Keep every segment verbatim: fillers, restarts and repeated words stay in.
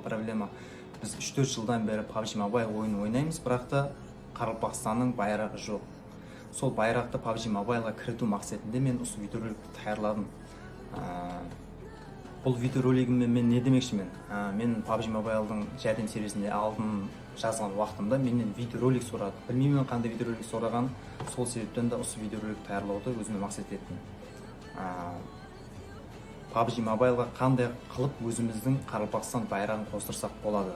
Problema, biz úsh-tórt jıldan beri PUBG Mobile oyının oynaymız, biraq ta Qaraqalpaqstannıń bayraǵı joq. Sol bayraqtı PUBG Mobile-ǵa kiritiw maqsetinde men usı videorolikti tayarladım. Á, bul videoroligimde men ne demekshimmen? Á, men PUBG Mobile-dıń járdem servisinde aldın jazǵan waqtımda mennen videorolik soradı. Bilmeymen qanday videorolik soraǵanın, sol sebepten de usı videorolikti tayarlawdı ózime maqset ettim. Á, PUBG Mobile-ǵa qanday qılıp ózimizdiń Qaraqalpaqstan bayraǵın qostırsaq boladı?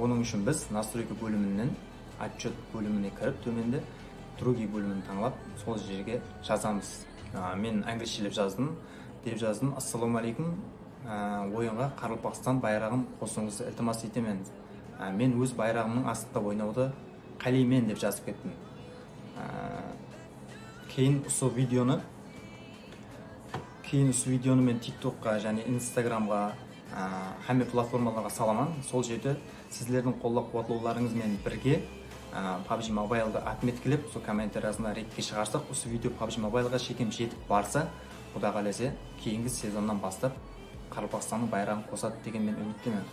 Onıń ushın biz настройка bóliminen отчёт bólimine kirip, tómende другие bólimin tańlap, sol jerge jazamız. Á, men áńgilisshelep jazdım, dep jazdım. Assalawma áleykum, á, oyınǵa Qaraqalpaqstan bayraǵın qosıwıńızdı iltimas etemen. Á, men óz bayraǵımnıń astında oynawdı qáleymen dep jazıp kettim. Á, keyin usı videonı, keyin usı videonı men TikTokqa jáne Instagramǵa, á, hámme platformalarǵa salaman. Sol jerde sizlerdiń qollap-quwatlawlarıńız benen birge, á, PUBG Mobile-dı otmetkelep, sol kommentariyasında redke shıǵarsaq, usı video PUBG Mobile-ǵa shekem jetip barsa, Quda qálese, keyingi sezonnan baslap Qaraqalpaqstannıń bayraǵın qosadı degen men úmittemen.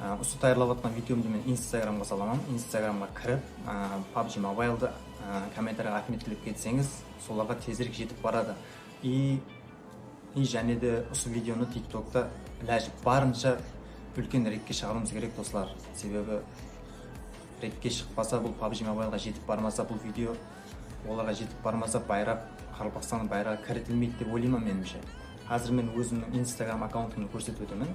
Á, usı tayarlap atqan videomdı men Instagramǵa salaman. Instagramǵa kirip, á, PUBG Mobile-dı, á, kommentariyaǵa otmetkelep ketseńiz, solarǵa tezirek jetip baradı. I, i jáne de usı videonı TikTokta ilajı barınsha úlken redke shıǵarıwımız kerek, doslar. Sebebi redke shıqpasa, bul PUBG Mobile-ǵa jetip barmasa, bul video olarǵa jetip barmasa, bayraq, Qaraqalpaqstannıń bayraǵı kiritilmeydi dep oylayman, menińshe. Házir men ózimniń Instagram akkauntımdı kórsetip ótemen.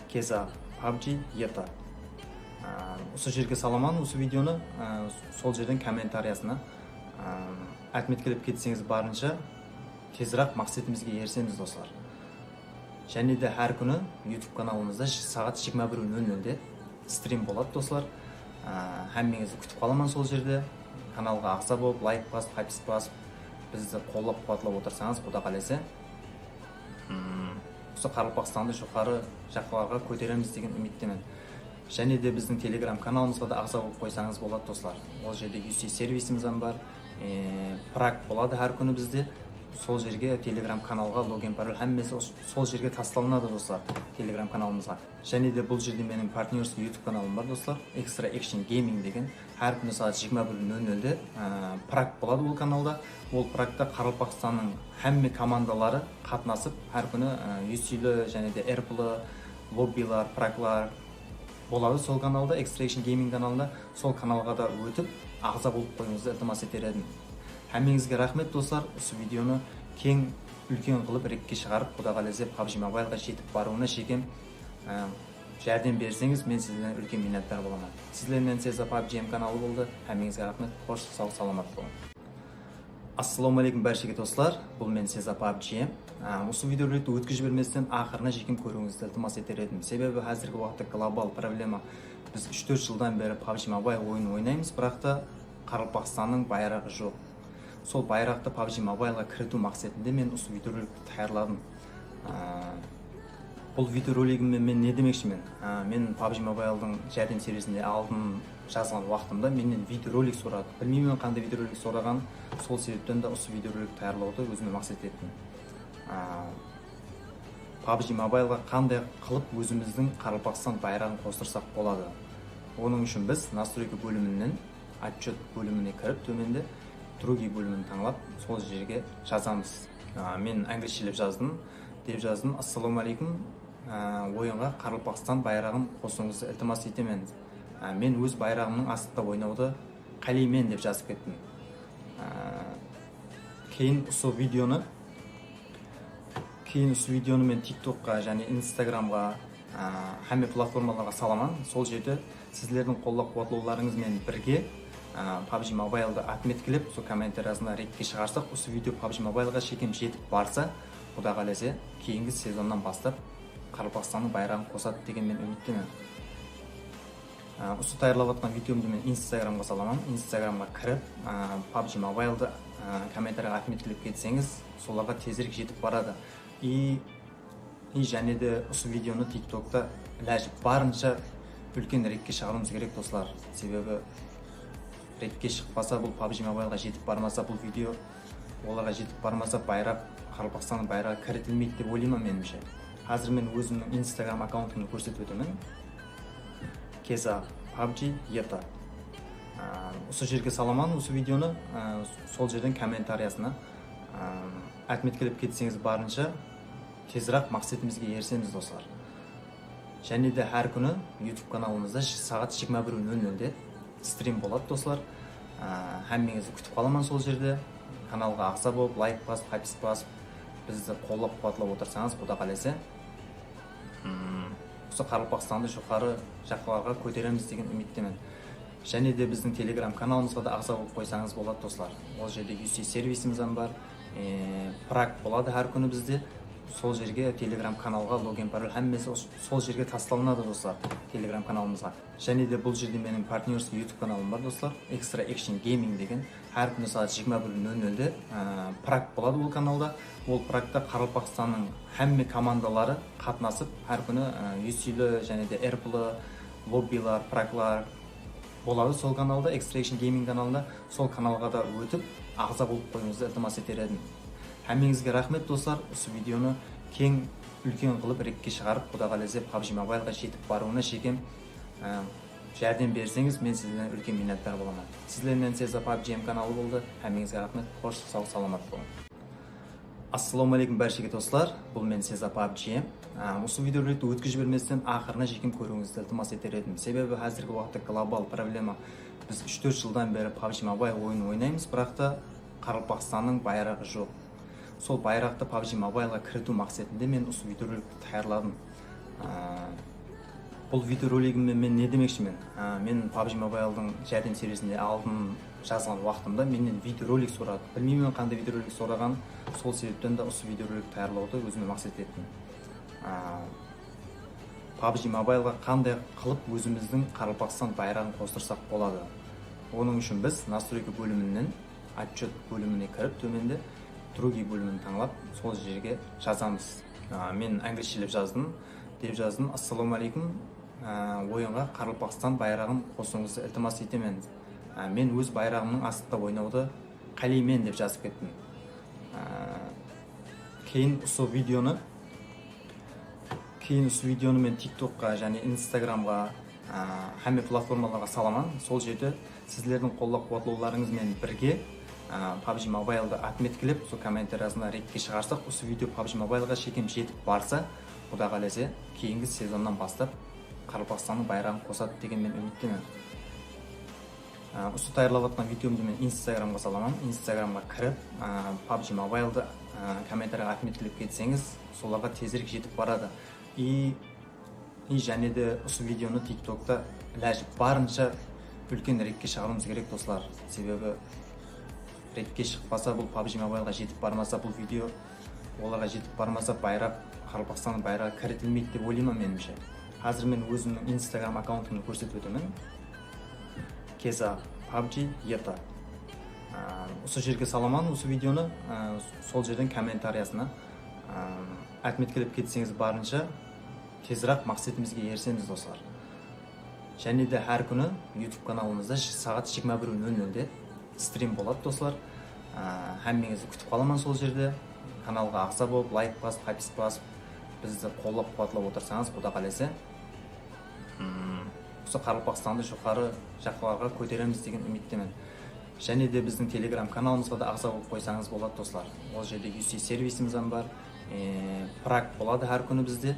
Keza PUBG Eta. Á, usı jerge salaman usı videonı, á, sol jerden kommentariyasına, á, otmetkelep ketseńiz, barınsha teziraq maqsetimizge erisemiz, doslar. Jáne de hár kúni YouTube kanalımızda saǵat jigirma bir nol nolde strim boladı, doslar. Á, hámmeńizdi kútip qalaman sol jerde. Kanalǵa aǵza bolıp, layk basıp, hápis basıp, bizdi qollap-quwatlap otırsańız, Quda qálese, mm, usı Qaraqalpaqstandı joqarı jaqlarǵa kóteremiz degen úmittemen. Jáne de bizdiń Telegram kanalımızǵa da aǵza bolıp qoysańız boladı, doslar. Ol jerde U C servisimiz hám bar. E, prak boladı hár kúni bizde. Sol jerge Telegram kanalǵa login, parol, hámmesi os-, sol jerge taslanadı, doslar. Telegram kanalımızǵa. Jáne de bul jerde meniń partnyorskiy YouTube kanalım bar, doslar. Extra Action Gaming degen. Hár kúni saat jigirma bir nol nolde, e, prak boladı ol kanalda. Ol prakta Qaraqalpaqstannıń hámme komandaları qatnasıp, hár kúni, e, U Cli, jáne de R P L, lobbilar, praklar boladı sol kanalda, Extra Action Gaming kanalında. Sol kanalǵa da ótip, aǵza bolıp qoyıwıńızdı iltimas eter edim. Hámmeńizge raxmet, doslar. Usı videonı keń, úlken qılıp redke shıǵarıp, Quda qálese, PUBG Mobile-ǵa jetip barıwına shekem, e, járdem berseńiz, men sizlerden úlken minnetdar bolaman. Sizler menen Seza PUBG M kanalı boldı. Hámmeńizge raxmet. Xosh, saw, salamat bolıń. Assalawma áleykum bárshege, doslar. Bul men Seza PUBG. Á, usı videorolikti ótkizip jibermesten aqırına shekem kóriwińizdi iltimas eter edim. Sebebi házirgi waqıtta global problema. Biz úsh-tórt jıldan beri PUBG Mobile oyının oynaymız, biraq ta Qaraqalpaqstannıń bayraǵı joq. Sol bayraqtı PUBG Mobile-ǵa kiritiw maqsetinde men usı videorolikti tayarladım. Á, bul videoroligimde men ne demekshimen? Á, men PUBG Mobile-dıń járdem servisinde aldın jazǵan waqtımda mennen videorolik soradı. Bilmeymen qanday videorolik soraǵanın, sol sebepten de usı videorolik tayarlawdı ózime maqset ettim. Á, PUBG Mobile-ǵa qanday qılıp ózimizdiń Qaraqalpaqstan bayraǵın qostırsaq boladı? Onıń ushın biz настройка bóliminen отчёт bólimine kirip, tómende другие bólimin tańlap, sol jerge jazamız. Á, men áńgilshelep jazdım, dep jazdım. Assalawma áleykum. Á, oyınǵa Qaraqalpaqstan bayraǵın qosıwıńızdı iltimas etemen. Á, men óz bayraǵımnıń astında oynawdı qáleymen, dep jazıp kettim. Á, keyin usı videonı Keyin usı videonı men TikTokqa jáne Instagramǵa, á, hámme platformalarǵa salaman. Sol jerde sizlerdiń qollap-quwatlawlarıńız benen birge, á, PUBG Mobile-dı otmetkelep, sol kommentariyasında redke shıǵarsaq, usı video PUBG Mobile-ǵa shekem jetip barsa, Quda qálese, keyingi sezonnan baslap Qaraqalpaqstannıń bayraǵın qosadı degen men úmittemen. Á, usı tayarlap atqan videomdı men Instagramǵa salaman. Instagramǵa kirip, á, PUBG Mobile-dı, á, kommentariyaǵa otmetkelep ketseńiz, solarǵa tezirek jetip baradı. I, i jáne de usı videonı TikTokta ilajı barınsha úlken redke shıǵarıwımız kerek, doslar. Sebebi redke shıqpasa, bul PUBG Mobile-ǵa jetip barmasa, bul video olarǵa jetip barmasa, bayraq, Qaraqalpaqstannıń bayraǵı kiritilmeydi dep oylayman, menimshe. Házir men ózimniń Instagram akkauntımdı kórsetip ótemen. Keza PUBG Eta. Á, usı jerge salaman usı videonı, á, sol jerden kommentariyasına, á, otmetkelep ketseńiz barınsha teziraq maqsetimizge erisemiz, doslar. Jáne de hár kúni YouTube kanalımızda saǵat jigirma bir nol nolde strim boladı, doslar. Á, hámmeńizdi kútip qalaman sol jerde. Kanalǵa aǵza bolıp, layk basıp, podpiska basıp, bizdi qollap-quwatlap otırsańız, Quda qálese, mm, usı Qaraqalpaqstandı joqarı jaqlarǵa kóteremiz degen úmittemen. Jáne de bizdiń Telegram kanalımızǵa da aǵza bolıp qoysańız boladı, doslar. Ol jerde U C servisimiz hám bar. E, prak boladı hár kúni bizde. Sol jerge Telegram kanalǵa login, parol hámmesi os-, sol jerge taslalınadı, doslar, Telegram kanalımızǵa. Jáne de bul jerde meniń partnyorskiy YouTube kanalım bar, doslar. Extra Action Gaming degen. Hár kúni saat jigirma bir nol nolde, á, prak boladı ol kanalda. Ol prakta Qaraqalpaqstannıń hámme komandaları qatnasıp, hár kúni, á, U Clı jáne de R Plı lobbiler, praklar boladı sol kanalda, Extra Action Gaming kanalında. Sol kanalǵa da ótip, aǵza bolıp qoyıwıńızdı iltimas eter edim. Hámmeńizge raxmet, doslar. Usı videonı keń, úlken qılıp rekke shıǵarıp, Quda qálese, PUBG Mobileǵa jetip barıwına shekem, á, járdem berseńiz, men sizlerden úlken minnetdar bolaman. Sizler menen Seza PUBG M kanalı boldı. Hámmeńizge raxmet. Xosh, saw, salamat bolıń. Assalawma áleykum bárshege, doslar. Bul men Seza PUBG M. Á, usı videorolikti ótkizip jibermesten aqırına shekem kóriwińizdi iltimas eter edim. Sebebi házirgi waqıtta global problema. Biz úsh-tórt jıldan beri PUBG Mobile oyının oynaymız, biraq ta Qaraqalpaqstannıń bayraǵı joq. Sol bayraqtı PUBG Mobileǵa kiritiw maqsetinde men usı videorolikti tayarladım. Á, bul videoroligimmen men ne demekshimen? Á, men PUBG Mobiledıń járdem servisinde aldın jazǵan waqtımda mennen videorolik soradı. Bilmeymen qanday videorolik soraǵanın, sol sebepten de usı videorolik tayarlawdı ózime maqset ettim. Á, PUBG Mobileǵa qanday qılıp ózimizdiń Qaraqalpaqstan bayraǵın qostırsaq boladı? Onıń ushın biz nastroyka bóliminen otchet bólimine kirip, tómende другие bólimin tańlap, sol jerge jazamız. Á, men ángilisshelep jazdım, dep jazdım. Assalawma áleykum. Á, oyınǵa Qaraqalpaqstan bayraǵın qosıwıńızdı iltimas etemen. Á, men óz bayraǵımnıń astında oynawdı qáleymen, dep jazıp kettim. Á, keyin usı videonı Keyin usı videonı men TikTokqa jáne Instagramǵa, á, hámme platformalarǵa salaman. Sol jerde sizlerdiń qollap-quwatlawlarıńız benen birge, á, PUBG Mobiledı otmetkelep, sol kommentariyasına rekke shıǵarsaq, usı video PUBG Mobileǵa shekem jetip barsa, Quda qálese, keyingi sezonnan baslap Qaraqalpaqstannıń bayraǵın qosadı degen men úmittemen. Á, usı tayarlap atqan videomdı men Instagramǵa salaman. Instagramǵa kirip, á, PUBG Mobiledı, á, kommentariyaǵa otmetkelep ketseńiz, solarǵa tezirek jetip baradı. I, i jáne de usı videonı TikTokta ilajı barınsha úlken rekke shıǵarıwımız kerek, doslar. Sebebi rekke shıqpasa, bul PUBG Mobileǵa jetip barmasa, bul video olarǵa jetip barmasa, bayraq, Qaraqalpaqstannıń bayraǵı kiritilmeydi dep oylayman, menińshe. Házir men ózimniń Instagram akkauntımdı kórsetip ótemen. Keza PUBG Eta. Á, usı jerge salaman usı videonı, á, sol jerden kommentariyasına, á, otmetkelep ketseńiz barınsha teziraq maqsetimizge erisemiz, doslar. Jáne de hár kúni YouTube kanalımızda saǵat jigirma bir nol nolde strim boladı, doslar. Á, hámmeńizdi kútip qalaman sol jerde. Kanalǵa aǵza bolıp, layk basıp, podpiska basıp, bizdi qollap-quwatlap otırsańız, Quda qálese, mm, usı Qaraqalpaqstandı joqarı jaqlarǵa kóteremiz degen úmittemen. Jáne de bizdiń Telegram kanalımızǵa da aǵza bolıp qoysańız boladı, doslar. Ol jerde U C servisimiz hám bar. E, prak boladı hár kúni bizde.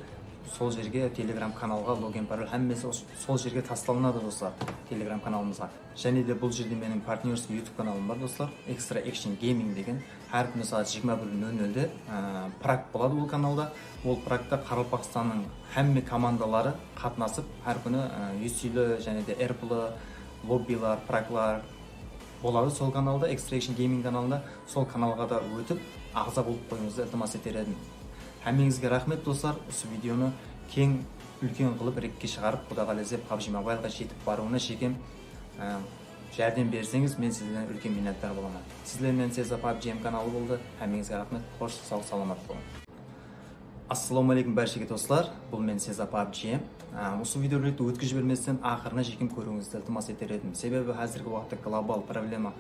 Sol jerge Telegram kanalǵa login, parol hámmesi os-, sol jerge taslalınadı, doslar, Telegram kanalımızǵa. Jáne de bul jerde meniń partnyorskiy YouTube kanalım bar, doslar. Extra Action Gaming degen. Hár kúni saat jigirma bir nol nolde, á, prak boladı ol kanalda. Ol prakta Qaraqalpaqstannıń hámme komandaları qatnasıp, hár kúni, á, U Clı jáne de R Plı lobbiler, praklar boladı sol kanalda, Extra Action Gaming kanalında. Sol kanalǵa da ótip, aǵza bolıp qoyıwıńızdı iltimas eter edim. Hámmeńizge raxmet, doslar. Usı videonı keń, úlken qılıp rekke shıǵarıp, Quda qálese, PUBG Mobileǵa jetip barıwına shekem, á, járdem berseńiz, men sizlerden úlken minnetdar bolaman. Sizler menen Seza PUBG M kanalı boldı. Hámmeńizge raxmet. Xosh, saw, salamat bolıń. Assalawma áleykum bárshege, doslar. Bul men Seza PUBG M. Á, usı videorolikti ótkizip jibermesten aqırına shekem kóriwińizdi iltimas eter edim. Sebebi házirgi waqıtta global problema.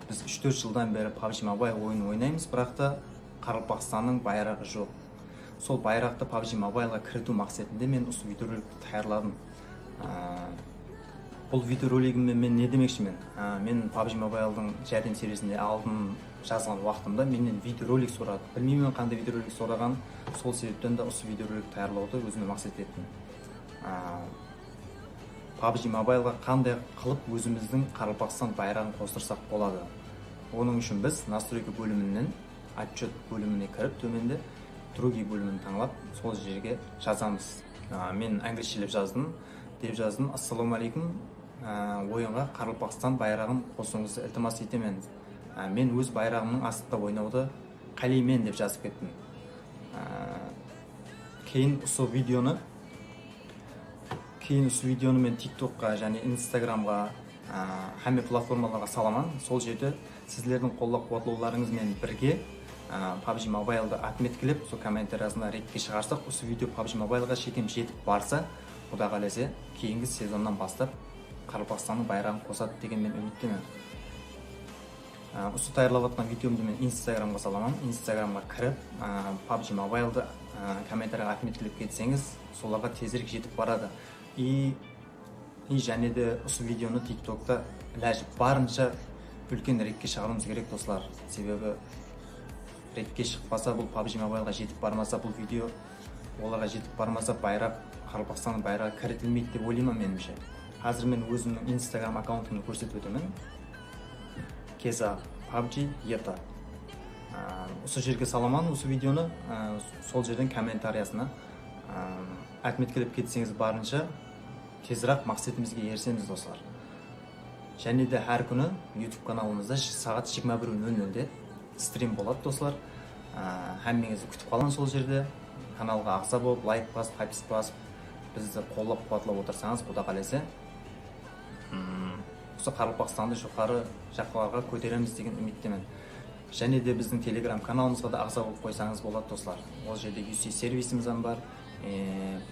Biz úsh-tórt jıldan beri PUBG Mobile oyının oynaymız, biraq ta Qaraqalpaqstannıń bayraǵı joq. Sol bayraqtı PUBG Mobile-ǵa kiritiw maqsetinde men usı videorolikti tayarladım. Á, bul videoroligimmen men ne demekshimen? Á, men PUBG Mobile-dıń járdem servisinde aldın jazǵan waqtımda mennen videorolik soradı. Bilmeymen qanday videorolik soraǵanın, sol sebepten de usı videorolik tayarlawdı ózime maqset ettim. Á, PUBG Mobile-ǵa qanday qılıp ózimizdiń Qaraqalpaqstan bayraǵın qostırsaq boladı? Onıń ushın biz настройка bóliminen Отчёт bólimine kirip, tómende Другие bólimin tańlap, sol jerge jazamız. A, men áńlishilep jazdım, dep jazdım. Assalawma áleykum. A, oyınǵa Qaraqalpaqstan bayraǵın qosıwıńızdı iltimas etemen. A, men óz bayraǵımnıń astında oynawdı qáleymen, dep jazıp kettim. A, keyin usı videonı Keyin usı videonı men TikTokqa jáne Instagramǵa, á, hámme platformalarǵa salaman. Sol jerde sizlerdiń qollap-quwatlawlarıńız menen birge, á, PUBG Mobile-dı otmetkilep, sol kommentariyasında redke shıǵarsaq, usı video PUBG Mobile-ǵa shekem jetip barsa, Quda qálese, keyingi sezonnan baslap Qaraqalpaqstannıń bayraǵın qosadı degen men úmittemen. Á, usı tayarlap atqan videomdı men Instagramǵa salaman. Instagramǵa kirip, á, PUBG Mobile-dı, á, kommentariyaǵa otmetkilep ketseńiz, solarǵa tezirek jetip baradı. I, i jáne de usı videonı TikTokta ilajı barınsha úlken redke shıǵarıwımız kerek, doslar. Sebebi redke shıqpasa, bul PUBG Mobile-ǵa jetip barmasa, bul video olarǵa jetip barmasa, bayraq, Qaraqalpaqstannıń bayraǵı kiritilmeydi dep oylayman, menimshe. Házir men ózimniń Instagram akkauntımdı kórsetip ótemen. Keza PUBG Eta. Á, usı jerge salaman usı videonı, á, sol jerden kommentariyasına, á, otmetkilep ketseńiz, barınsha teziraq maqsetimizge erisemiz, doslar. Jáne de hár kúni YouTube kanalımızda saat jigirma bir nol nolde strim boladı, doslar. Á, hámmeńizdi kútip qalaman sol jerde. Kanalǵa aǵza bolıp, layk basıp, hápis basıp, bizdi qollap-quwatlap otırsańız, Quda qálese, mm, usı Qaraqalpaqstandı joqarı jaqlarǵa kóteremiz degen úmittemen. Jáne de bizdiń Telegram kanalımızǵa da aǵza bolıp qoysańız boladı, doslar. Ol jerde U C servisimiz hám bar. E,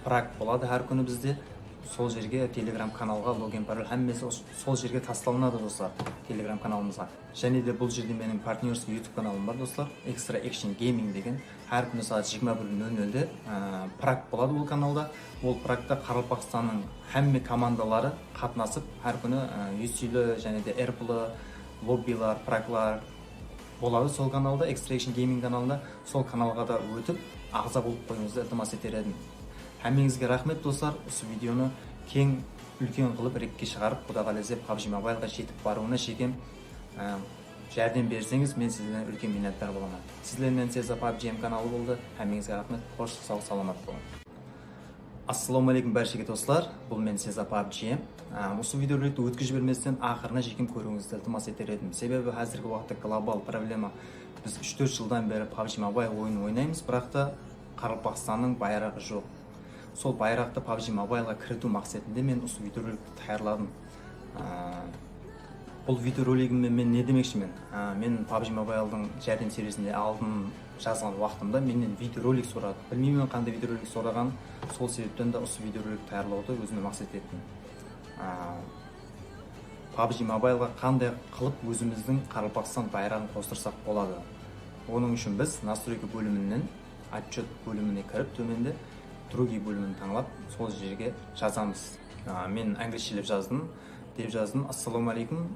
prak boladı hár kúni bizde. Sol jerge Telegram kanalǵa login, parol, hámmesi os-, sol jerge taslalınadı, doslar, Telegram kanalımızǵa. Jáne de bul jerde meniń partnyorskiy YouTube kanalım bar, doslar. Extra Action Gaming degen. Hár kúni saat jigirma bir nol nolde, á, prak boladı ol kanalda. Ol prakta Qaraqalpaqstannıń hámme komandaları qatnasıp, hár kúni, á, U Cli jáne de R P L, lobbiler, praklar boladı sol kanalda, Extra Action Gaming kanalında. Sol kanalǵa da ótip, aǵza bolıp qoyıwıńızdı iltimas eter edim. Hámmeńizge raxmet, doslar. Usı videonı keń, úlken qılıp redke shıǵarıp, Quda qálese, PUBG Mobile-ǵa jetip barıwına shekem, á, járdem berseńiz, men sizlerden úlken minnetdar bolaman. Sizler menen Seza PUBG M kanalı boldı. Hámmeńizge raxmet. Xosh, saw, salamat bolıń. Assalawma áleykum bárshege, doslar. Bul men Seza PUBG M. Á, usı videorolikti ótkizip jibermesten aqırına shekem kóriwińizdi iltimas eter edim. Sebebi házirgi waqıtta global problema. Biz úsh-tórt jıldan beri PUBG Mobile oyının oynaymız, biraq ta Qaraqalpaqstannıń bayraǵı joq. Sol bayraqtı PUBG Mobile-ǵa kiritiw maqsetinde men usı videorolikti tayarladım. Á, bul videoroligimmen men ne demekshimen? Á, men PUBG Mobile-dıń járdem servisinde aldın jazǵan waqtımda mennen videorolik soradı. Bilmeymen qanday videorolik soraǵanın, sol sebepten de usı videorolik tayarlawdı ózime maqset ettim. Á, PUBG Mobile-ǵa qanday qılıp ózimizdiń Qaraqalpaqstan bayraǵın qostırsaq boladı? Onıń ushın biz настройка bóliminen Отчёт bólimine kirip, tómende Другие bólimin tańlap, sol jerge jazamız. Á, men áńlishilep jazdım, dep jazdım. Assalawma áleykum.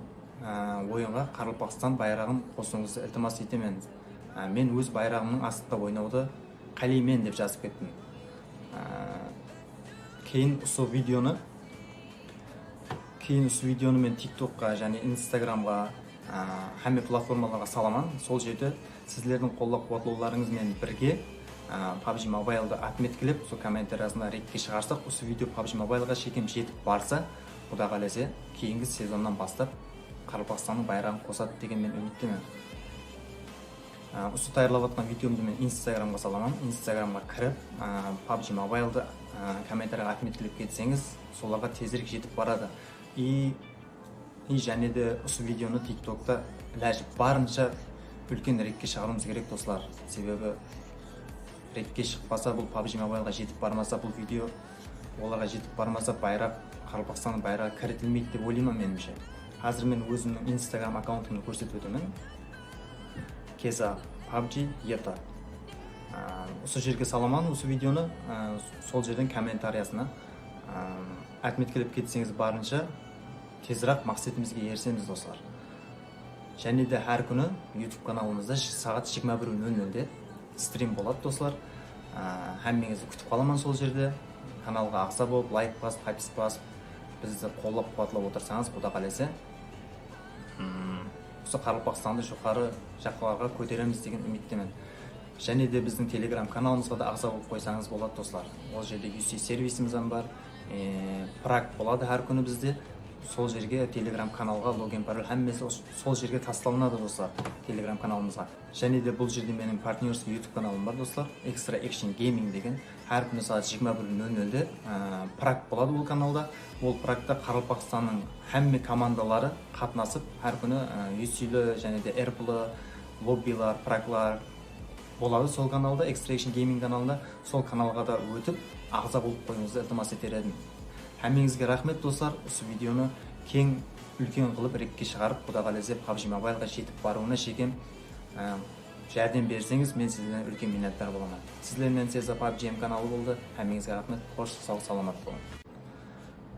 Á, oyınǵa Qaraqalpaqstan bayraǵın qosıwıńızdı iltimas etemen. Á, men óz bayraǵımnıń astında oynawdı qáleymen, dep jazıp kettim. Á, keyin usı videonı Keyin usı videonı men TikTokqa jáne Instagramǵa, á, hámme platformalarǵa salaman. Sol jerde sizlerdiń qollap-quwatlawlarıńız menen birge, á, PUBG Mobile-dı otmetkilep, sol kommentariyasında redke shıǵarsaq, usı video PUBG Mobile-ǵa shekem jetip barsa, Quda qálese, keyingi sezonnan baslap Qaraqalpaqstannıń bayraǵın qosadı degen men úmittemen. Á, usı tayarlap atqan videomdı men Instagramǵa salaman. Instagramǵa kirip, á, PUBG Mobile-dı, á, kommentariyaǵa otmetkilep ketseńiz, solarǵa tezirek jetip baradı. I, i jáne de usı videonı TikTokta ilajı barınsha úlken redke shıǵarıwımız kerek, doslar. Sebebi redke shıqpasa, bul PUBG Mobile-ǵa jetip barmasa, bul video olarǵa jetip barmasa, bayraq, Qaraqalpaqstannıń bayraǵı kiritilmeydi dep oylayman, menimshe. Házir men ózimniń Instagram akkauntımdı kórsetip ótemen. Keza PUBG Eta. Á, usı jerge salaman usı videonı, á, sol jerden kommentariyasına, á, otmetkelep ketseńiz barınsha teziraq maqsetimizge erisemiz, doslar. Jáne de hár kúni YouTube kanalımızda sh-, saat jigirma bir nol nolde strim boladı, doslar. Á, hámmeńizdi kútip qalaman sol jerde. Kanalǵa aǵza bolıp, layk basıp, hápis basıp, bizdi qollap-quwatlap otırsańız, Quda qálese, hmm, usı Qaraqalpaqstandı joqarı jaqlarǵa kóteremiz degen úmittemen. Jáne de bizdiń Telegram kanalımızǵa da aǵza bolıp qoysańız boladı, doslar. Ol jerde U C servisimiz hám bar. E, prak boladı hár kúni bizde. Sol jerge Telegram kanalǵa login, parol, hámmesi os-, sol jerge taslanadı, doslar, Telegram kanalımızǵa. Jáne de bul jerde meniń partnyorskiy YouTube kanalım bar, doslar. Extra Action Gaming degen. Hár kúni saat jigirma bir nol nolde, e, prak boladı ol kanalda. Ol prakta Qaraqalpaqstannıń hámme komandaları qatnasıp, hár kúni, e, U Cli, jáne de R P L, lobbilar, praklar, boladı sol kanalda, Extra Action Gaming kanalında. Sol kanalǵa da ótip, aǵza bolıp qoyıwıńızdı iltimas eter edim. Hámmeńizge raxmet, doslar. Usı videonı keń, úlken qılıp rekke shıǵarıp, Quda qálese, PUBG Mobileǵa jetip barıwına shekem, á, járdem berseńiz, men sizlerden úlken minnetdar bolaman. Sizler menen Seza PUBG M kanalı boldı. Hámmeńizge raxmet. Xosh, saw, salamat bolıń.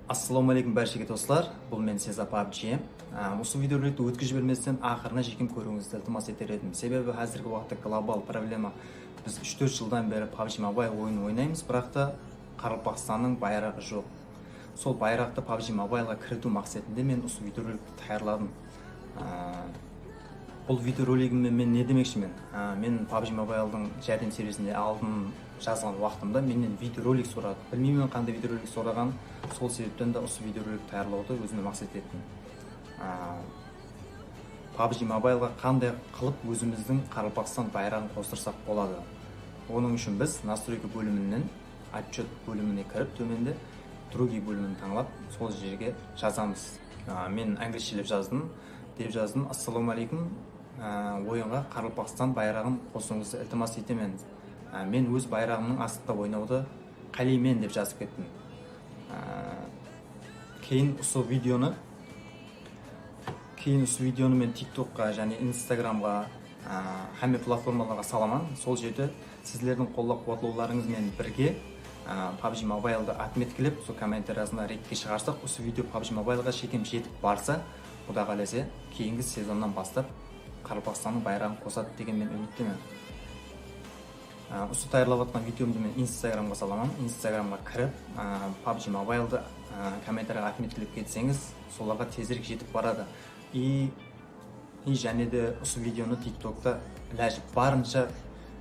Assalawma áleykum bárshege, doslar. Bul men Seza PUBG. Á, usı videorolikti ótkizip jibermesten aqırına shekem kóriwińizdi iltimas eter edim. Sebebi házirgi waqıtta global problema. Biz úsh-tórt jıldan beri PUBG Mobile oyının oynaymız, biraq ta Qaraqalpaqstannıń bayraǵı joq. Sol bayraqtı PUBG Mobileǵa kiritiw maqsetinde men usı videorolikti tayarladım. Á, bul videoroligimde men ne demekshimen? Á, men PUBG Mobiledıń járdem servisinde aldın jazǵan waqtımda mennen videorolik soradı. Bilmeymen qanday videorolik soraǵanın, sol sebepten de usı videorolik tayarlawdı ózime maqset ettim. Á, PUBG Mobileǵa qanday qılıp ózimizdiń Qaraqalpaqstan bayraǵın qostırsaq boladı? Onıń ushın biz настройка bóliminen Otchyot bólimine kirip, tómende другие bólimin tańlap, sol jerge jazamız. Á, men anglichelep jazdım, dep jazdım. Assalawma áleykum. Á, oyınǵa Qaraqalpaqstan bayraǵın qosıwıńızdı iltimas etemen. Á, men óz bayraǵımnıń astında oynawdı qáleymen, dep jazıp kettim. Á, keyin usı videonı Keyin usı videonı men TikTokqa jáne Instagramǵa, á, hámme platformalarǵa salaman. Sol jerde sizlerdiń qollap-quwatlawlarıńız menen birge, á, PUBG Mobiledı otmetkelep, sol kommentariyasına rekke shıǵarsaq, usı video PUBG Mobileǵa shekem jetip barsa, Quda qálese, keyingi sezonnan baslap Qaraqalpaqstannıń bayraǵın qosadı degen men úmittemen. Á, usı tayarlap atqan videomdı men Instagramǵa salaman. Instagramǵa kirip, á, PUBG Mobiledı, á, kommentariyaǵa otmetkelep ketseńiz, solarǵa tezirek jetip baradı. I, i jáne de usı videonı TikTokta ilajı barınsha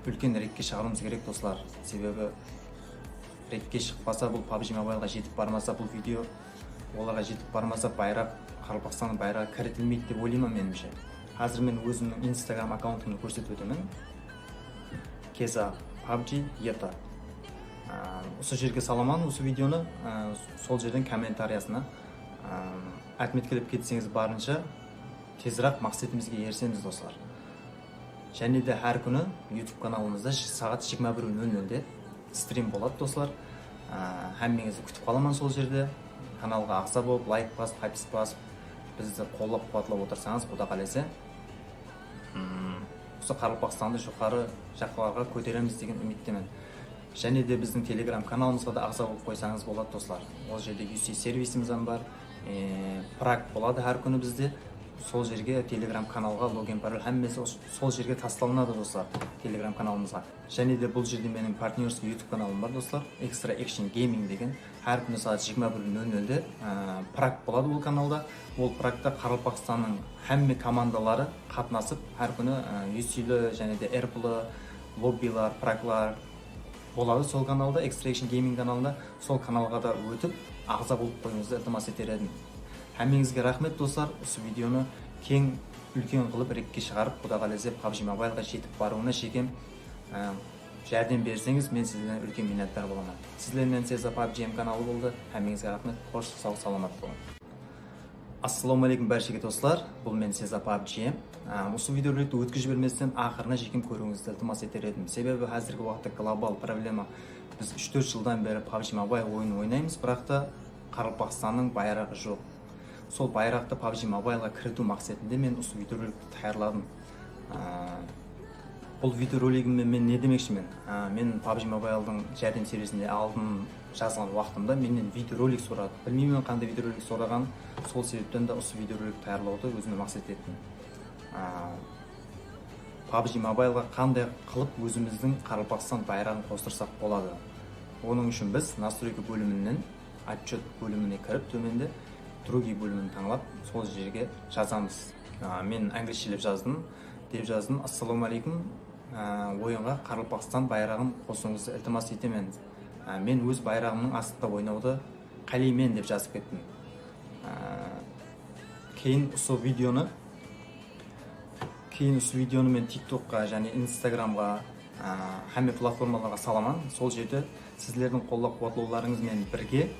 úlken rekke shıǵarıwımız kerek, doslar. Sebebi rekke shıqpasa, bul PUBG Mobileǵa jetip barmasa, bul video olarǵa jetip barmasa, bayraq, Qaraqalpaqstannıń bayraǵı kiritilmeydi dep oylayman, menimshe. Házir men ózimniń Instagram akkauntımdı kórsetip ótemen. Keza PUBG eta. Á, usı jerge salaman usı videonı, á, sol jerden kommentariyasına, á, otmetkelep ketseńiz barınsha teziraq maqsetimizge erisemiz, doslar. Jáne de hár kúni YouTube kanalımızda sh-, saat jigirma bir nol nolde strim boladı, doslar. Á, hámmeńizdi kútip qalaman sol jerde. Kanalǵa aǵza bolıp, layk basıp, hápis basıp, bizdi qollap-quwatlap otırsańız, Quda qálese, hmm, usı Qaraqalpaqstandı joqarı jaqlarǵa kóteremiz degen úmittemen. Jáne de bizdiń Telegram kanalımızǵa da aǵza bolıp qoysańız boladı, doslar. Ol jerde U C servisimiz hám bar. E, prak boladı hár kúni bizde. Sol jerge Telegram kanalǵa login, parol, hámmesi os-, sol jerge taslanadı, doslar, Telegram kanalımızǵa. Jáne de bul jerde meniń partnyorskiy YouTube kanalım bar, doslar. Extra Action Gaming degen. Hár kúni saat jigirma bir nol nolde, á, prak boladı ol kanalda. Ol prakta Qaraqalpaqstannıń hámme komandaları qatnasıp, hár kúni, á, U Cli, jáne de R P L, lobbilar, praklar boladı sol kanalda, Extra Action Gaming kanalında. Sol kanalǵa da ótip, aǵza bolıp qoyıwıńızdı iltimas eter edim. Hámmeńizge raxmet, doslar. Usı videonı keń, úlken qılıp rekke shıǵarıp, Quda qálese, PUBG Mobileǵa jetip barıwına shekem, á, járdem berseńiz, men sizlerden úlken minnetdar bolaman. Sizler menen Seza PUBG M kanalı boldı. Hámmeńizge raxmet. Xosh, saw, salamat bolıń. Assalawma áleykum bárshege, doslar. Bul men Seza PUBG. Á, usı videorolikti ótkizip jibermesten aqırına shekem kóriwińizdi iltimas eter edim. Sebebi házirgi waqıtta global problema. Biz úsh-tórt jıldan beri PUBG Mobile oyının oynaymız, biraq ta Qaraqalpaqstannıń bayraǵı joq. Sol bayraqtı PUBG Mobileǵa kiritiw maqsetinde men usı videorolikti tayarladım. Á, Bul videoroligimmen men ne demekshimen? Á, men PUBG Mobile'dıń járdem servisinde aldın jazǵan waqtımda mennen videorolik soradı. Bilmeymen qanday videorolik soraǵanın, sol sebepten de usı videorolik tayarlawdı ózime maqset ettim. Á, PUBG Mobile'ǵa qanday qılıp ózimizdiń Qaraqalpaqstan bayraǵın qostırsaq boladı? Onıń ushın biz настройка bóliminen Otchet bólimine kirip, tómende другие bólimin tańlap, sol jerge jazamız. A, men angliyshilep jazdım, dep jazdım. Assalawma áleykum. A, oyınǵa Qaraqalpaqstan bayraǵın qosıwıńızdı iltimas etemen. A, men óz bayraǵımnıń astında oynawdı qáleymen, dep jazıp kettim. A, keyin usı videonı Keyin usı videonı men TikTokqa jáne Instagramǵa, á, hámme platformalarǵa salaman. Sol jerde sizlerdiń qollap-quwatlawlarıńız benen birge,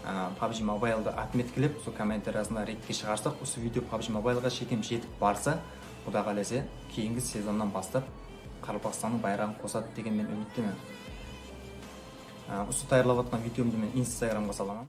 á, PUBG Mobile'dı otmetkilep, sol kommentariya astında reytke shıǵarsaq, usı video PUBG Mobile'ǵa shekem jetip barsa, Quda qálese, keyingi sezonnan baslap Qaraqalpaqstannıń bayraǵın qosadı degen men úmittemen. Á, usı tayarlap atqan videomdı men Instagramǵa salaman.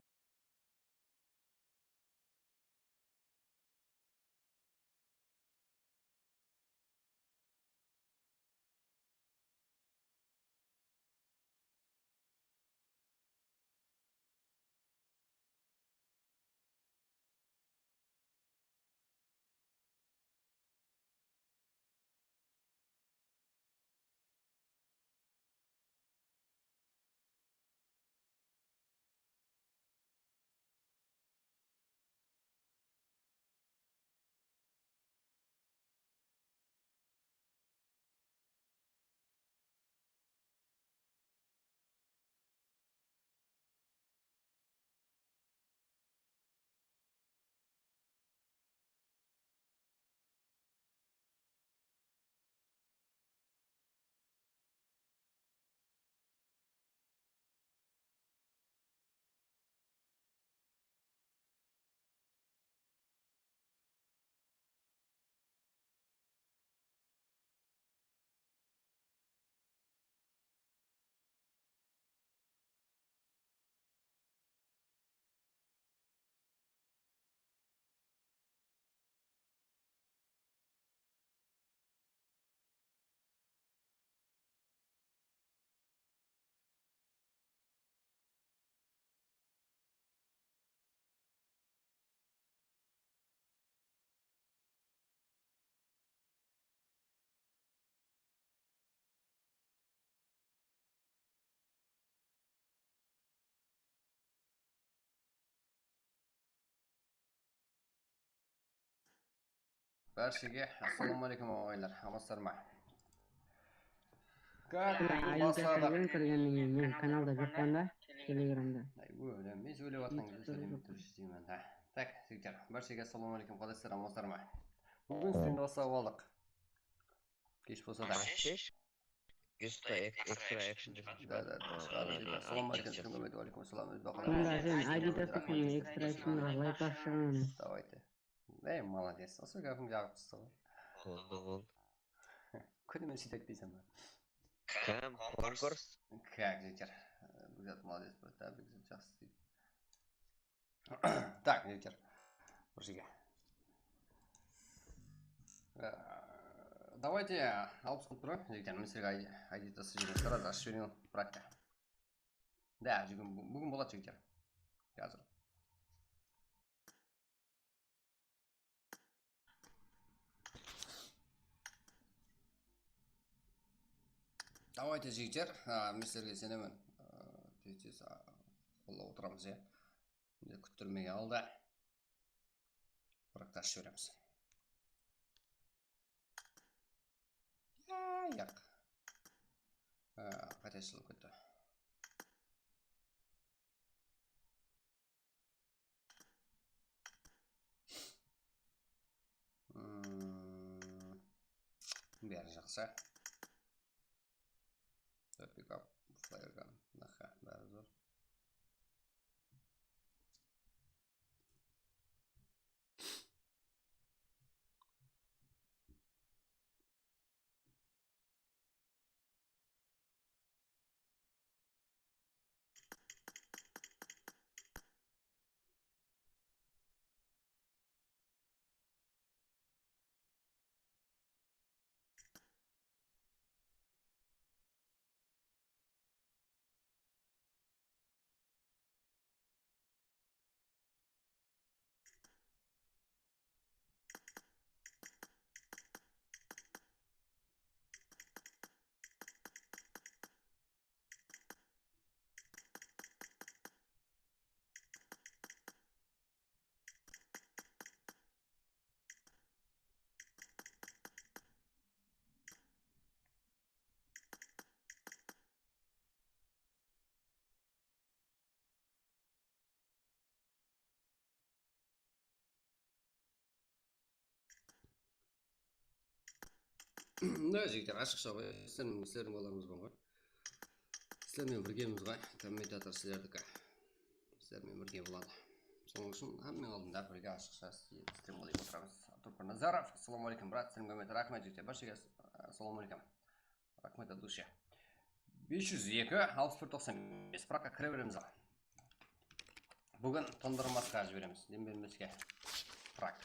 Bárshege assalawma áleykum, aǵaylar. Amansızlar ma? Kak, Ayın basladıq. Tasarın kirgennen keyin men kanalda joqpan da, Telegramda. Ay, ólem, men sóylep atqan kizdi sóyleme túrist deymen. Ha. Tak, jigitler, bárshege assalawma áleykum, qalaysızlar, amansızlar ma? Búgin strimdi baslap aldıq. Kesh bolsa da. Kesh? Justa ek-, ekstra action. Da, da, da, shıǵadı, jigitler. Assalawma áleykum, kim kelmedi? Wáleykum assalam. Onda sen I D tasıp, men ekstra actionǵa layk basıp shıǵaman. Давайте. Ey, молодец. Usı gápiń jaǵıp tústi ǵoy. Boldı, boldı. Kúnime sóytedi deyseń be? Kim? Konkurs? Kak, jigitler. Bigzat молодец, brat, da, Bigzat jaqsı isleydi. Tak, jigitler. Bir jerge. Ee, Давайте, alpıs qılıp turayıq, jigitler, men sizlerge I D tasıp jibereyin, sırada ashıp jibereyin, brat. Da, búgin, búgin boladı, jigitler. Házir. Давайте, jigitler, a, men sizlerge isenemen. A, tez-tez, a, qollap otıramız, ya. Endi kúttirmege aldı. Proktashıp jiberemiz. Ya, yaq. A, qáte shıǵıp ketti. Hmm, bári jaqsı. Pickup, flare gun. Aha, bári zor. Mına jigitler, ashıqsha ǵoy, sizler menen, sizlerdiń balalarıńız bar ǵoy. Sizler menen birgemiz ǵoy, kommentator sizlerdiki. Sizler menen birge boladı. Sonıń ushın hámmeńiz aldında birge ashıqsha stre-, strim qılıp otıramız. Artur Purnazarov, assalamu aleykum, brat, streamge raxmet, jigitler. Barshege, assalamu aleykum. Raxmet, от души. Bes júz eki, alpıs bir, toqsan bes. Pragqa kire beremiz aǵa. Búgin tondırmasqa jiberemiz. Dem bermeske. Prag.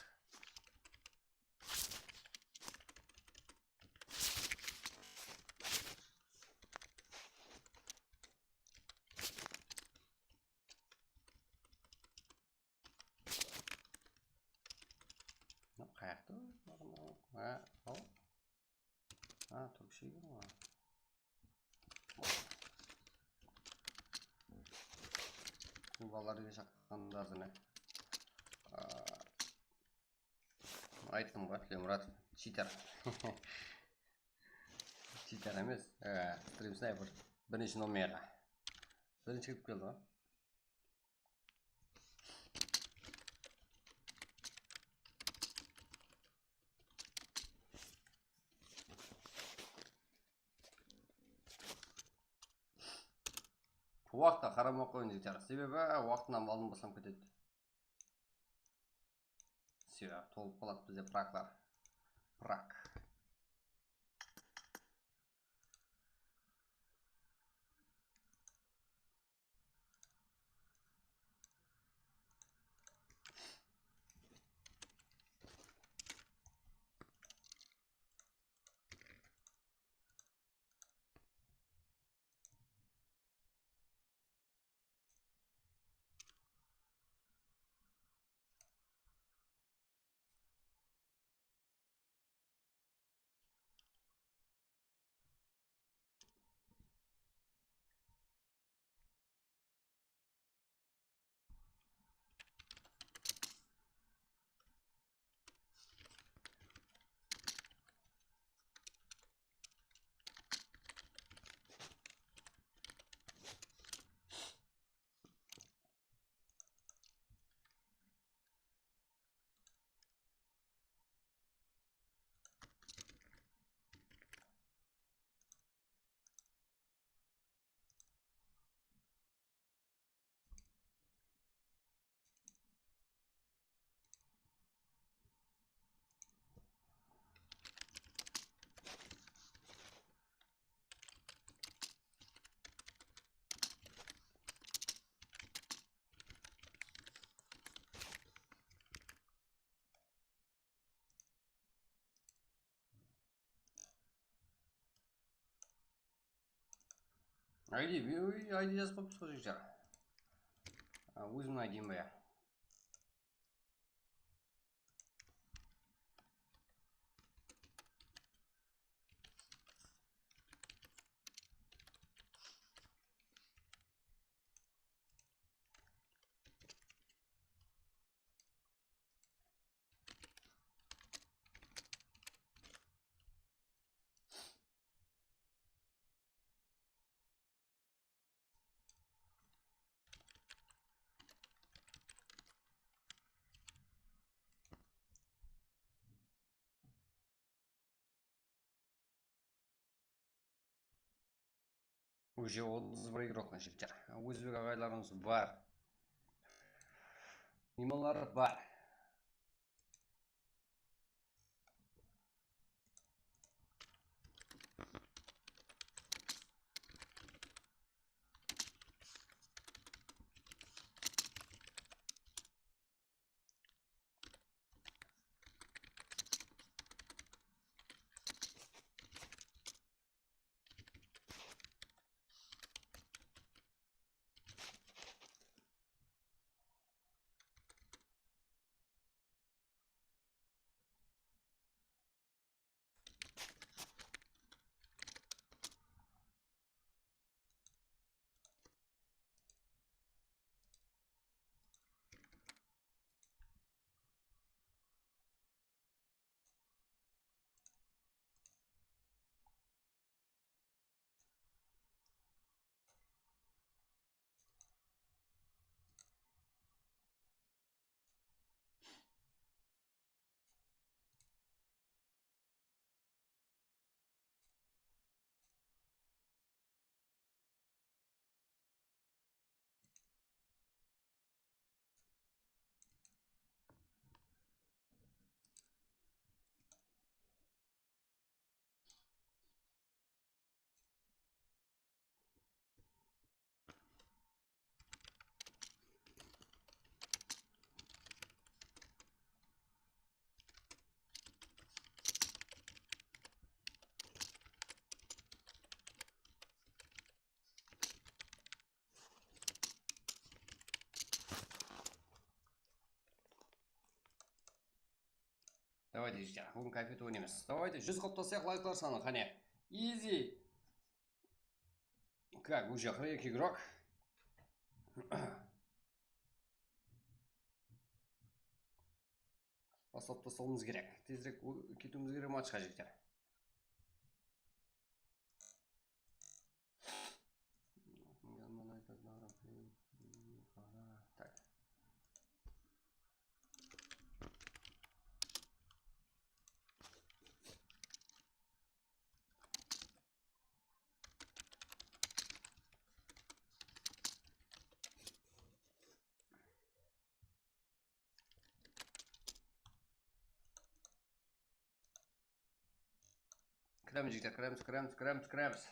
Mına qayaqta? Ha, al. Ha, túrkishe eken ǵoy. Bul balalar eke shaqqanda azır ne. Aa, ayttım ǵoy, Tilmurat, cheater. Cheater emes, e, stream sniper. Birinshi nomer. Birinshi kirip keldi ǵoy. Waqıtqa qaramay-aq qoyıń, jigitler. Sebebi waqtın aldın baslanıp ketedi. Всё, tolıp qaladı bizde praglar. Prag. Aydi, aydi jazıp qoyıpsız ǵoy, jigitler. A, ózimniń aydim ba ya? Уже otız bir игрok, jigitler. Ózbek aǵaylarımız bar. Miymanları bar. Давайте, jigitler, búgin kofeta oynaymız. Давайте, júz qılıp taslayıq layklar sanın, qáne. Easy. Как, уже qırq eki игрок. Baslap taslawımız kerek. Tezirek o-, ketiwimiz kerek matchqa, jigitler. Tak. Kiremiz, jigitler, kiremiz, kiremiz, kiremiz, kiremiz.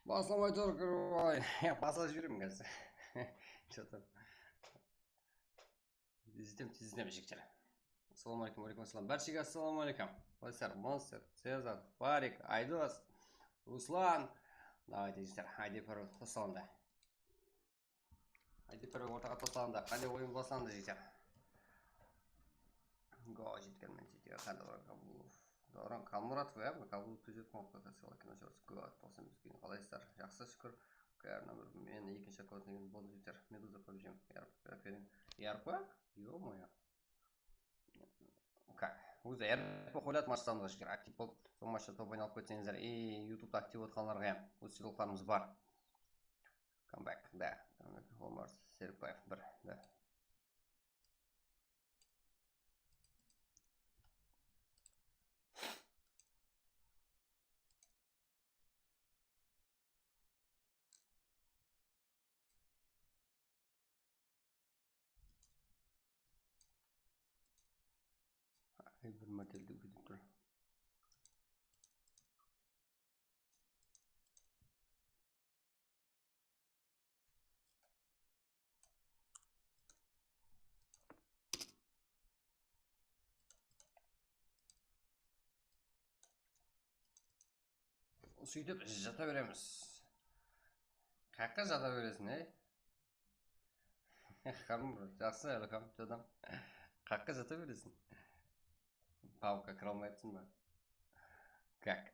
Baslamay tur, oy, baslap jiberemen házir. Что-то. Tezdem, tezdem, jigitler. Assalamu aleykum, aleykum assalam. Bárshege assalamu aleykum. Qalaysızlar? Monster, Cezar, Farik, Aydos, Ruslan. Давайте, jigitler, Aydeper taslandı. Aydeper ortaǵa taslandı. Qáne, oyın baslandı, jigitler. Go, jetken men jigitler. Davran Kalmuratov, ya, Kalmuratov tuzet qonıqta taslandı. Go, toqsan bes kúyin. Qalaysızlar? Jaqsı, shúkir. K R nomer, men ekinshi akkaunt degen boldı, jigitler. Meduza pabji. R P, R P. Ё-моё. Как? Ózi R P qoyladı, match sandıǵı jigitler. Aktiv bolıp, sol matchta top oynalıp ketseńizler. I, YouTubeta aktiv otqanlarǵa hám óz sıylıqlarımız bar. Comeback, да. Comeback, Omar Serikbaev, bir, да. Ay, bir mártelik ketip tur. Sóytip jata beremiz. Qayaqqa jata bereseń, ey? Qanım, jaqsı, Alixan, jadam. Qayaqqa jata bereseń? Pavka kira almayapsıń ba? Как?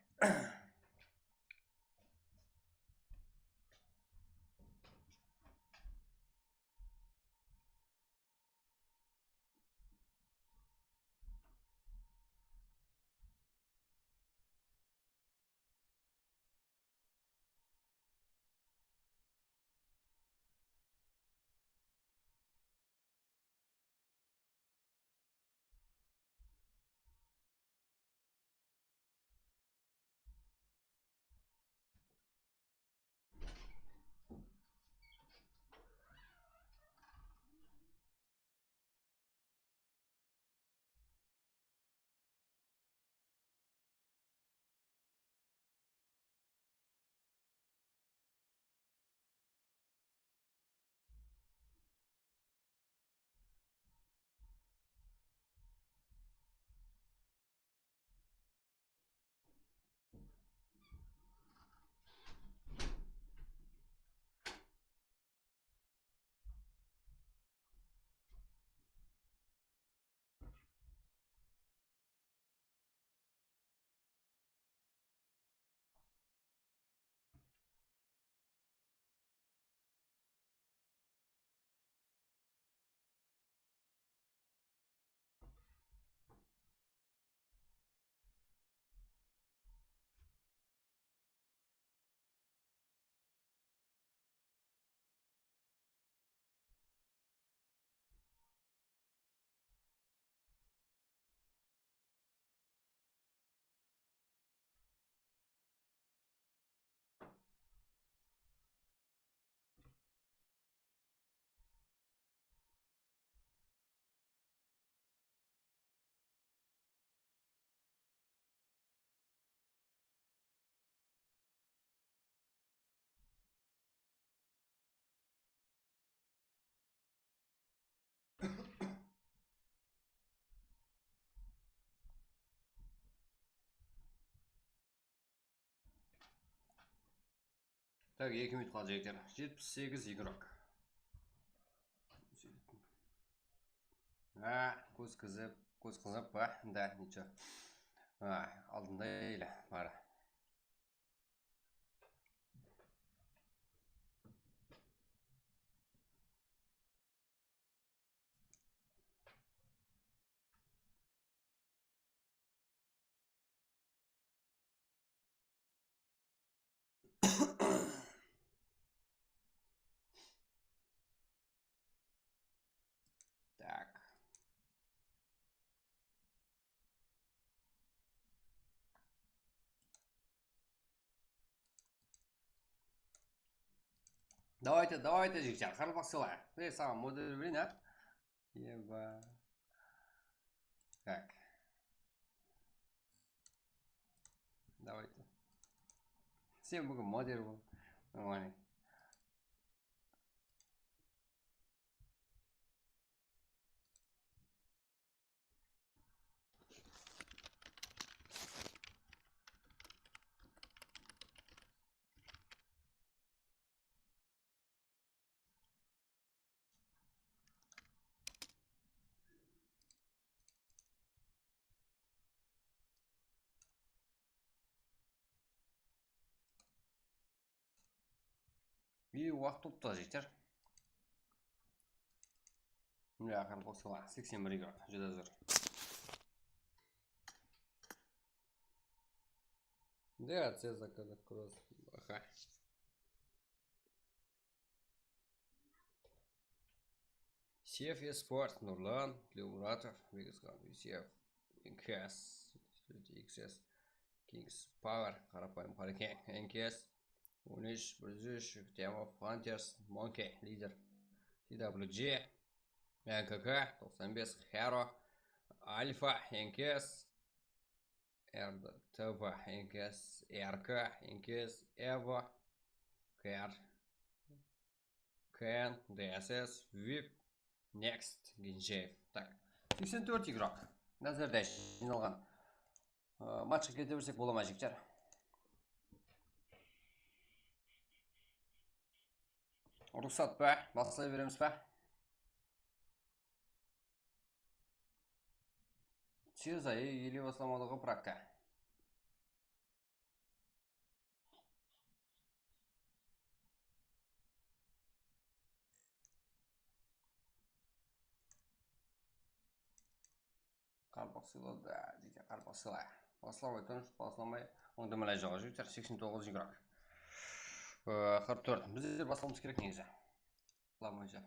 Tak, eki minut qaldı, jigitler. Jetpis segiz igrok. Ha, kóz qızıp, kóz qızıp pa? Da, nicho. Ha, aldında ele, bar. Так. Давайте, давайте, жигитler, qaraqalpaqshalar. Ey, saǵan model bereyin, a? Eba. Так. Давайте. Sen búgin model bol. Нормально. Ey, waqıt bolıptı, jigitler. Mine, aqırı qosıla, seksen bir igrok, júdá zor. Да, це заказать просто. Aha. Сеф Esport, Nurlan Tleuratov, Begisxan Yusef, N K S, X S, Kings Power, Qarapayım Qareken, N K S, on úsh, bir júz úsh, Time of Hunters, Monkey, Lider, T W G, N K K, toqsan bes, Hero, Alfa, N K S, R T V, N K S, R K, N K S, Evo, K R, K N, D S S, vip, Next, Genjeev. Так, seksen tórt igrok. Názerde jıynalǵan. Aa, matchqa kete bersek bola ma, jigitler? Ruxsat pa? Baslay beremiz pa? Чё за, ey, ele baslamadı ǵo, prakka. Qarpaq sıyla da, jigitler, qarpaq sıyla. Baslamay turıp, baslamay. Onda mına joq, jigitler, seksen toǵız igrok. Ee, qırq tórt. Bizler baslawımız kerek negizi. Baslamay júr.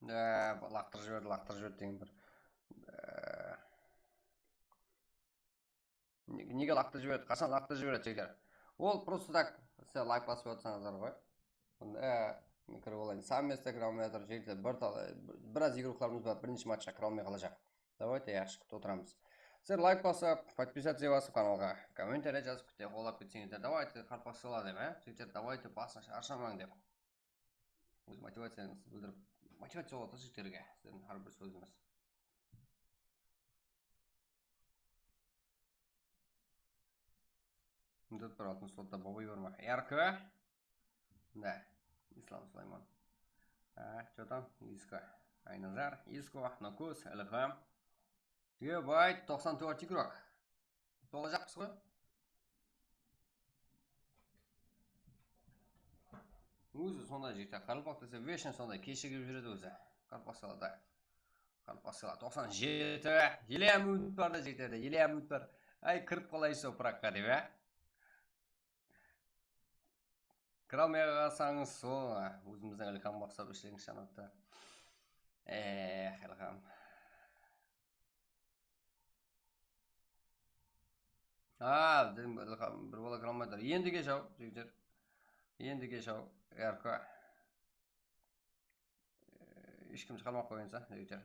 Ee, laqtırıp jiberdi, laqtırıp jiberdi degen bir. Ee, ne- nege laqtırıp jiberedi? Qashan laqtırıp jiberedi, jigitler? Ol просто так, sizler layk basıp atsańızlar ǵoy. Bunda, e, men kirip alayın. Sám mesta kire almay atır, jigitler. Bir tal-, biraz igroklarımız bar, birinshi matchqa kire almay qalajaq. Давайте, yaqshı kútip otıramız. Sizler layk basıp, подписаться basıp kanalǵa, kommentariya jazıp, kúte qollap ketseńizler. Давайте, qarpaq sıyla dep, e? Jigitler, давайте, basın, sharshamań dep. Óz motivaciyańızdı bildirip, motivaciya boladı jigitlerge sizlerdiń hár bir sózińiz. Mınaday bir altın slotta bobay bar ma? R K. Da, Islam Sulayman. Ha, что там? Isko. Aynazar, Isko, Nukus, Ilham. Ё, bay, toqsan tórt igrok. Tolajaqpız ǵoy. Ózi sonday jigit, qaraqalpaq dese, вечно sonday keshigip júredi ózi. Qaraqalpaq sıyla da. Qaraqalpaq sıyla, toqsan jeti. Ele minut bar da, jigitler, ele minut bar. Ay, kirip qalayın sol prakka dep, á? Kire almay qalsańız, sol, ózimizdiń Ilham baqsap ishleymiz janatta. Eh, Ilham. A, dedim, Ilham, bir bala kire almay tur. Endi kesh-aw, jigitler. Endi kesh-aw, R K. Hesh kim shıǵarmay qoyınsa, jigitler.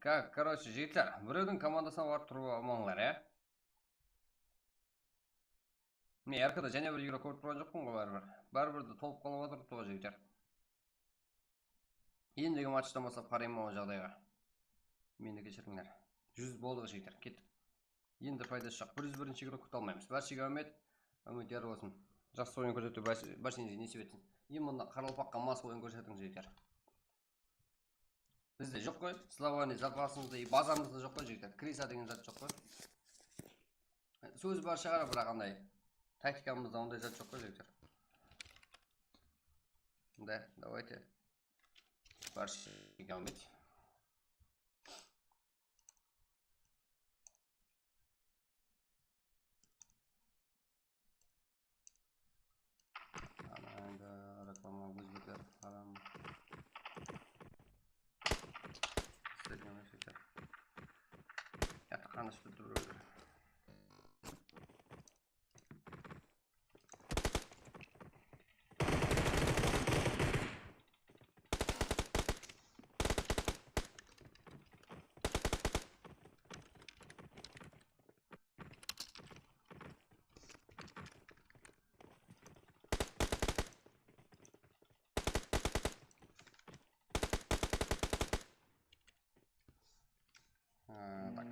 Ka-, короче, jigitler, birewdiń komandasına barıp turıp almańlar, ya. Mine, R K da jáne bir igrok kórip turǵan joqpan ǵoy, báribir. Báribir de tolıp qalıp atır, tuwǵan jigitler. Endigi matchtan baslap qarayman ol jaǵdayǵa. Meni keshirińler. Júz boldı, jigitler, kettik. Endi paydası joq. Bir júz birinshi kúni kúte almaymız. Bárshege áwmet, áwmet yar bolsın. Jaqsı oyın kórsetiw bár-, bárshemizge nesip etsin. Endi mında qaraqalpaqqa mas oyın kórsetiń, jigitler. Bizde joq qoy, словарный запасımızda, bazamızda joq qoy, jigitler. Krisa degen zat joq qoy. Sóz bar shıǵar, biraq anday taktikamızda onday zat joq qoy, jigitler. Da, давайте. Bárshege áwmet. Ana endi reklama, ózbekler, haram. Isletken ózbekler. Yaqtı qanısh bitti birewler. Ha, tak.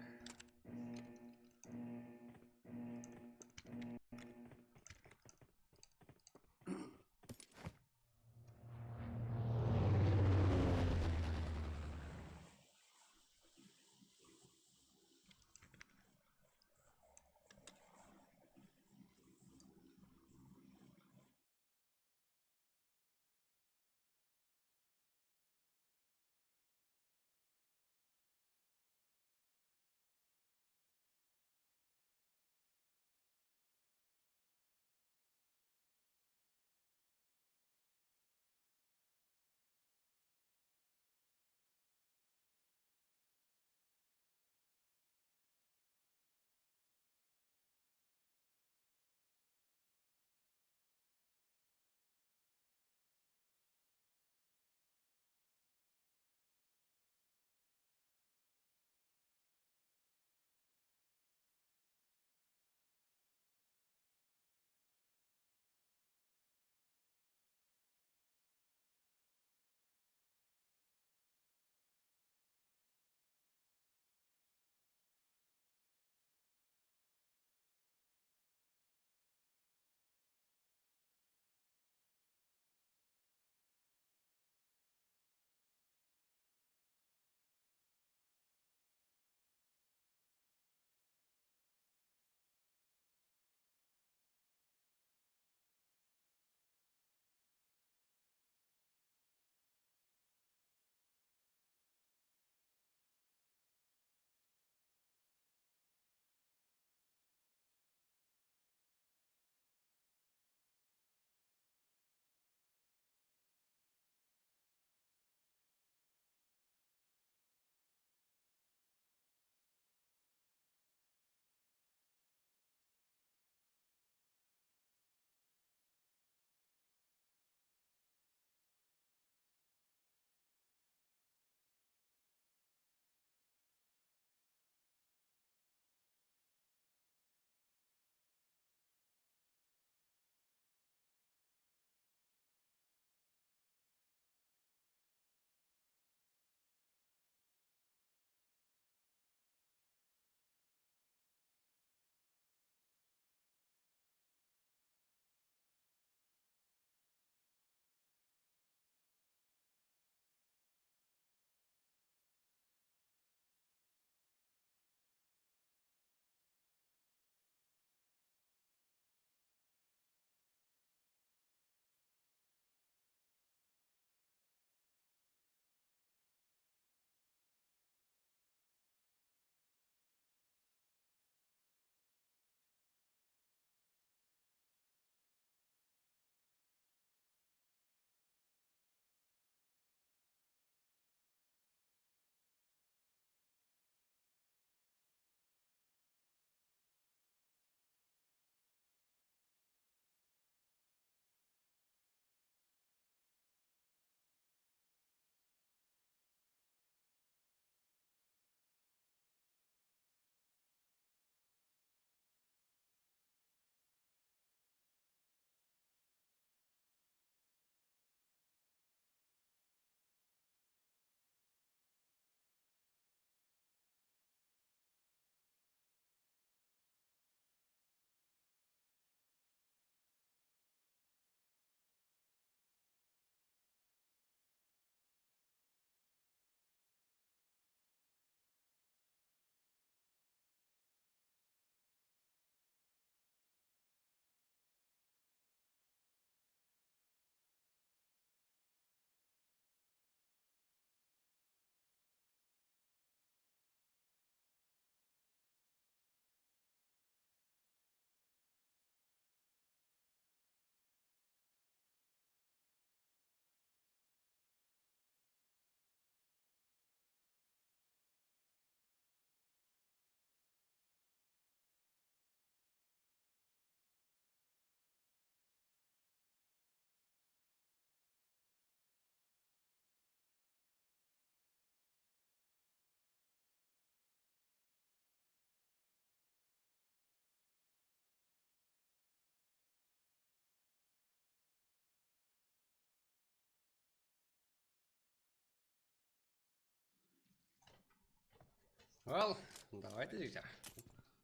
Al, давайте, jigitler.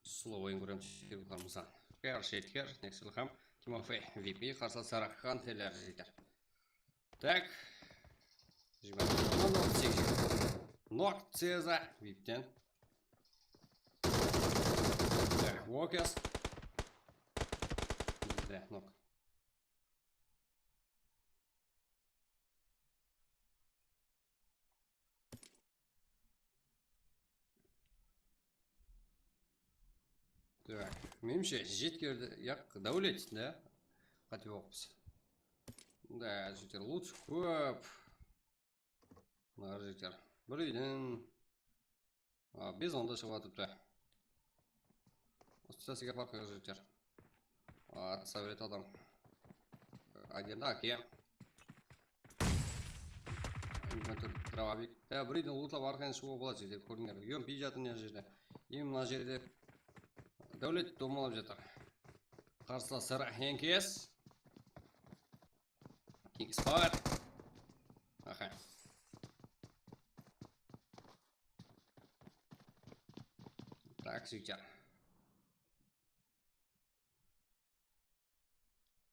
Slow oyın kóremiz, jigitler, mısalı. Kershi etker, Nexus ham, Timofey, V P, qarsı Saraxan teler, jigitler. Tak. Jigirma, nok, Ceza, V I P-ten. Tak, Walkers. Tak, nok. Так, menimshe, jetkerdi, yaq, Dáwlet, da? Qáte oqıpsız. Da, jigitler, lutı kóp. Mına jigitler, bir úyden, a, bes onda shıǵıp atıptı. Usı sesige farq jigitler. A, sabret adam. Agent aka. Inventor drovovik. Ya, bir úyden lutlap arqayın shıǵıwǵa boladı, jigitler, kórdińler. Úyim piyjatın mına jerde. Em mına jerde Dáwlet domalap jatır. Qarsılaslar Henkes. Kingsfire. Aha. Так, jigitler.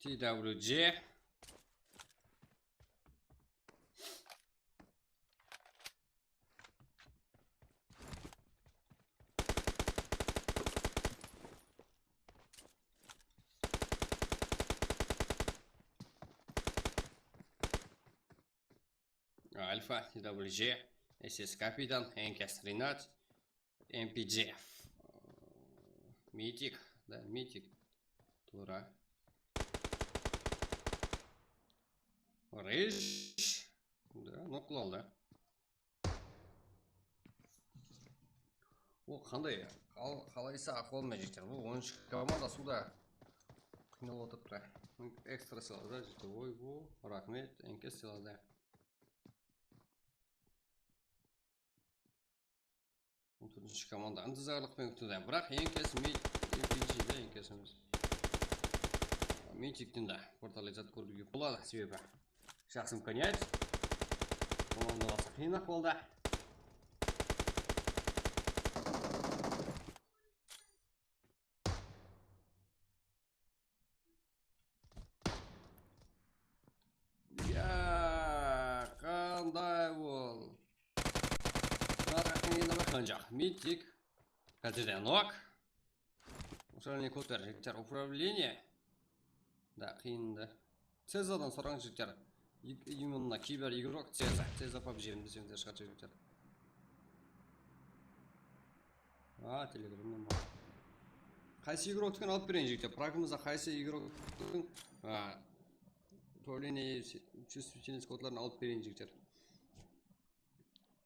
T W J. Alfa, T W J, S S Kapitan, Enkes Rinat, M P J, Mitik, da, Mitik, Tura, Rish, da, nok qıla aldı. O qanday, qal-, qalaysa aqıwal menen jigitler. Bul on úsh komanda suwda qıynalıp otırıptı. Ekstra sıyladı da, jigitler. Oy, bu, raxmet, Enkes sıyladı. On tórtinshi komanda intizarlıqpen kútedi. Biraq Enkes mi-, M P G de Enkes emes. Mitikten de bir talay zat kóriwge boladı, sebebi jaqsı imkaniyat. Onıń balası qıyın ahwalda. Ya, qanday ol? Ancaq Mitik. Qátesten nok. Upravlenie kóter, jigitler, upravlenie. Da, qıyın da. Cezadan sorań, jigitler. Именно kiber igrok Ceza. Ceza pubg deseńizler shıǵadı, jigitler. A, telegramnan bar. Qaysı igroktıkin alıp bereyin, jigitler? Pragımızda qaysı igroktıkin, a, управление чувствительность kodların alıp bereyin, jigitler?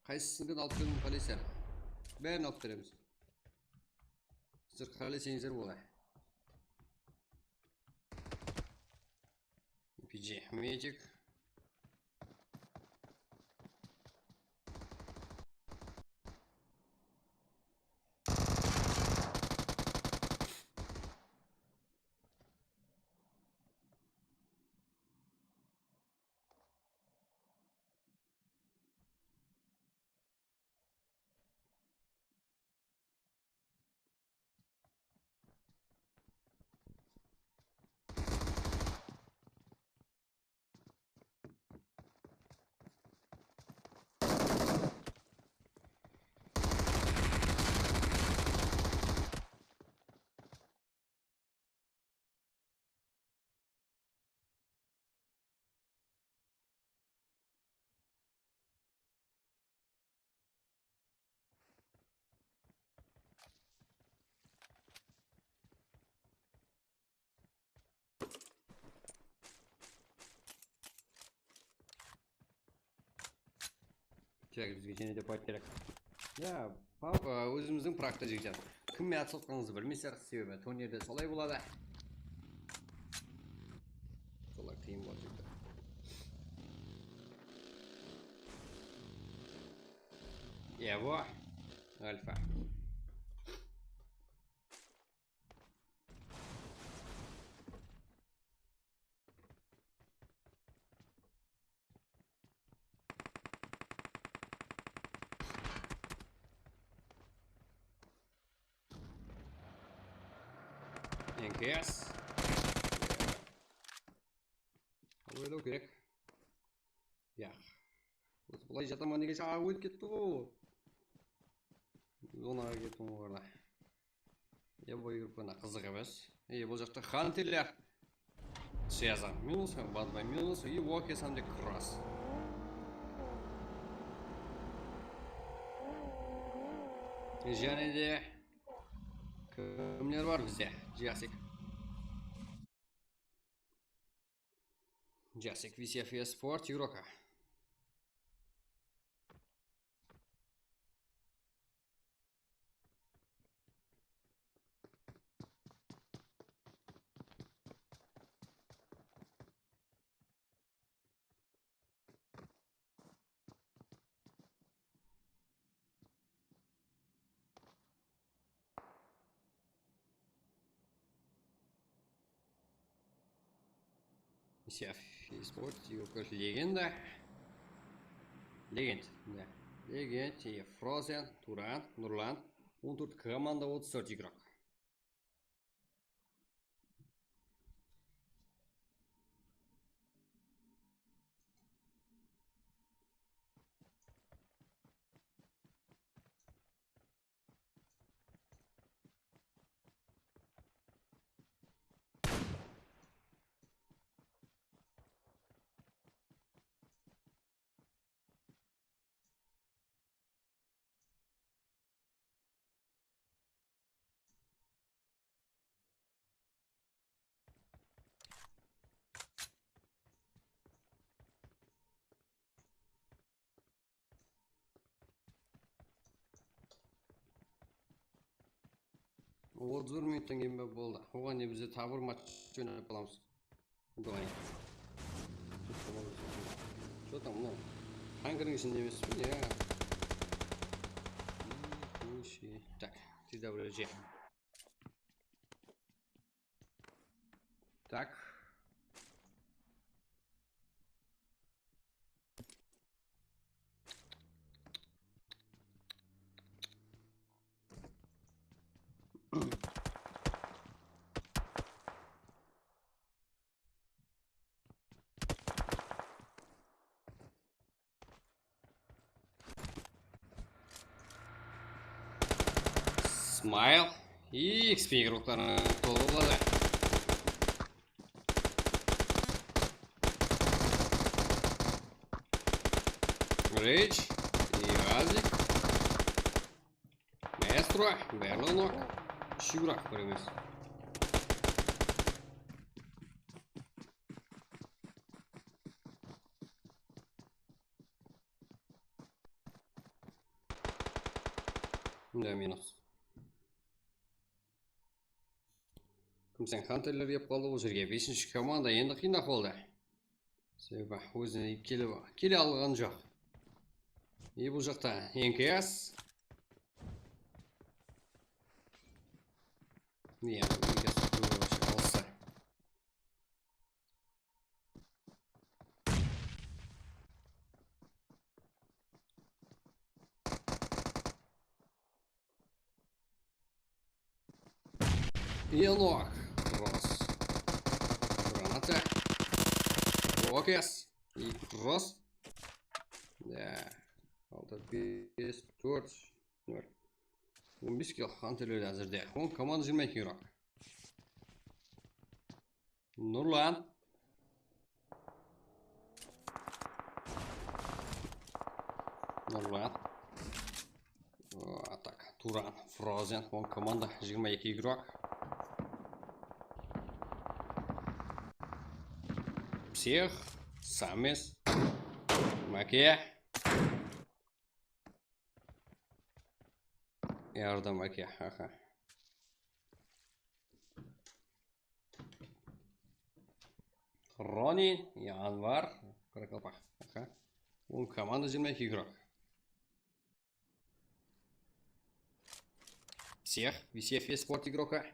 Qaysısınıkin alıp beriwdi qáleysiz? Bárin alıp beremiz. Sizler qáleseńizler, boladı. P G Magic. Kerak, bizge jáne de fight kerak. Ya, pa-, e, ózimizdiń prakta jigitler. Kimmen atısatqanıńızdı bilmeysizler, sebebi turnirde solay boladı. Solay qıyın boladı, jigitler. Evo, Alfa. Yes. Oylaw kerek. Yaq. Ózi bılay jataman degenshe aǵa ótip ketti ǵo. Zonaǵa kettim ǵo arada. Ya, bu gruppada qızıq emes. E, bul jaqta Hunterler. Sezar minus, Bad Boy minus, и Walker hám de Cross. Jáne de kimler bar bizde? Jasik. Jasik, V C F Sport, Yuroka. Misyav, Esport, Yogurt, Legenda. Legend, da. Legend, e, Frozen, Turan, Nurlan. On tórt komanda, otız tórt игрок. Otız bir minuttan keyin be boldı. Oǵan ne bizde taǵı bir match oynap alamız. Давай. Что там, ну? Hangardıń ishinde emes pe, ya? Так, T W G. Так. Smile. И X P игрокларына tolıp aladı. Rage. И Azik. Maestro. Berlonok. Shugrak bir emes. Mında minus. Kim sen, Hunterler kep qaldı bul jerge. Besinshi komanda endi qıyın ahwalda. Sebebi ózine kele, kele alǵan joq. E, bul jaqta N K S. Mine, N K S alıssa. Enok. Cross. Granata. Rokes. И Cross. Da. Altı, bes, tórt, nol. On bes kill Hunterler házirde. On komanda, jigirma eki игрок. Nurlan. Nurlan. O, atak. Turan, Frozen, on komanda, jigirma eki игрок. Psix, Sames, Make. Yardım Make, aha. Ronin, Yanvar, Qaraqalpaq. Aha. On komanda, jigirma eki игрок. Всех, V C F Sport игрока.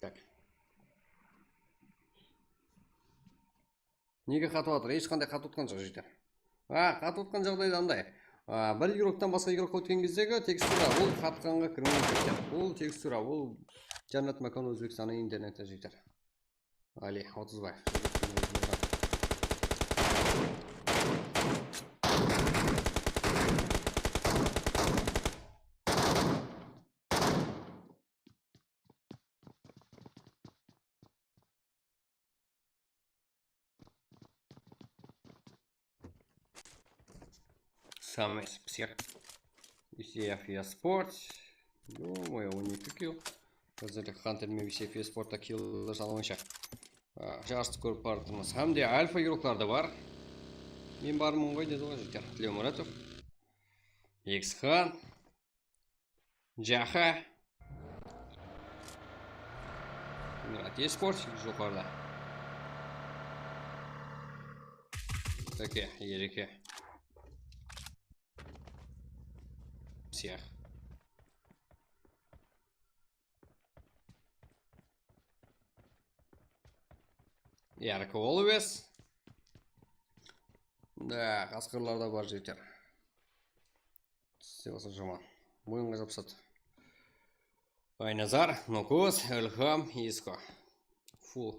Tak. Nege qatıp atır? Hesh qanday qatıp atqan joq, jigitler. Ha, qatıp atqan jaǵdayda anday. A, bir igroktan basqa igrokqa ótken gezdegi tekstura, ol qatqanǵa kirmey ketken. Ol tekstura, ol Jannat Makon Ózbekstannıń interneti, jigitler. Ali Otızbaev. Самый всех. Ё-моё, он eki kill. Házir Hunter men Wi-Fi Sportta killdi salǵanshaq. A, jarıstı kórip barıp turmız. Hám de alfa igroklar da bar. Men barmın ǵoy, dedi ǵoy, jigitler. Tilewmuratov. Eksxan. Jaxa. Murat Esports joqarıda. Take, Ereke. Siyaq. Yarko Always. Da, qasqırlar da bar, jigitler. Sivasın jaman. Moyınǵa japsadı. Aynazar, Nokos, Ilham, Isko. Full.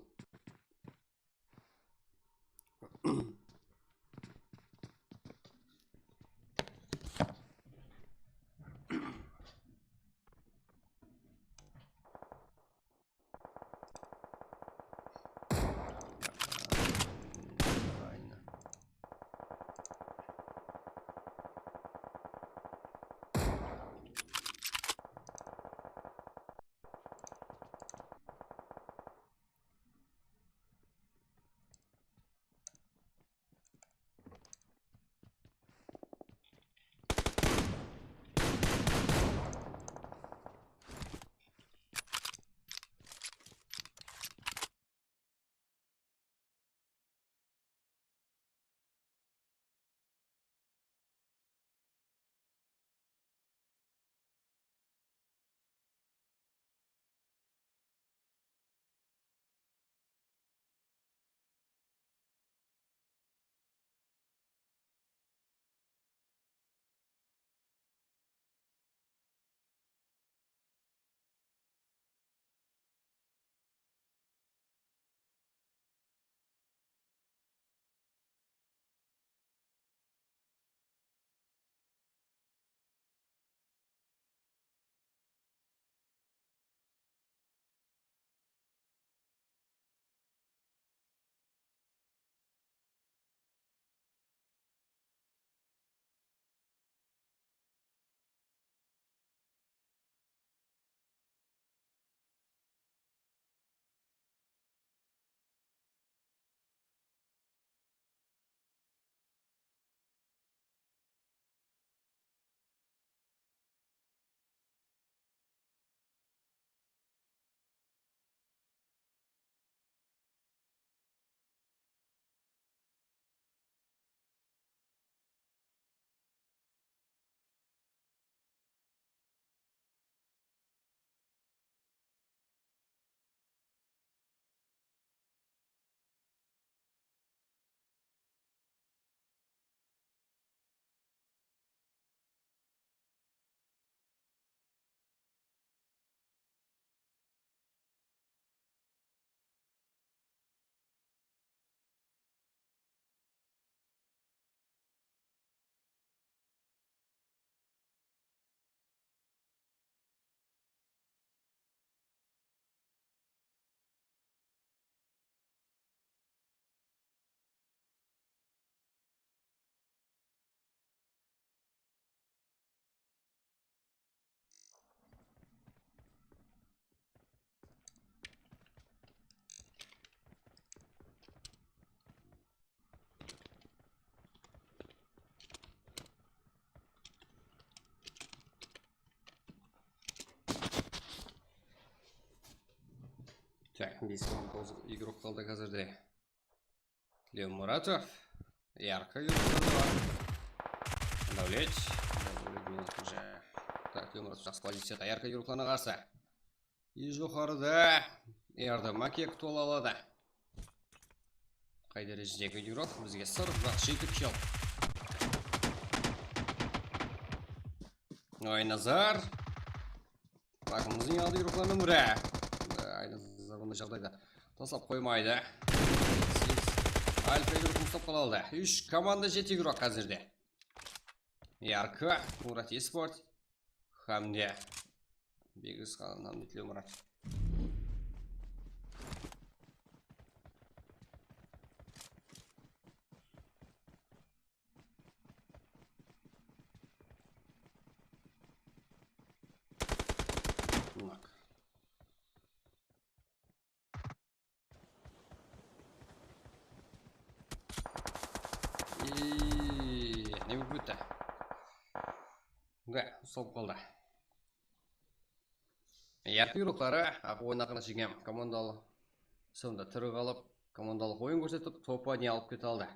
Tak, bes on toǵız igrok qaldı házirde. Lev Muratov. Yarko igroklar da bar. Davlet. Davlet, minutınca. Tak, Lev Muratov jaqsı poziciyada. Yarko igroklarına qarsı. Joqarıda Erdem Ake kutip aladı. Qay derejedegi igrok? Bizge sır, biraq jeti kill. Aynazar. Takımımızdıń aldı igroklarınan biri. Aynazar bunday jaǵdayda taslap qoymaydı. Alfa igrok uslap qala aldı. Úsh komanda, jeti igrok házirde. Yarkı, Murat Esport. Hámde Begizxan, Hámde Tilewmurat. Tak. Ey, ne bolıp ketti? Gá, usalıp qaldı. Yarkı igrokları aq oyın aqırına shekem komandalı sonda tiri qalıp, komandalıq oyın kórsetip, topa deyin alıp kete aldı.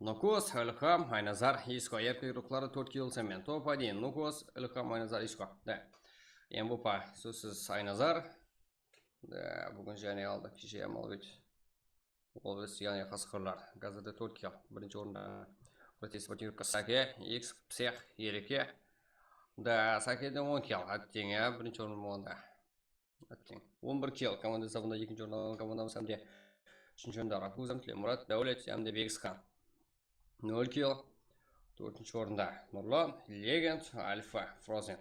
Nukos, Ilham, Aynazar, Isko, Yarkı igrokları tórt kill sanmen. Topa deyin Nukos, Ilham, Aynazar, Isko. Da. M V P sózsiz Aynazar. Da, búgin jáne aldı, keshe Amalbek. Ol biz yaǵnıy qasqırlar. Házirde tórt kill. Birinshi orında Protes Sportivka Sake, X, Psex, Ereke. Da, Sakede on kill. Átteń, ya, birinshi orın bolǵanda. Átteń. On bir kill. Komanda esabında ekinshi orın alǵan komandamız hámde úshinshi orında Rakuz, Tilewmurat, Dáwlet, hámde Begizxan. Nol kill. Tórtinshi orında Nurlan, Legend, Alfa, Frozen.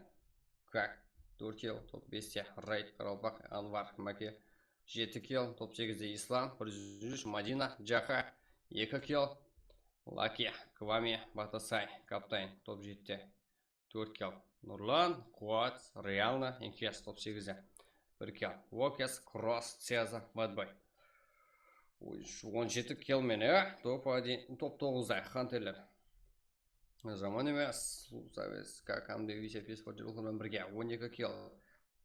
Kak, tórt kill, top beste, Raid, Qaraqalpaq, Anvar, Make, jeti kill, top segizde Islam, bir júz úsh, Madina, Jaxa, eki kill, Laki, Kvami, Batasay, Kaptayn, top jetide, tórt kill, Nurlan, Quwat, Realno, Enkes, top segizde, bir kill, Wokes, Kross, Ceza, Madboy. Oy, şu on jeti kill menen, top один, top toǵızda, Hanterler. Jaman emes. Savez, Kakamde, Vise Pisport jurıqlarınan birge on eki kill.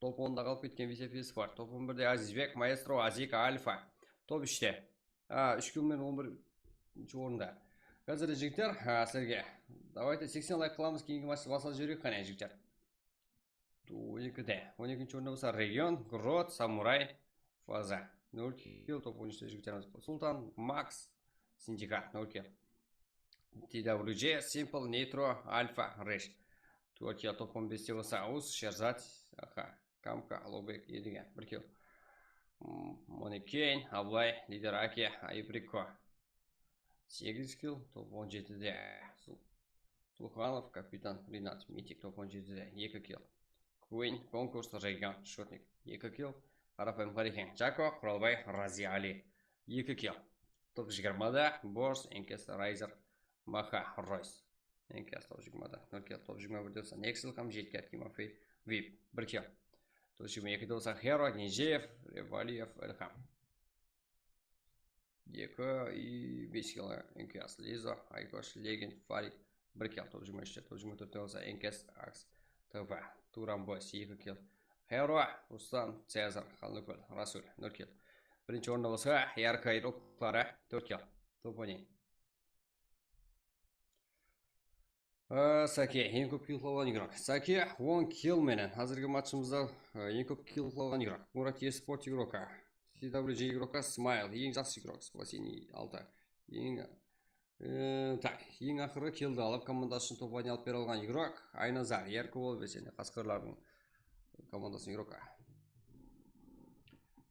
Top onda qalıp ketken Vise Pisport. Top on birde Azizbek, Maestro, Azik, Alfa. Top úshte. A, úsh kill menen on birinshi orında. Házir, jigitler, a, sizlerge. Давайте seksen layk qılamız, keyingi matchta basqa júreyik qáne, jigitler. On ekide. On ekinshi orında bolsa Region, Grot, Samuray, Faza. Nol kill, top on úshte jigitlerimiz. Sultan, Max, Sindikat, nol kill. T W J, Simple, Nitro, Alfa, Resh. Tórt kill, top on beste bolsa Us, Sherzat, Aha, Kamka, Alubek, Edigen, bir kill. Mm, Monekeyn, Ablay, Lider Ake, Ayıpriko. Segiz kill, top on jetide Sul-, Sulxanov, Kapitan Rinat, Mitik, top on jetide eki kill. Queen, Konkurs, Region, Shotnik, eki kill. Qarapayım Qareken, Jako, Quralbay, Razi Ali, eki kill. Top jigirmada Bors, Enkes, Raizer, Maha, Royce. Enkes top jigirmada nol kill, top jigirma birde bolsa Nexel hám jeti kill, Timofey, Vip, bir kill. Top jigirma ekide bolsa Hero, Genjeev, Revaliev, Ilham. Eki i bes kill, Enkes, Lizo, Aykosh, Legend, Farid, bir kill, top jigirma úshte, top jigirma tórtte bolsa Enkes, Aks, T V, Turan Boys, eki kill. Hero, Ruslan, Cezar, Xalnukul, Rasul, nol kill. Birinshi orında bolsa Yarkı igrokları, tórt kill. Top on. Á, Sake, eń kóp kill qılǵan igrok. Sake on kill menen házirgi matchımızda, á, eń kóp kill qılǵan igrok. Murat Esport igroka. C W J igroka, Smile, eń jaqsı igrok, Spaseniy altı. Eń, e, tak, eń aqırı killdi alıp, komandası ushın top oyın alıp bere alǵan igrok, Aynazar, Erki ol belsendi, qasqırlardıń komandasınıń igroka.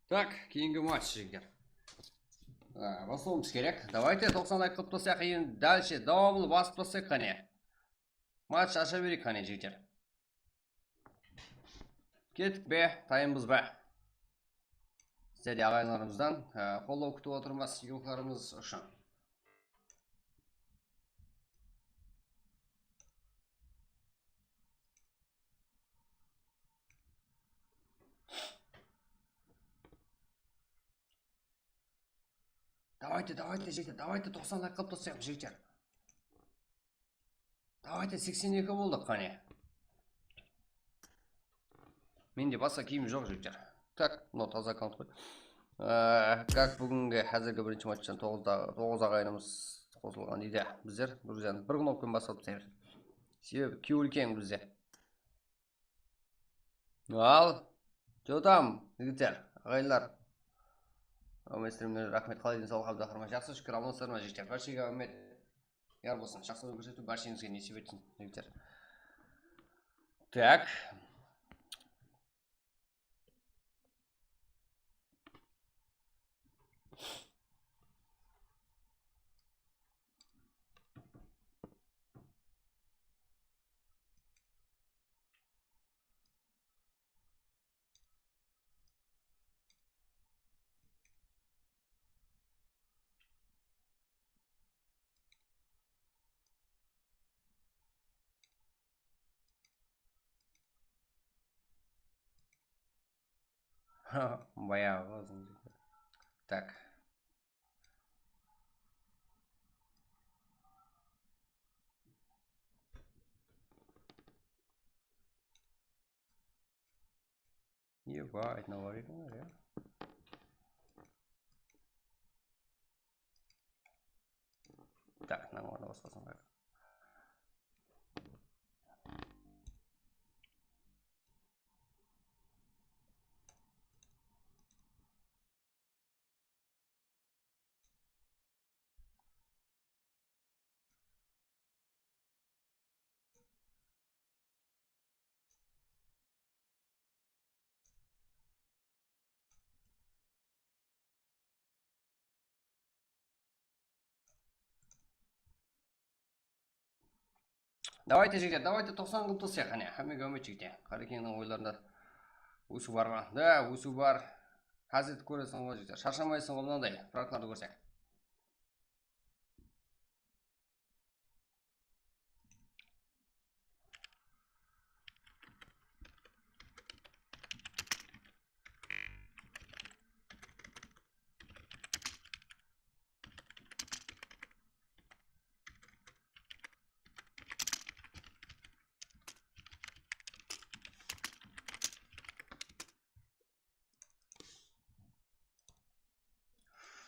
Tak, keyingi match, jigitler. Á, baslawımız kerek. Давайте toqsan layk qılıp taslap, keyin дальше, dawamlı basıp taslap, qáne. Match asha bereyik, qáne, jigitler. Kettik pe, tayınbız ba? Sizlerdi aǵayinlarımızdan, á, qollaw kútip otırmız, igroklarımız ushın. Давайте, давайте, jigitler, давайте, toqsan layk qılıp taslap, jigitler. Давайте, seksen eki boldıq, qáne. Mende basqa kiyim joq, jigitler. Tak, mınaw taza akkaunt qoy. Á, как búgingi házirgi birinshi matchtan toǵızda, toǵız aǵayinimiz qosılǵan deydi. Bizler Gruziyanı bir knopkamen basıp taslaymız. Sebebi kewil keń bizde. Al, Jotam, jigitler, aǵayinlar. Áwmet, streamler, raxmet. Qalay, densawlıq, abdaqırma? Jaqsı, shúkir, amansızlar ma, jigitler? Bárshege áwmet. Yar bolsın, jaqsılıq kórsetiw bársheńizge nesip etsin, jigitler. Tak. Bayaǵı uzın. Tak. Eba, aytına bar eken, ya. Tak, mınań ornı basqasın qoyayıq. Davayte, jigitler, davayte, toqsan qılıp tursaq, qáne, hámmege úmit, jigitler. Qarekengniń oylarında ósiw bar ma? Da, ósiw bar. Házir kóreseń ǵoy, jigitler. Sharshamaysıń ǵoy, mınanday fraklardı kórsek.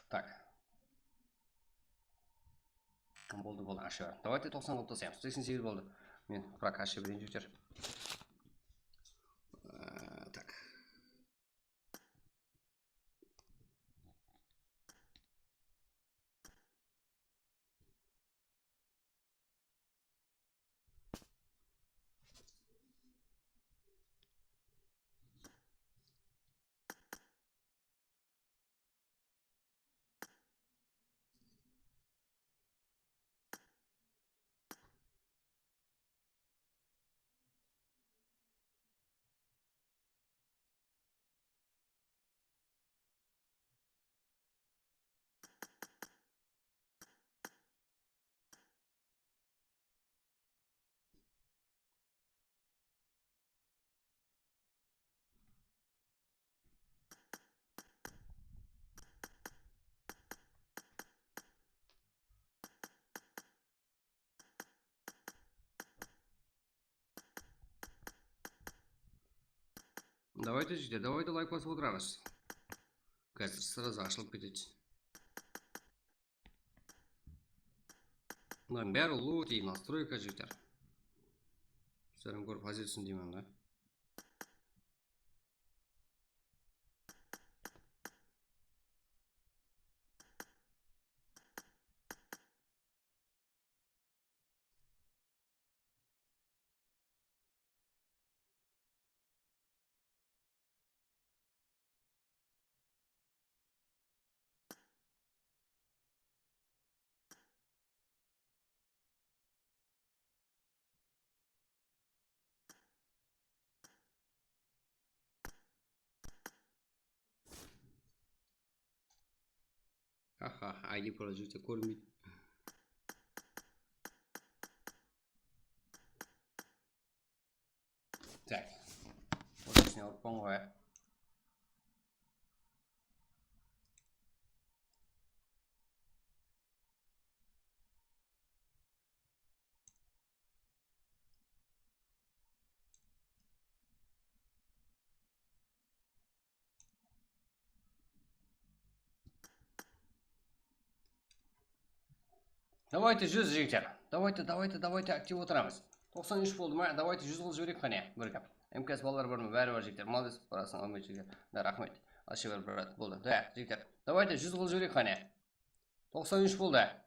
Tak. Boldı, boldı, ashıp. Davayte, toqsan qılıp taslaymız. Seksen segiz boldı. Men prak ashıp bereyin, jigitler. Ee, tak. Davayte, jigitler, davayte, layk basıp otıramız. Házir sırası ashılıp ketedi. Mınanıń bári ulıwı dey, nastroyka, jigitler. Sizlerden kórip házir túsin deymen da. Aha, I D prodyuser kórinbeydi. Tak. Bunıń ishine urıppan ǵoy. Davayte, júz, jigitler. Davayte, davayte, davayte, aktiv otıramız. Toqsan úsh boldı ma? Davayte, júz qılıp jibereyik, qáne, bir gáp. M K S balalar bar ma? Bári bar, jigitler. Molodec, barasın, almay jigitler. Da, raxmet. Ashıber, brat, boldı. Da, jigitler. Давайте, júz qılıp jibereyik, qáne. Toqsan úsh boldı.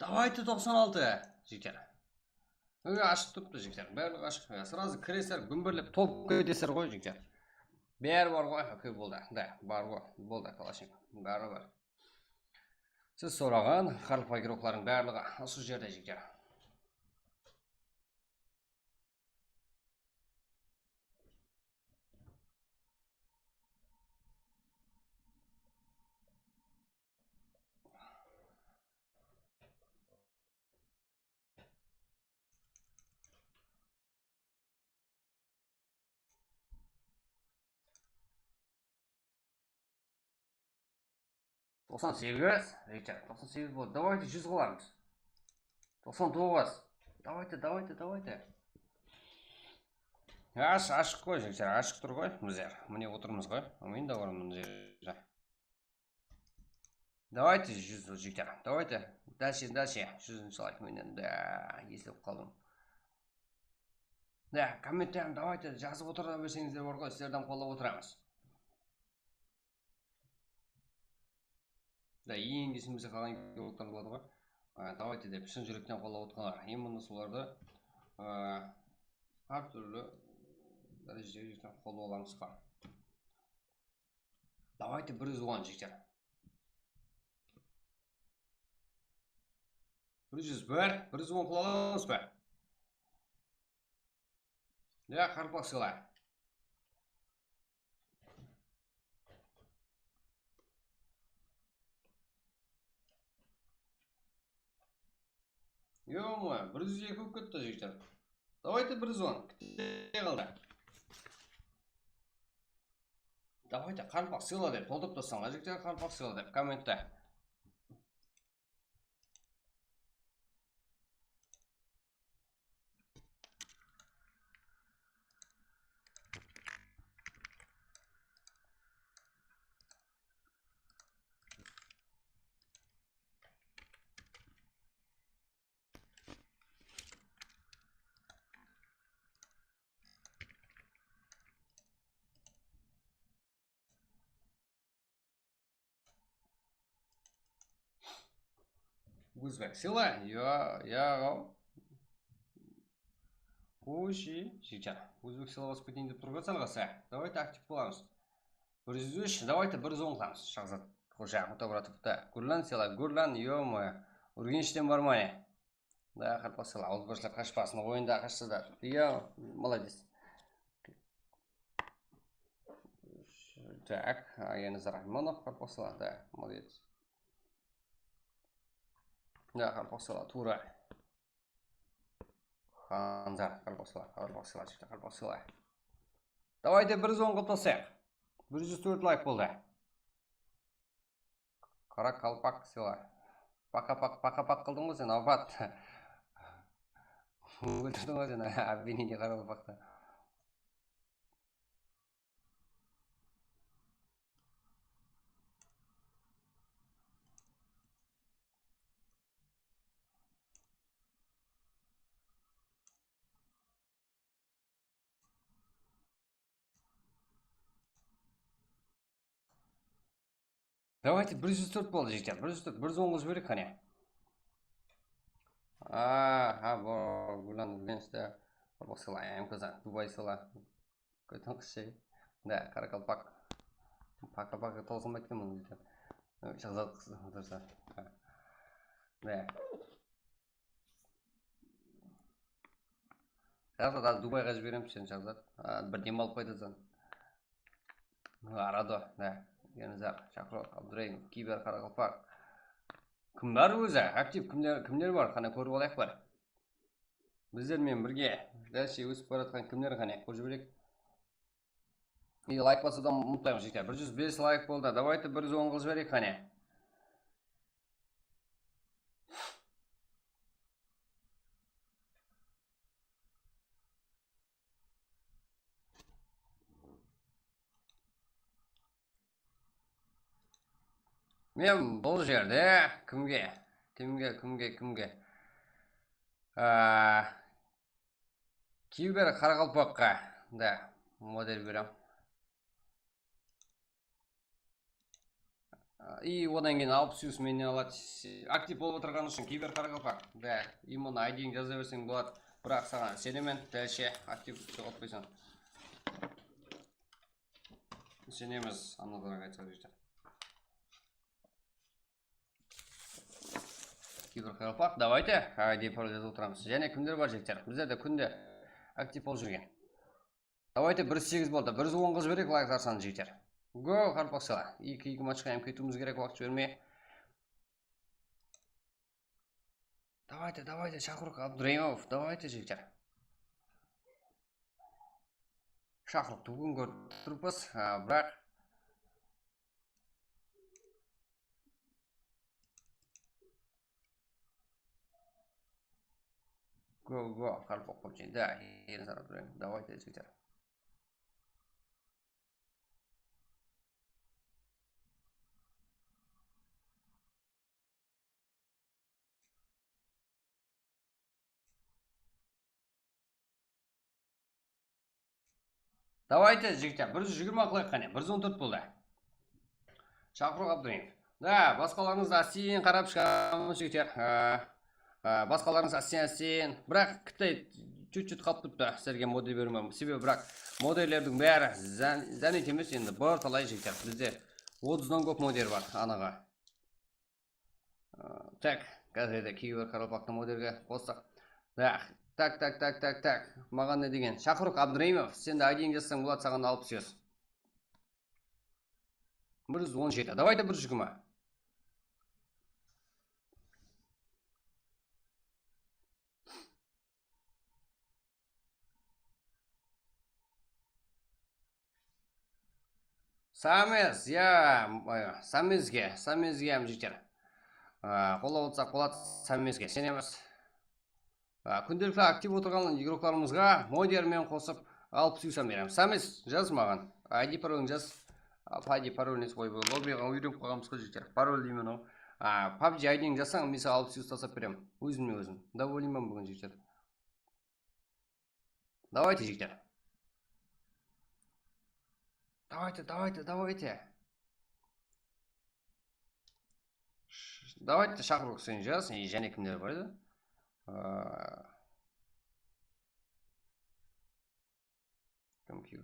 Давайте, toqsan altı, jigitler. Öge ashıq turıptı, jigitler. Barlıǵı ashıq. Ya, srazı kiresizler, gúmbirlep tolıp ketesizler ǵoy, jigitler. Bári bar ǵoy, okey, boldı. Da, bar ǵoy, boldı, Kalashnikov. Bári bar. Siz soraǵan qaraqalpaq igroklaryń barlıǵı usı jerde, jigitler. Toqsan segiz, jigitler, toqsan segiz boldı. Давайте, júz qılamız. Toqsan toǵız. Давайте, давайте, давайте. Ash-, ashıq ǵoy, jigitler, ashıq tur ǵoy bizler. Mine otırmız ǵoy. Amin, давай, mına jerde. Давайте, júz, jigitler. Давайте. Дальше, дальше. Júzinshi layk menen. Da, eslep qaldım. Da, kommentariyam, давайте, jazıp otıra berseńizler bar ǵoy, sizlerdi qollap otıramız. Da, eń esimizde qalǵan igoroklar boladı ǵoy. A, давайте dep shın júrekten qollap otırǵanlar. Endi mında solardı, a, hár túrli dárejede júrekten qollap alamız ǵoy. Давайте, bir júz on, jigitler. Bir júz bir, bir júz on qıla alamız ba? Ya, qaraqalpaq sıla. Ё-моё, bir júz eki bolıp ketti, jigitler. Давайте, bir júz on. Kitte qaldı. Давайте, qaraqalpaq sıla dep toltırıp taslańlar, jigitler, qaraqalpaq sıla dep kommentte. Ózbek sıla, ya, ya. Xosh, jigitler. Ózbek sıla basıp keteyin dep turǵan salǵası. Давайте, aktiv bolamız. Bir júz úsh, давайте, bir júz on qılamız. Shahzat Xoja Mutabratov ta. Gúrlan sıla, Gúrlan, ё-моё. Úrgenshten bar ma ne? Da, qaraqalpaq sıla, awızbirshilep qashpasın, oyında qashsa da. Yo, молодец. Так, Ayanaz Rahimonov, qaraqalpaq sıla, da, молодец. Da, qaraqalpaq sıla, tuwra. Xanzar, qaraqalpaq sıla, qaraqalpaq sıla, jigitler, qaraqalpaq sıla. Давайте, bir júz on qılıp taslayıq. Bir júz tórt layk boldı. Qaraqalpaq sıla. Paka-pak, paka-pak qıldıń ǵoy sen, apat. Óltirdiń ǵoy sen, обвинение qaraqalpaqtı. Давайте, bir júz tórt boldı, jigitler. Bir júz tórt, bir júz on qılıp jibereyik, qáne. Aha, bu, Gúrlan, Gúrlan, işte, Qaraqalpaq sıla, M K Z, Dubay sıla. Kótiń qıshshay. Da, qaraqalpaq. Paka-paka tolsınba etken bunıń, jigitler. Shahzat qız, dursa. Da. Shahzat, házir Dubayǵa jiberemiz seni, Shahzat. Ha, bir dem alıp qaytasan. Arado, ne? Yanizar, Shaxrux, Abduraimov, Kiber, Qaraqalpaq. Kim bar ózi? Aktiv kimler, kimler bar? Qáne kórip alayıq bir. Bizler menen birge dálshe ósip baratqan kimler, qáne kórip jibereyik. I layk basıwdı umıtpaymız, jigitler. Bir júz bes layk boldı. Давайте bir júz on qılıp jibereyik, qáne. Men bul jerde kimge, kimge, kimge, kimge? Aa, Kiber Qaraqalpaqqa da model berem. I odan keyin alpıs júz mennen aladı. Aktiv bolıp otırǵanı ushın Kiber Qaraqalpaq. Da, именно I D-ńdi jaza berseń boladı. Biraq saǵan isenemen, dálshe aktiv joǵaltpaysań. Isenemiz, annadan aytsa jigitler. Kiber Qaraqalpaq, давайте, I D parol jazıp otıramız. Jáne kimler bar, jigitler? Bizlerde kúnde aktiv bolıp júrgen. Давайте bir júz segiz boldı. Bir júz on qılıp jibereyik layk sanın, jigitler. Go, Qaraqalpaq sıyla. Eki, eki matchqa hám ketiwimiz kerek, waqıt jibermey. Давайте, давайте, Shaxrux Abduraimov, давайте, jigitler. Shaxruxtı búgin kórip turıppız, a, biraq Go, go, Qaraqalpaq PUBG. Da, endi sarap turayın. Давайте, jigitler. Давайте, jigitler, bir júz jigirma qılayıq qáne, bir júz on tórt boldı. Shaxrux Abduraimov. Da, basqalarıńız da ásten qarap shıǵamız, jigitler. Á, á, basqalarıńız ásten, ásten. Biraq kitte chut-chut qalıp turıptı sizlerge model bermem. Sebebi biraq modellerdiń bári zan-, zanit emes, endi bir talay, jigitler. Bizde otızdan kóp model bar, anaǵa. Á, tak, házir de Kiber Qaraqalpaqtı modelge qostıq. Tak, tak, tak, tak, tak, tak. Maǵan ne degen? Shaxrux Abduraimov, sen de I D-ńdi jazsań boladı, saǵan alpıs júz. Bir júz on jeti. Давайте bir júz jigirma. Samez, ya, Samezge, Samezge hám jeter. Á, qollap otırsaq boladı, Samezge isenemiz. Á, kúndelikli aktiv otırǵan igróklarımızǵa model menen qosıp alpıs yusam beremiz. Samez, jaz maǵan. I D parolin jaz. Á, I D parolin es qoyıp, lobbiǵa úyrenip qalǵanbız ǵoy, jeter. Parol deymen ǵoy. Á, PUBG I D-ńdi jazsań, men saǵan alpıs yus taslap beremen. Ózimnen ózim. Довольныйman búgin, jeter. Давайте, jigitler. Давайте, давайте, давайте. Sh-, давайте, Shaxrux, sen jaz, e, jáne kimler bar edi? Aa, kim, kim,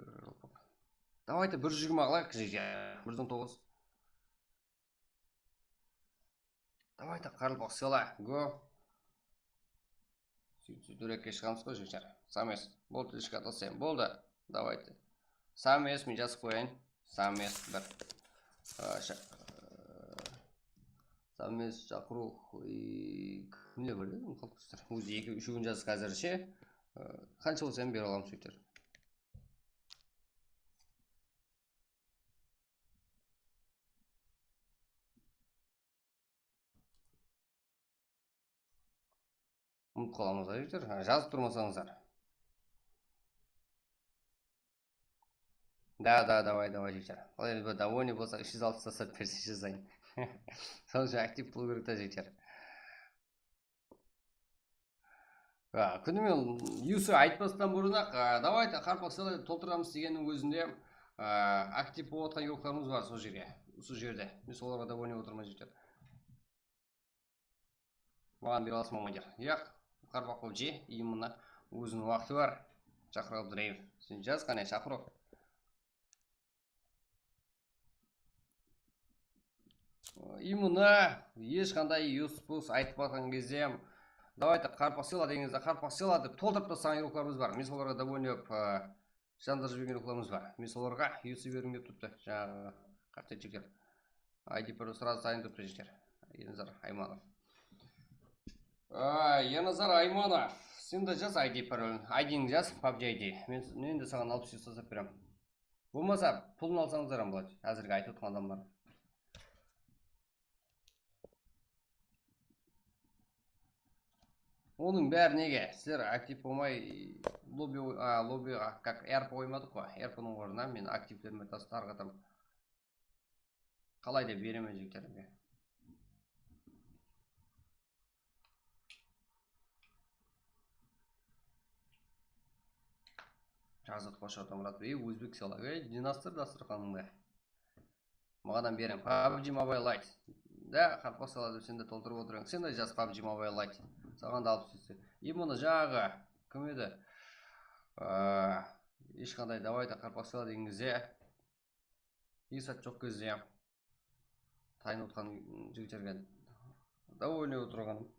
давайте, bir júz jigirma qılayıq, jigitler. Bir júz on toǵız. Давайте, Qaraqalpaq sıyla, go. Sóytip, sóytip, dórekke shıǵamız ǵoy, jigitler. Samez. Boldı, ishke taslay. Boldı. Давайте. Samez, men jazıp qoyayın. Samez bir. Aa, sha-, aa, Samez, Shaxrux, i, kimler bar edi? Unutıp qalıptı. Ózi eki, úshewin jazdıq házirshe. Aa, qansha bolsa hám bere alamız, jigitler. Umıtıp qalamız, jigitler. Ha, jazıp turmasańızlar. Da, da, давай, давай, jigitler. Qalay, bir довольный bolsaq, úsh júz alpıs taslap berse jazayın. Sol ushın aktiv bolıw kerek ta, jigitler. Ha, kúnime yusy aytpastan burın-aq, a, давайте, Qaraqalpaq sıyla dep toltıramız degenniń ózinde, a, aktiv bolıp atırǵan igróklarımız bar sol jerge, usı jerde. Men solarǵa довольный otırman, jigitler. Maǵan bere alasız ma, model? Yaq, Qaraqalpaq PUBG, именно óziniń waqtı bar. Shaxrux Abduraimov. Sen jaz qáne, Shaxrux. Именно hesh qanday yus-pus aytıp atırǵan gezde, давайте, Qaraqalpaq sıyla degen gezde, Qaraqalpaq sıyla dep toltırıp taslaǵan igróklarımız bar. Men solarǵa довольный bolıp, a, jandırıp jibergen igróklarımız bar. Men solarǵa yusy beriń dep turıptı. Jańaǵı qartay jigitler. I D parol сразу tayın turıptı, jigitler. Ernazar Aymanov. A, Ernazar Aymanov. Sen de jaz I D parolin. I D-ńdi jaz, pubg I D. Men s-, men de saǵan alıp tasıp berem. Bolmasa, pulın alsańızlar ham boladı. Házirgi aytıp otırǵan adamlar. Onıń bári nege? Sizler aktiv bolmay, lobby oy-, a, lobby, a, kak, R P oymadıq ǵoy. R P-niń ornına men aktivlerime tas tarqatam. Qalay da beremen jigitlerge. Jazıt Qoshırdı Murat bey, Ózbek sala. Ey, dinastır dasturxanıńdı. Maǵan beriń. PUBG Mobile Lite. Da, qartbaq sala dep sen de toltırıp otırıń. Sen de jaz PUBG Mobile Lite. Saǵan da alıp túsedi. E, bunı jańaǵı, kim edi? Aa, hesh qanday, давайте, qartbaq sala degen gezde. Esat joq gezde. Tayın otqan jigitlerge da oynap otırǵanım.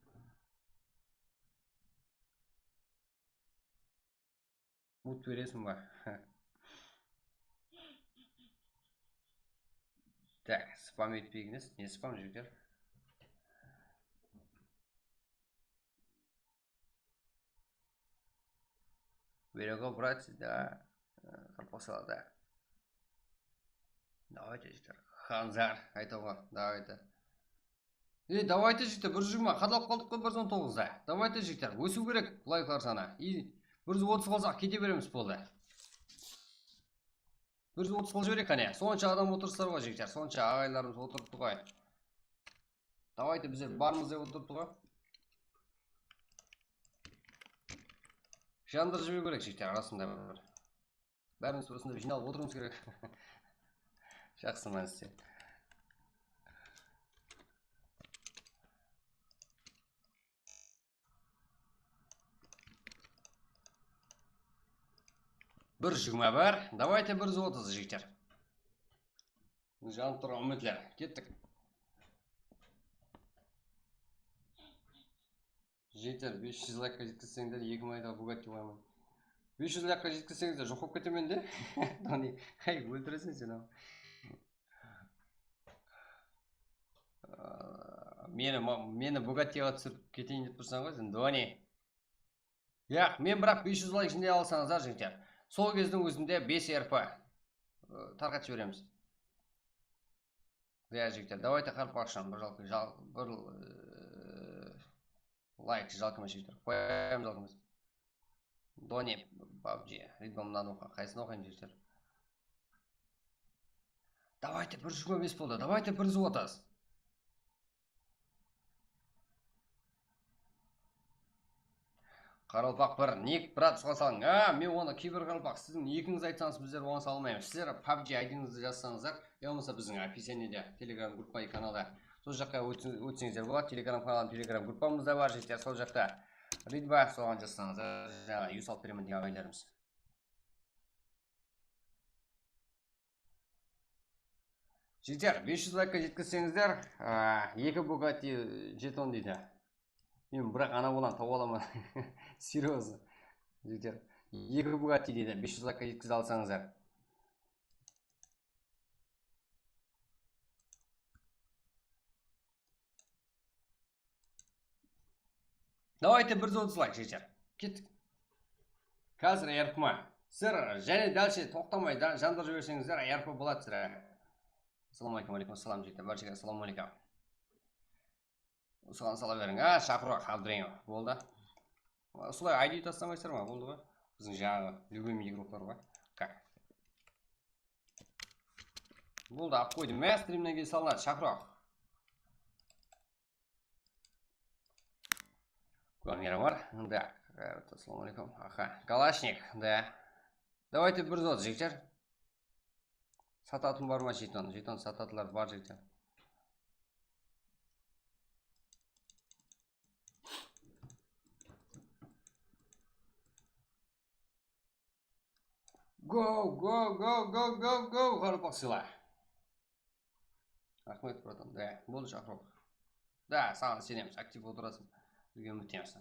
Mut beresiń ba? Tak, spam etpegińiz. Ne spam, jigitler? Берёго, брать, да, э, qartbaq sala da. Давайте, jigitler. Hanzar, aytıwǵa, давайте. E, давайте, jigitler, bir júz jigirma, qadalıp qaldıq ǵoy bir júz on toǵızda. Давайте, jigitler, ósiw kerek, layklar sanı. И bir júz otız qalsaq, kete beremiz, boldı. Bir júz otız qılıp jibereyik, qáne. Sonsha adam otırsızlar ǵoy, jigitler, sonsha aǵaylarımız otırıptı ǵoy. Давайте, bizler barmız dep otırıptı ǵoy. Jandırıp jiberiw kerek, jigitler, arasında bir. Bárimiz bir usınday jıynalıp otırıwımız kerek. Jaqsı, mániste. Bir júz jigirma bir, давайте, bir júz otız, jigitler. Janıp turǵan úmitler. Kettik. Jigitler, bes júz laykqa jetkizseńler, eki mıń ayda Bugatti qoyaman. Bes júz laykqa jetkizseńizler, joq bolıp ketemen de. Doni, háy, óltireseń sen, aw. Aa, meni, ma-, meni Bugattiǵa túsirip keteyin dep tursań ǵoy sen, Doni. Yaq, men, biraq, bes júz layk ishinde alsańızlar, jigitler, sol gezdiń ózinde bes R P, ı, tarqatıp jiberemiz. Ya, jigitler, давайте, qartbaqsham, bir jalqı, jal-, bir, ıı, layk jalqıma, jigitler. Qoyamız jalqımız. Doni, PUBG, Ridva, mınanı oqı. Qaysın oqıyın, jigitler? Давайте, bir júz jigirma bes boldı. Давайте, bir júz otız. Qaraqalpaq bir, nik, brat, soǵan salıń. A, men onı, kiyper qaraqalpaq, siziń ekińiz aytsańız, bizler oǵan sala almaymız. Sizler PUBG I D-ńizdi jazsańızlar, ya bolmasa biziń описаниеде, Telegram gruppa, kanalda. Sol jaqqa ótse-, ótseńizler boladı. Telegram kanalım, Telegram gruppamız da bar, jigitler, sol jaqta. Ridva, soǵan jazsańızlar, jańa, yus alıp beremen degen aǵaylarımız. Jigitler, bes júz laykqa jetkizseńizler, a, eki Bugatti jeton deydi. Men, biraq, ana bolan tawıp alaman. Серьёзно. Jigitler, eki Bugatti deydi, bes júz laykqa jetkize alsańızlar. Давайте, bir júz otız layk, jigitler. Kettik. Házir R P ma. Sizler jáne dálshe toqtamay da, jandırıp jiberseńizler, R P boladı sizler. Assalamu aleykum, aleykum assalam, jigitler. Bárshege assalamu aleykum. Usıǵan sala beriń. A, Shaxrux Abduraimov. Boldı. Usılay I D taslamaysızlar ma? Boldı ǵoy. Biziń jańaǵı любимый игрокlar ǵoy. Kak. Boldı, alıp qoydım. Má, strimnen keyin salınadı, Shaxrux. Kómir bar. Da, assalamu aleykum. Aha, Kalashnik, da. Давайте, bir zot, jigitler. Satatın bar ma jeton? Jeton satatınlar bar, jigitler. Go, go, go, go, go, go, qaraqalpaq sıyla. Raxmet, bratan. Da, boldı, Shaxrux. Da, saǵan isenemiz, aktiv otırasıń. Bizge úmitemiz.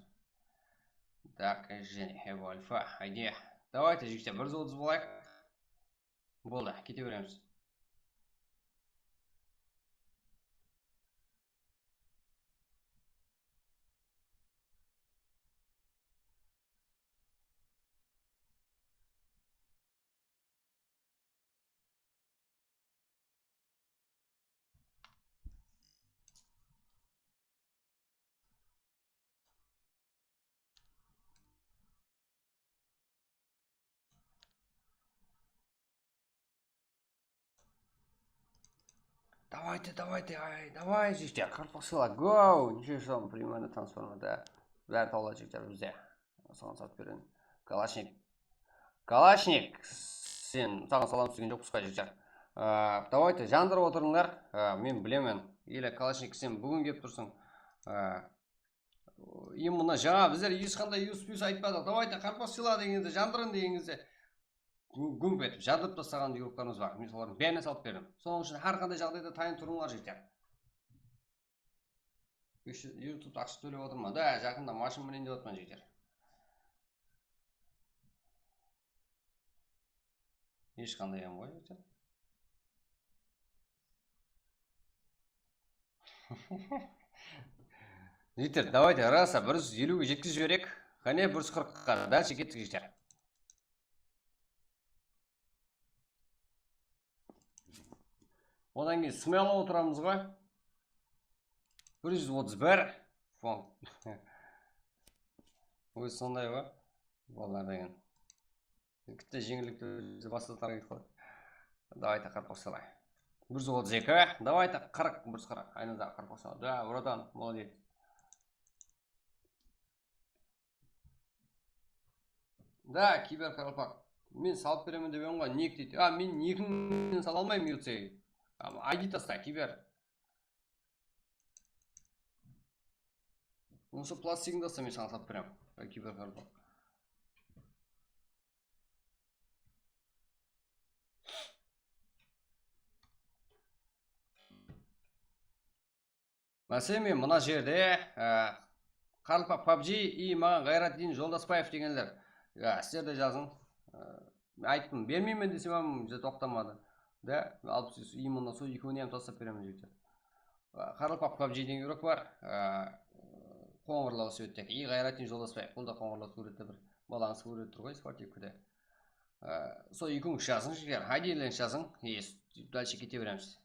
Tak, jáne, Evo Alfa, ayde. Давайте, jigitler, bir zot bolayıq. Boldı, kete beremiz. Давайте, давайте, ay, давай, жігіттер, qarpaq sıyla, go! Ничего, что примерно трансформада. Bári tawıladı, jigitler, bizde. Soǵan satıp bereyin. Kalashnik. Kalashnik, sen, saǵan salam túsken joqpız ǵoy, jigitler. Á, давайте, jandırıp otırıńlar. Á, men bilemen. Или Kalashnik, sen búgin kelip tursıń. Á, именно jańa bizler hesh qanday yus-pus aytpadıq. Давайте, qarpaq sıyla degende, jandırıń degende, gú-, gúmp etip, jandırıp tastaǵan gruppalarımız bar. Men solardıń bárine salıp berdim. Sonıń ushın hár qanday jaǵdayda tayın turıńlar, jigitler. Bes júz, YouTube aqsha tólep otırman. Da, jaqında mashın mineyin dep atırman, jigitler. Hesh qanday em ǵoy, jigitler. Jigitler, давайте, rasa bir júz eliwge jetkizip jibereyik. Qáne, bir júz qırıqqa. Dálshe kettik, jigitler. Odan keyin smelo otıramız ǵoy. Bir júz otız bir. Fon. Ózi sonday ǵoy. Balalar degen. Kitte jeńillikte ózi basqa target qoydı. Давайте, qarpaq sıyla. Bir júz otız eki. Давайте, qırıq, bir júz qırıq. Aynazar qarpaq sıyla. Да, братан, молодец. Да, Kiber qaraqalpaq. Men salıp beremen dep edim ǵoy, nik deydi. A, men nikińnen sala almayman, Yutsey. A, I D tasta, Kiber. Onsı plastigińdi tasta, men saǵan salıp beremen. A, Kiber qaraqalpaq. Máselen, men mına jerde, e, qaraqalpaq PUBG и maǵan Ǵayratdin Joldasbaev degenler. Ya, sizler de jazıń. E, men ayttım, bermeymen desem hám bizde toqtamadı. Da, alıp siz именно sol ekewine hám taslap beremen, jigitler. E, qaraqalpaq PUBG degen игрок bar. E, qońırlaw suwrettegi. И Ǵayratdin Joldasbaev. Bul da qońırlaw suwrette bir balansı kórinip tur ǵoy, sportivkada. E, sol ekewińiz jazıń, jigitler. Haydi, jazıń. E, дальше kete beremiz.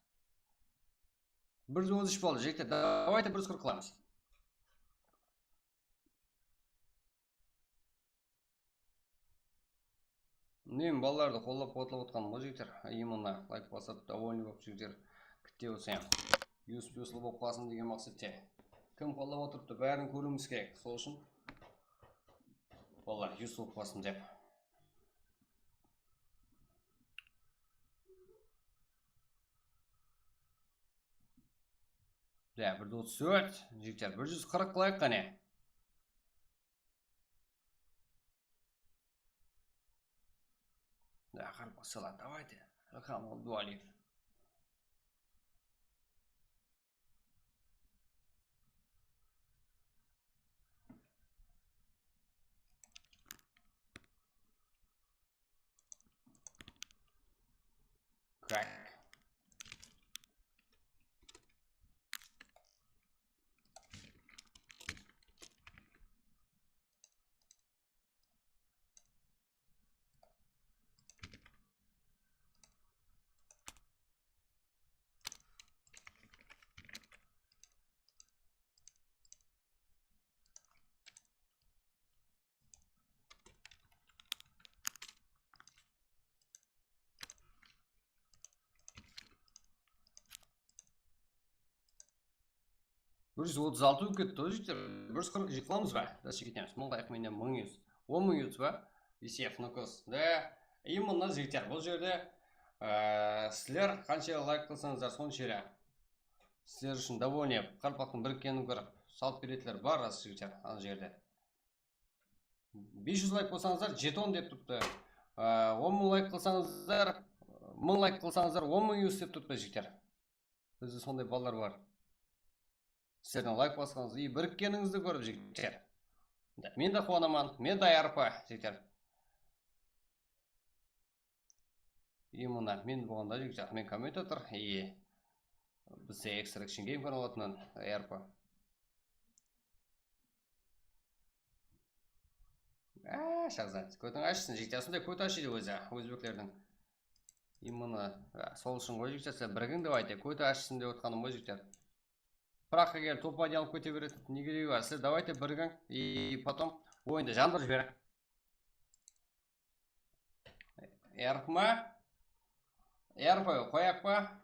Bir júz otız úsh boldı, jigitler. Давайте bir júz qırıq qılamız. Men balalardı qollap-quwatlap otqanım ǵoy, jigitler. Именно layk basıp, довольный bolıp, jigitler. Kitte bolsa hám. Yus-, yuslı bolıp qalsın degen maqsette. Kim qollap otırıptı, bárin kóriwimiz kerek. Sol ushın balalar yuslı bolıp qalsın dep. Ya, bir júz otız tórt, jigitler, bir júz qırıq layk qáne. Ya, qarpaq sıyla, давайте. Ilham Abdualiyev. Crack. Bir júz otız altı bolıp ketti, jigitler. Bir júz qırıq jıqlamız ba? Dálshe ketemiz. Mıń layk menen mıń yus. On mıń yus ba? Есев, Nukos. Da, именно, jigitler, bul jerde, e, sizler qansha layk qılsańızlar, sonshelli. Sizler ushın довольный, qaraqalpaqtıń birikkenin kórip, salıp beretuǵınlar bar, ras, jigitler, ana jerde. Bes júz layk bolsańızlar, jeton dep turıptı. Á, on mıń layk qılsańızlar, mıń layk qılsańızlar, on mıń yus dep turıptı, jigitler. Bizde sonday balalar bar. Sizlerdiń layk basqanıńızdı, и birikkenińizdi kórip, jigitler. Men de quwanaman, men de ayarpa, jigitler. И mına men bolǵanda, jigitler, men kommentator, и bizde Extraction Game kanal atınan, ayarpa. Á, Shahzad, kótiń ashsın, jigitler, sonday kóti ashıydı ózi, ózbeklerdiń. И mına, á, sol ushın ǵoy, jigitler, sizler birigiń dep aytayıq, kóti ashsın dep otqanım ǵoy, jigitler. Biraq eger topaydı alıp kete beredi, ne keregi bar? Sizler давайте birigiń, и потом oyındı jandırıp jiberiń. Erk ma? Erk qoyayıq pa?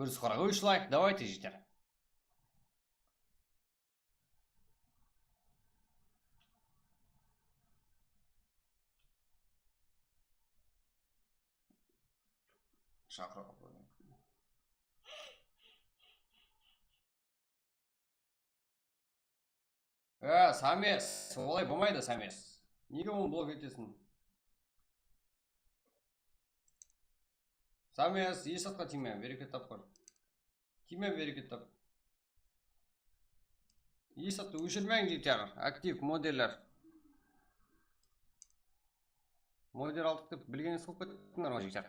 Bir júz qırq úsh layk, davayte, jigitler. Shaqırıp qoyayın. Á, Sames, olay bolmaydı, Sames. Nege onı blok etesiń? Sames, eshzatqa tiyme, bereket tapqır. Tiyme, bereket tap. Eshzattı óshirmeń, jigitler. Aktiv modeller. Model aldıq dep bilgenińiz qılıp kettińler ǵoy, jigitler.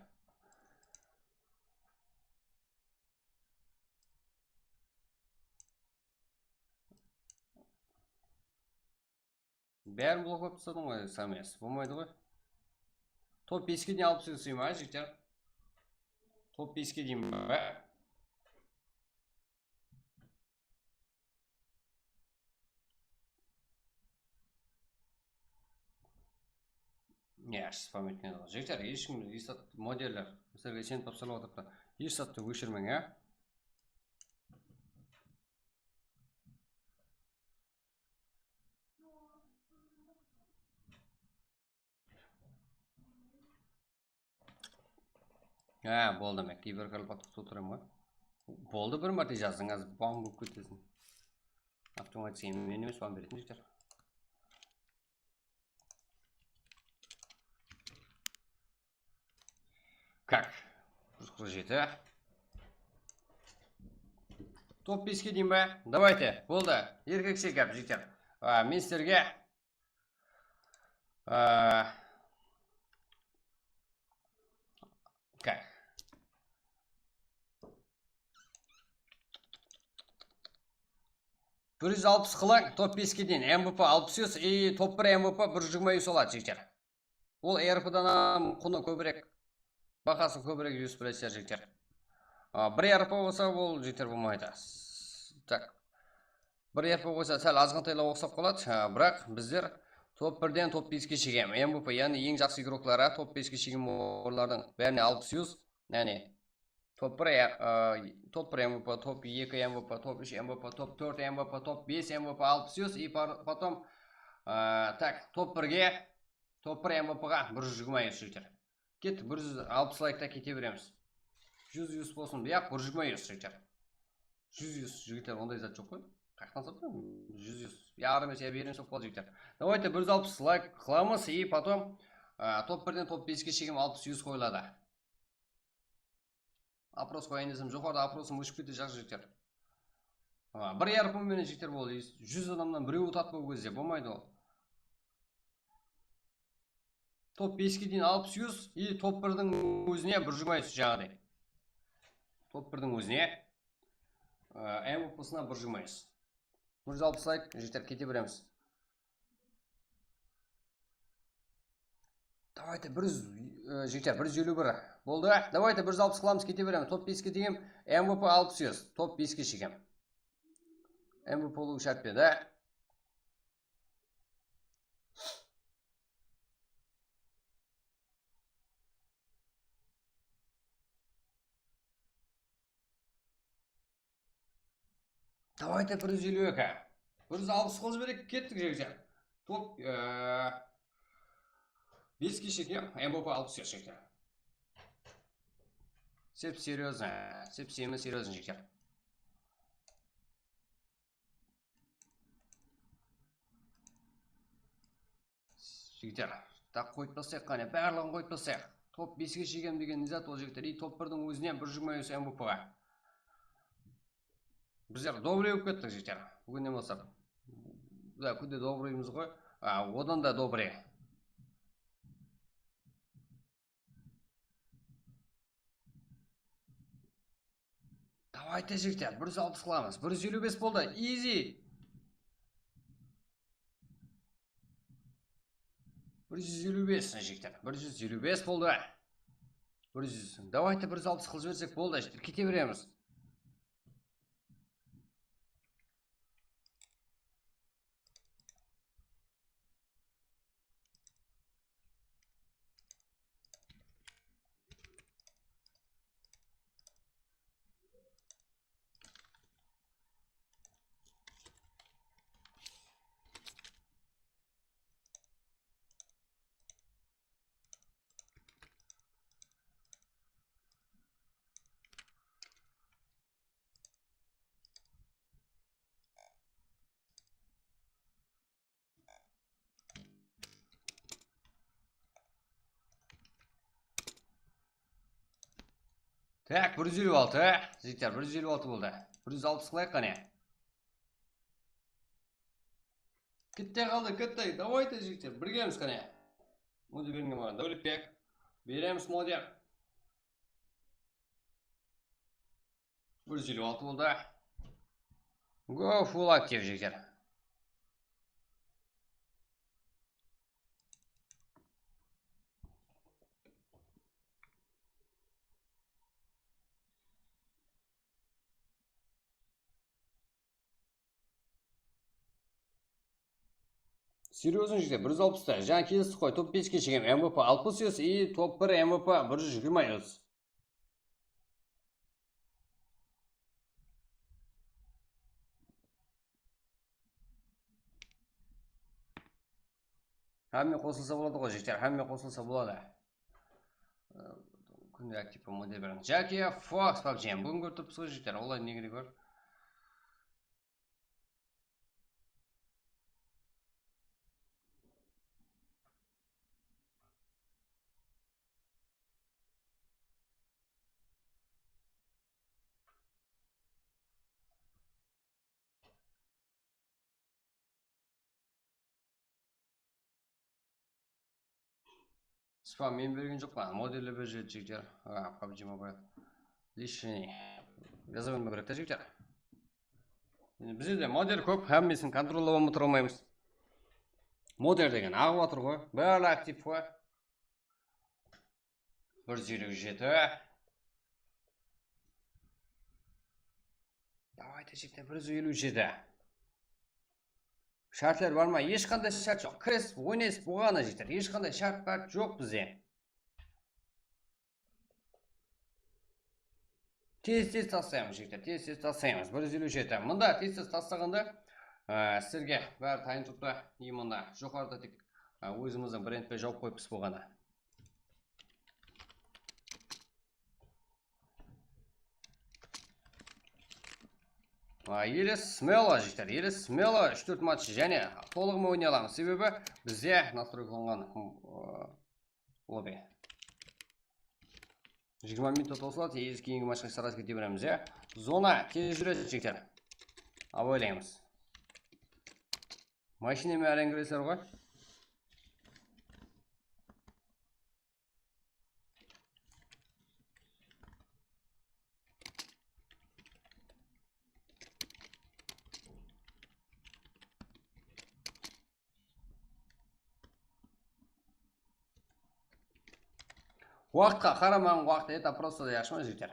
Bárin bloklap tasladıń ǵoy, Sames. Bolmaydı ǵoy. Top beske deyin alıp túseseń be, jigitler? Top beske deyin be? Ya, spam etken ol. Jigitler, hesh kim, eshzat modeller, sizlerge isenip tapsırıp atırıptı. Eshzattı óshirmeń, ya. Há, boldı, men giperkarpat kútip otırman ǵoy. Boldı, bir márte jazdıń, házir bam bolıp ketesiń. Avtomatik men emes, bam beretin jigitler. Kak? Bir júz qırq jeti. Top beske deyin be? Davayte, boldı. Erkekshe gáp, jigitler. A, men sizlerge, a, kak? Bir júz alpıs qılıń, top beske deyin M V P alpıs ús, e, top bir M V P bir júz jigirma ús aladı, jigitler. Ol E R Pdan hám qunı kóbirek, bahası kóbirek, júz, bilasizler, jigitler. A, bir E R P bolsa, ol, jigitler, bolmaydı. S-, tak. Bir E R P bolsa, sál azǵantaylaw uqsap qaladı. A, biraq bizler top birden top beske shekem M V P, yaǵnıy eń jaqsı igrokları top beske shekem orınlardıń bárine alpıs ús, yaǵnıy top bir, a, top bir M V P, top eki M V P, top úsh M V P, top tórt M V P, top bes M V P alpıs ús, i par-, potom, a, tak, top birge, top bir M V Pǵa bir júz jigirma ús, jigitler. Kettik, bir júz alpıs laykta kete beremiz. Júz ús bolsın, buyaq bir júz jigirma ús, jigitler. Júz ús, jigitler, onday zat joq ǵoy. Qayaqtan saptı? Júz ús. Yarım ese beremiz, sap qaladı, jigitler. Davayte, bir júz alpıs layk qılamız, i potom, a, top birden top beske shekem alpıs ús qoyıladı. Oпрос qoyayın desem, joqarıda oprosım óship ketedi, jaqsı jigitler. A, bir yarım menen, jigitler, boldı. Júz adamnan birewi utat bolıp ketse, bolmaydı ol. Top beske deyin alpıs ús, i top birdiń ózine bir júz jigirma ús, jańaday. Top birdiń ózine, a, M V P-sına bir júz jigirma ús. Bir júz alpıs layk, jigitler, kete beremiz. Davayte, bir júz, e, jigitler, bir júz eliw bir. Boldı. Davayte, bir júz alpıs qılamız, kete beremiz. Top beske deyin M V P alpıs ús. Top beske shekem M V P bolıwı shárt pe, da? Davayte, bir júz eliw eki. Bir júz alpıs qılıp jibereyik, kettik, jigitler. Top, e, beske shekem M V P alpıs ús, jigitler. Sep серьёзно, sep seme серьёзно, jigitler. Jigitler, taq qoyıp taslayıq, qáne, barlıǵın qoyıp taslayıq. Top beske shekem degen ne zat ol, jigitler? I top birdiń ózine bir júz jigirma ús M V P-ǵa. Bizler добрый bolıp kettik, jigitler. Búginnen baslap. Da, kúnde добрыймız ǵoy. A, odan da добрый. Davayte, jigitler, bir júz alpıs qılamız. Bir júz eliw bes boldı. Easy. Bir júz eliw bes, jigitler. Bir júz eliw bes boldı. Bir júz. Davayte, bir júz alpıs qılıp jibersek boldı, jigitler. Kete beremiz. Tak, bir júz eliw altı, jigitler, bir júz eliw altı boldı. Bir júz alpıs qılayıq qáne. Kitte qaldı, kitte. Davayte, jigitler, birgemiz qáne. Moder berilgen bolǵan. Dáwletbek. Beremiz moder. Bir júz eliw altı boldı. Go, full aktiv, jigitler. Серьёзно, jigitler, bir júz alpısta. Jańa kelistik ǵoy, top beske shekem M V P alpıs yuz i top bir M V P bir júz jigirma yuz. Hámme qosılsa boladı ǵoy, jigitler, hámme qosılsa boladı. Kúnde aktiv moder beriń. Jake Fox, PUBG. Búgin kórip turıpsız ǵoy, jigitler, olay ne kerek bar? Spam men bergen joqpan, modeller berip júredi, jigitler. A, PUBG Mobile. Лишний. Jaza bermeu kerek ta, jigitler. Endi bizde de model kóp, hámmesin kontrollap alıp tura almaymız. Model degen aǵıp atır ǵoy, bári aktiv ǵoy. Bir júz eliw jeti. Davayte, jigitler, bir júz eliw jeti. Shártler bar ma? Hesh qanday shárt joq. Kiresiz, oynaysiz, bolǵanı, jigitler. Hesh qanday shárt-párt joq bizde. Tez-tez taslaymız, jigitler, tez-tez taslaymız. Bir júz eliw jeti. Mında tez-tez taslaǵanda, e, sizlerge bári tayın turıptı. I mında joqarıda tek, e, ózimizdiń brendpe jawıp qoyıppız bolǵanı. A, ele smelo, jigitler, ele smelo, úsh-tórt match jáne tolıǵımen oynay alamız. Sebebi bizde nastroykalanǵan, ım, ı, lobby. Jigirma minutta tosıladı, tez keyingi matchqa srazı kete beremiz, ya. Zona tez júredi, jigitler. Abaylaymız. Mashineme áren kiresizler ǵoy. Waqıtqa qaramań, waqıt это просто da yaqshı ma, jigitler?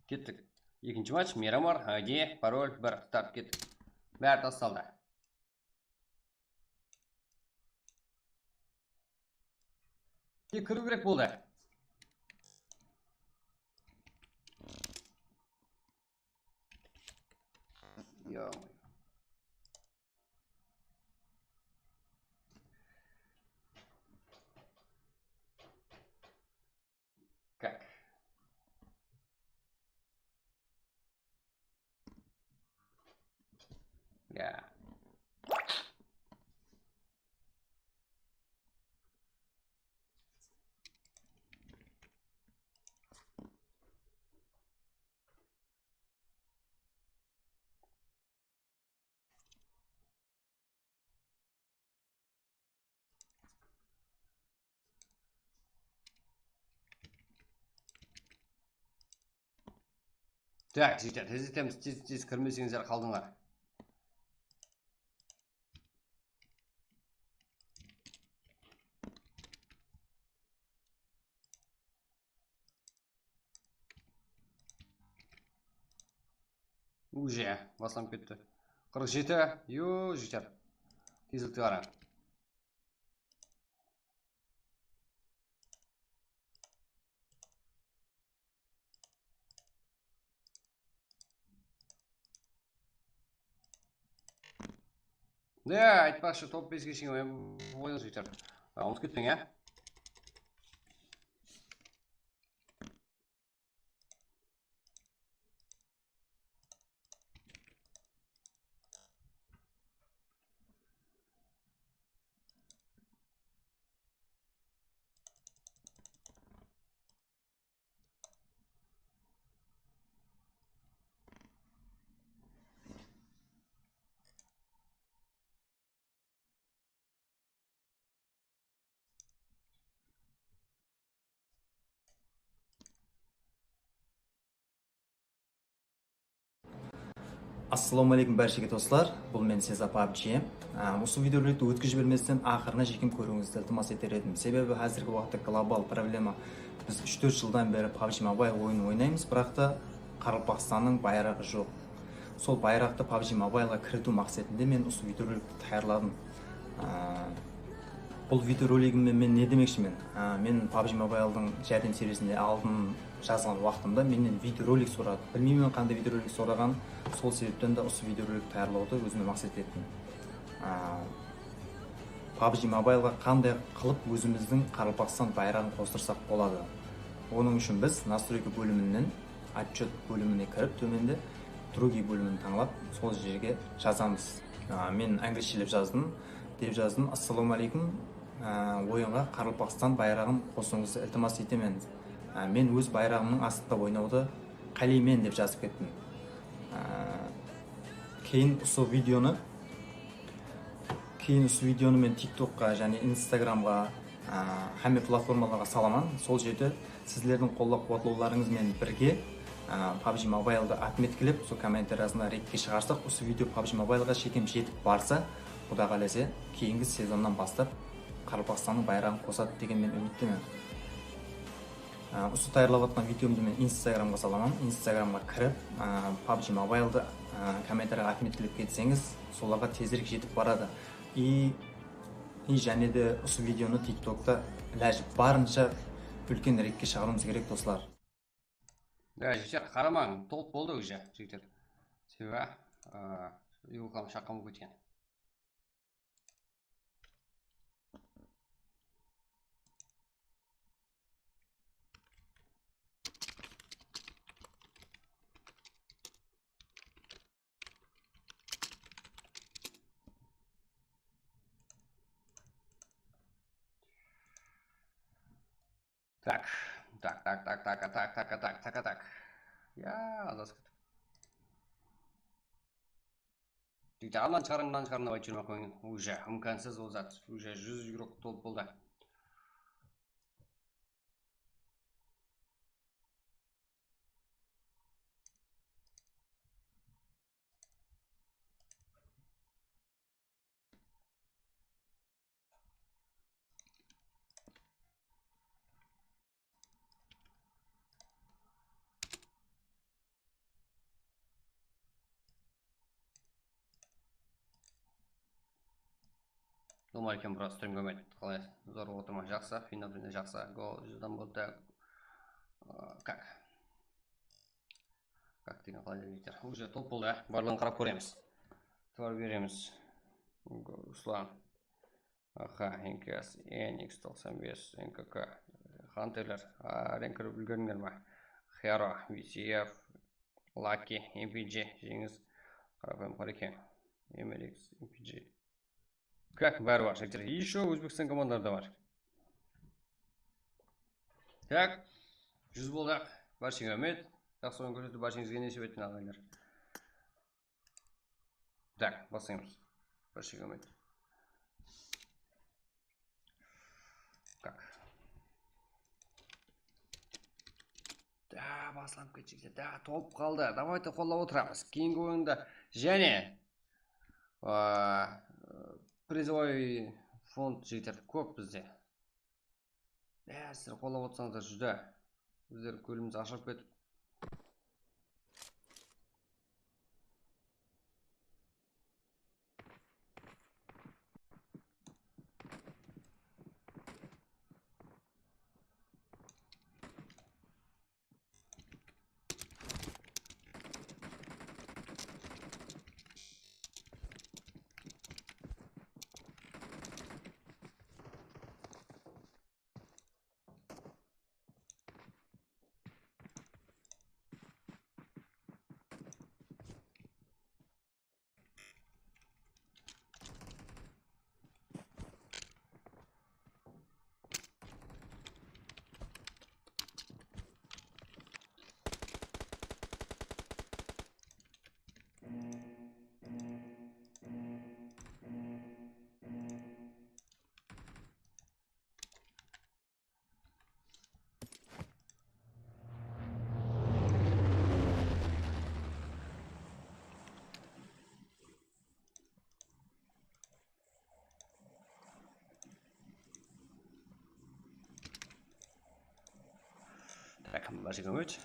Kettik. Ekinshi match, Miramar, I D, parol, bir, start, kettik. Bári tastaldı. Tek kiriw kerek boldı. Yo-moyo. Как? Ya. Так, jigitler, tez etemiz, tez, tez kirmeseńizler qaldıńlar. Уже baslanıp ketti. Qırq jeti. Yo, jigitler. Tezlikti qarań. Ne aytpaqshı, top beske shekem oynadı, jigitler. Umıtıp ketpeń, ya. Assalawma áleykum bárshege doslar, bul men Seza pabji. Á, usı videorolikti ótkizip jibermesten aqırına shekem kóriwińizdi iltimas eter edim. Sebebi házirgi waqıtta global problema, biz úsh-tórt jıldan beri pabji Mobile oyının oynaymız, biraq ta Qaraqalpaqstannıń bayraǵı joq. Sol bayraqtı pabji Mobileǵa kiritiw maqsetinde men usı videorolikti tayarladım. Á, Bul videoroligimde men ne demekshimen? Á, men pabji Mobile'dıń járdem servisinde aldın jazǵan waqtımda mennen videorolik soradı. Bilmeymen qanday videorolik soraǵanın, sol sebepten de usı videorolik tayarlawdı ózime maqset ettim. Á, pabji Mobileǵa qanday qılıp ózimizdiń Qaraqalpaqstan bayraǵın qostırsaq boladı? Onıń ushın biz настройка bóliminen Otchet bólimine kirip, tómende другие bólimin tańlap, sol jerge jazamız. Á, men anglichelep jazdım, dep jazdım. Assalawma áleykum. Á, oyınǵa Qaraqalpaqstan bayraǵın qosıwıńızdı iltimas etemen. Á, men óz bayraǵımnıń astında oynawdı qáleymen, dep jazıp kettim. Á, keyin usı videonı Keyin usı videonı men TikTokqa jáne Instagramǵa, á, hámme platformalarǵa salaman. Sol jerde sizlerdiń qollap-quwatlawlarıńız benen birge, á, pabji Mobile'dı otmetkilep, sol kommentariyasında redke shıǵarsaq, usı video pabji Mobile'ǵa shekem jetip barsa, Quda qálese, keyingi sezonnan baslap Qaraqalpaqstannıń bayraǵın qosadı degen men úmittemen. Á, usı tayarlap atqan videomdı men Instagramǵa salaman. Instagramǵa kirip, á, pabji Mobile'dı, á, kommentariyaǵa otmetkilep ketseńiz, solarǵa tezirek jetip baradı. I, i jáne de usı videonı TikTokta ilajı barınsha úlken redke shıǵarıwımız kerek, doslar. Ya, jigitler, qaramań, tolıp boldı уже, jigitler. Sebebi, á, yulkam shaqqan bolıp ketken. Tak, tak, tak. Ya, azaz ketip. Jigitler, aman shıǵarıń, mınan shıǵarıń dep aytıp júrme qoyıń. Уже, imkansız ol zat. Уже júz igrok tolıp boldı. Normal eken, bro, stream kórmedi. Qalay, zor otırma, jaqsı, final final jaqsı, gol júz adam boldı. Aa, kak. Kak degen qalay dep aytar? Уже top boldı, ya. Barlıǵın qarap kóremiz. Itibar beremiz. Ruslan. Aha, N K S, N X toqsan bes, N K K, Hunterler. Á, áren kirip úlgerdińler ma? Hero, V C F, Lucky, M P G, Jeńis, Qaraqalpaq eken, M L X, M P G. Kak, bári bar, jigitler. Ещё Ózbekstan komandaları da bar. Tak, júz boldıq. Bárshege ráhmet. Jaqsı oyın kórsetip, bárshengizge nesip etsin, adamlar. Tak, baslaymız. Bárshege ráhmet. Kak. Da, baslanıp ketecek. Da, tolıp qaldı. Давайте, qollap otıramız. Keyingi oyında jáne, aa, призовой fond, jigitler, kóp bizde. Ya, sizler qollap otsańızlar, júdá. Bizler kólimimiz ashılıp ketip. Bársheńe ómir.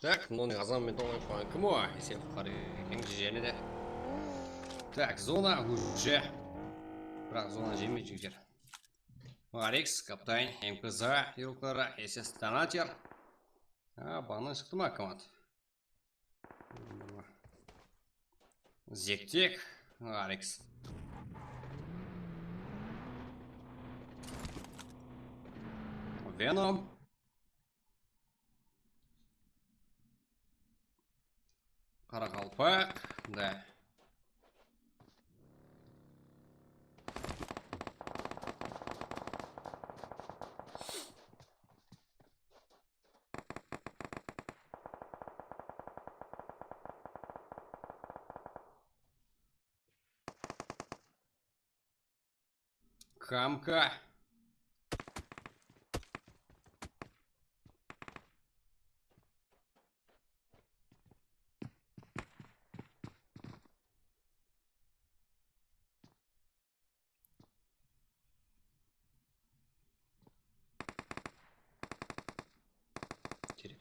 Tak, mınaw ne, azan menen toǵıp qoyǵan kim o? Esep qara ekeńiz jáne de. Tak, zona уже. Biraq zona jemeydi jigitler. Alex, Kaptan, M K Z, Yuruklara, S S Donater. Ha, banan shıqtı ma, komand? Zektek, Alex. Venom. Qaraqalpaq, da. Kamka.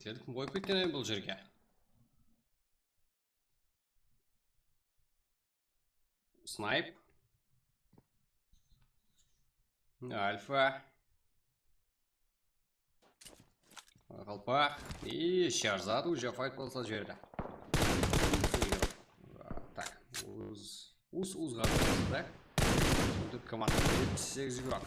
Keldi, kim qoyıp ketken edi bul jerge? Snayp. Alfa. Qalpaq. I Sharzad уже fayt baslap jiberde. Так, uz, uz, uz qaldı da. Şimdi komanda jetpis segiz игрок.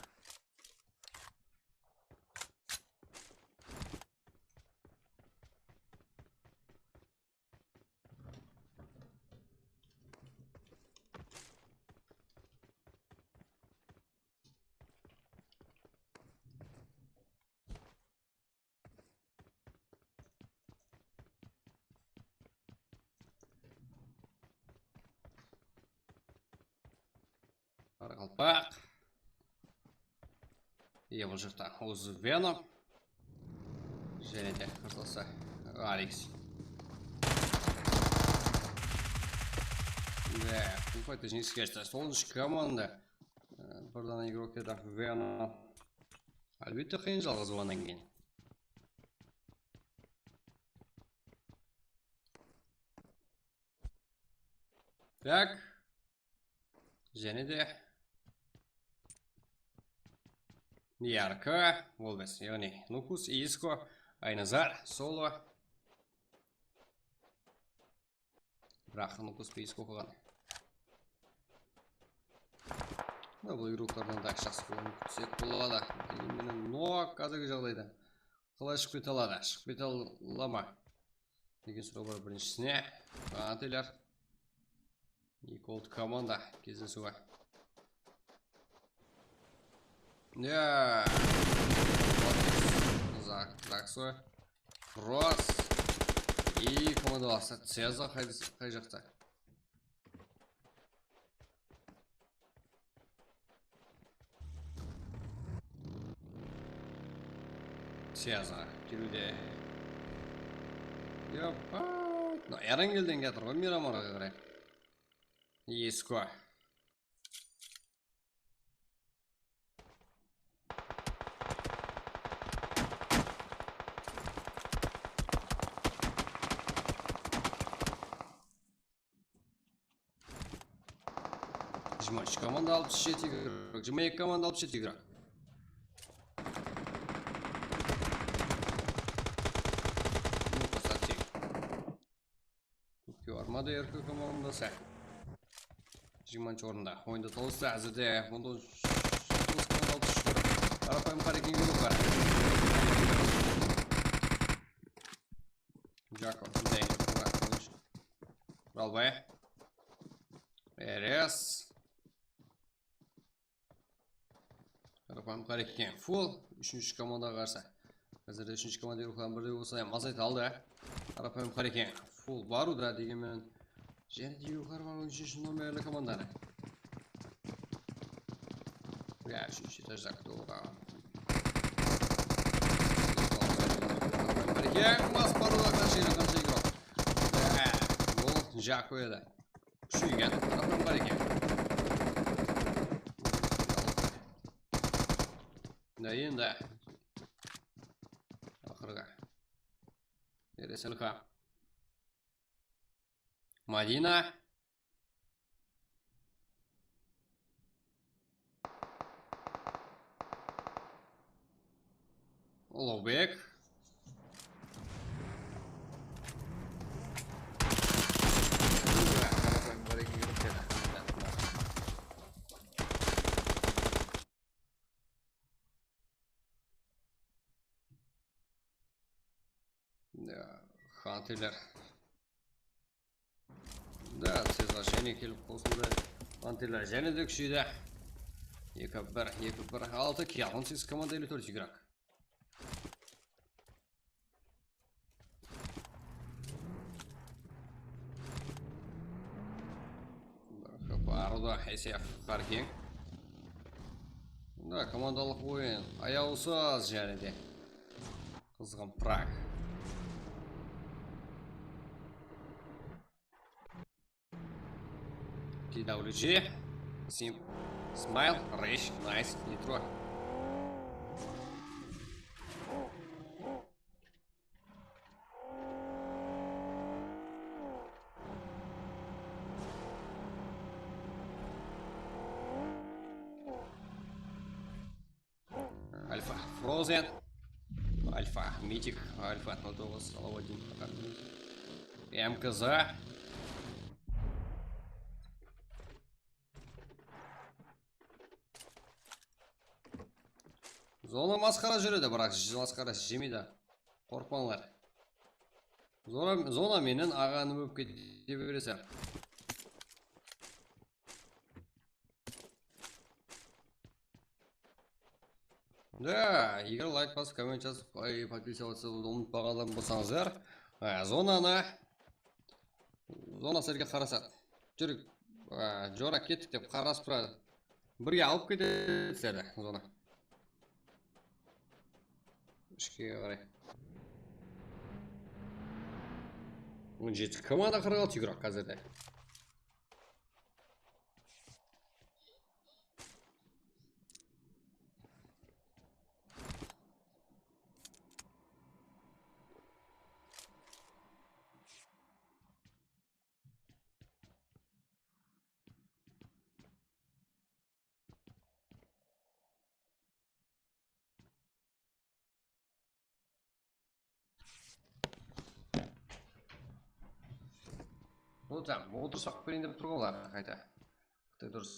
Qaraqalpaq. Iye, bul jaqta Oz Venom. Jáne de qarsalasa Alex. Da, bul faytta jeńiske keshti. Sonısh komanda. E, bir dana igrok edi Venom. Álbette, qıyın jalǵız bolǵannan keyin. Tak. Jáne de Yarko, Volves, yaǵnıy Nukus, Isko, Aynazar, Solo. Biraq Nukus pe Isko qalǵan. Mına bul igroklardan da jaqsı oyın kútsek boladı. Degen menen Noak házirgi jaǵdayda qalay shıǵıp kete aladı? Shıǵıp kete ala ma? Degen soraw bar birinshisine. Qanateler. Eki oldı komanda gezilisiwi. Ya. Zak-, Zakso. Ross. I komanda bası. Ceza qay, qay jaqta? Siyaza kiriwde. Yapayt. Mına Erangelden kiyatır ǵoy, Miramarǵa qaray. Esko. Jigirma úsh komanda, alpıs jeti igrok. Jigirma eki komanda, alpıs jeti igrok. Ну, красавчик. Kópke barmadı R K komandası. Jigirmanshı orında. Oyındı tawıstı házirde. Onda alpıs komanda, alpıs jeti. Qarapayım Qarekenge bar. Jakov, Zeng, Murad, Qılısh. Ralbay. Eres. Qarapayım Qarekeng. Full. Úshinshi komandaǵa qarsı. Házirde úshinshi komanda igrokların birde bolsa hám azayta aldı. Qarapayım Qarekeng. Full barıwda, degen menen. Jáne de igroklar bar, on úshinshi nomerli komandanı. Ya, úshinshi etajda кто ǵo? Qarekeng, mas barıwda, qansha, qansha igrok. Ya, bul Jako edi. Kúsheygen, Qarapayım Qarekeng. Da endi. Aqırǵı. Eres Ilham. Madina. Uluwbek. Ya, Xanteler. Da, Cezar jáne kelip qosıldı. Xanteler jáne de kúsheydi. Eki bir, eki bir, altı kill. On segiz komanda, elli tórt igrok. Barıwda S F Qarekeng. Da, komandalıq oyın. Ayawsız jáne de. Qızǵın Prag. P W G, Sim, Smile, Rage, Nice, Nitro. sen. Alfa, Mitik, Alfa nol toǵız, Alauddin, M K Z. Zona masqara júredi, biraq masqara jemeydi. Qorqpańlar. Zona, zona menen aǵanı bolıp kete bereseń. Da, eger layk basıp, komment jazıp, ay, podpisываться bolıwdı umıtpaǵan bolsańızlar, a, zonanı, zona sizlerge qarasadı. Júr, a, jora kettik dep qarasıp turadı. Birge alıp ketedi sizlerdi zona. Ishke qaray. On jeti komanda, qırq altı igrok házirde. Bul tam otırsaq bereyin dep tur ǵoy olar qayta. Qıtay durıs.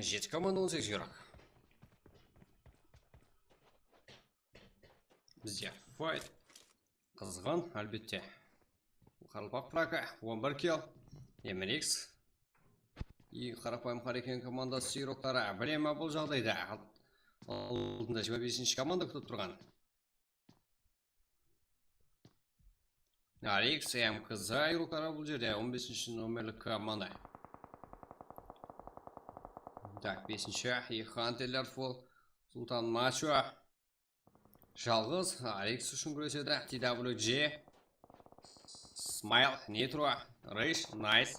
Jeti komanda, on segiz yuraq. Bizde fight qızǵın, álbette. Qaraqalpaq Praka, on bir kill. Emrex. I qarapayım Qareken komandası yuraqları. Bileme bul jaǵdayda. Aldında jigirma besinshi komanda kútip turǵan. Alex M K Z yuraqları bul jerde, on besinshi nomerli komanda. Tak, besinshi, Hunterler full. Sultan Macho. Jalǵız Alex ushın gúresedi. T W G. Smile, Nitro, Rage, nice.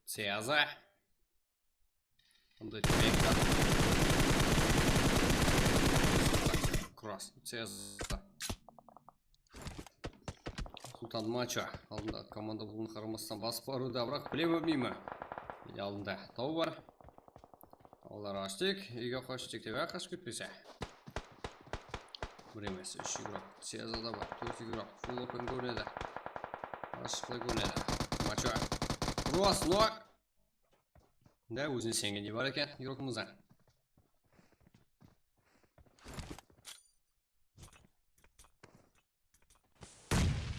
Ceza. Bunday tibek. Cross. Ceza. Sultan Macho. Aldında komanda bunı qaramastan basıp barıwda, biraq bile bermeyme. Ele aldında taw bar. Olar ashtık, úyge qashtıq dep, á, qashıp ketpese. Bir emes, úsh igrok. Ceza da bar, tórt igrok. Full open kórinedi. Ashıqlay kórinedi. Macho. Cross, nok. Da, ózine isengendey bar eken, igrogımızda.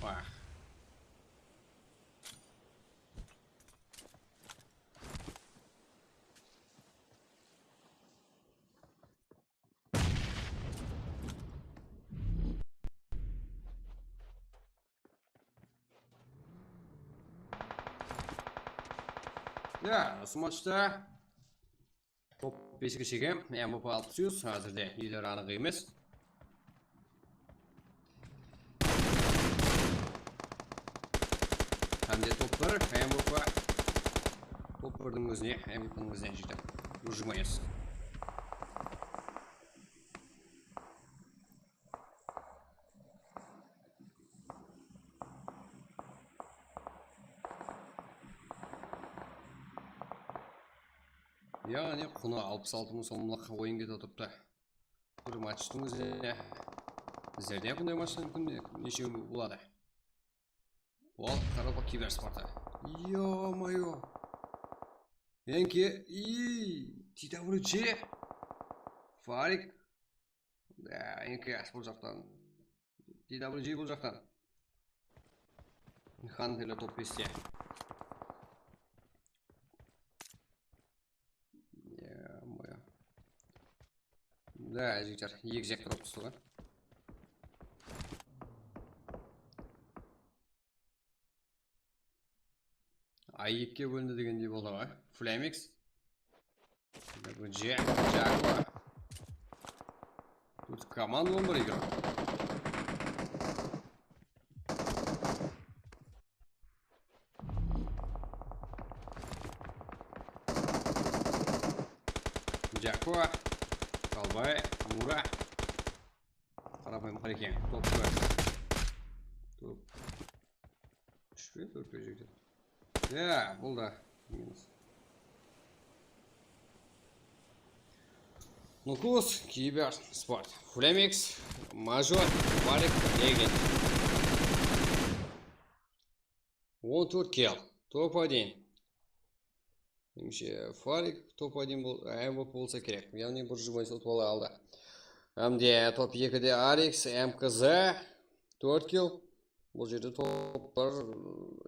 Wah. Ya, usı matchta top bes ke shekem, M V P altı júz, házirde iyeleri anıq emes. Hám de top bir, M V P. Top birdiń ózine, M V P-niń ózine jeti. Выжимаешь. Yaǵnıy, qunı alpıs altı mıń somlıq oyın ketip atırıptı. Bir matchtıń ózine. Bizlerde bunday matchtıń kúnde neshewi boladı? Ol Qaraqalpaq kibersportı. Yo-moyo. Enke, i, T W G. Farik. Ya, enke, bul jaqtan. T W G bul jaqtan. Hunterler top beste. Ya, moya. Da, jigitler, eki jaqqa turıp tursın ǵoy. Ay ekige bólindi degendey boldı ǵoy. Flamix. Jaguar. Тут команда он bir игрок. Jaguar. Kalbay. Mura. Qarapayım Qareken. Top bir. Top. Úsh pe, tórt pe jerde? Ya, bul da minus. Nukus, Kiber, Sport, Flamix, Major, Farik, Legend. On tórt kill, top один. Menimshe, Farik top один bol-, M V P bolsa kerek. Yaǵnıy, bir jumay utıp ala aldı. Hám de top ekide Alex, M K Z, tórt kill. Bul jerde top bir,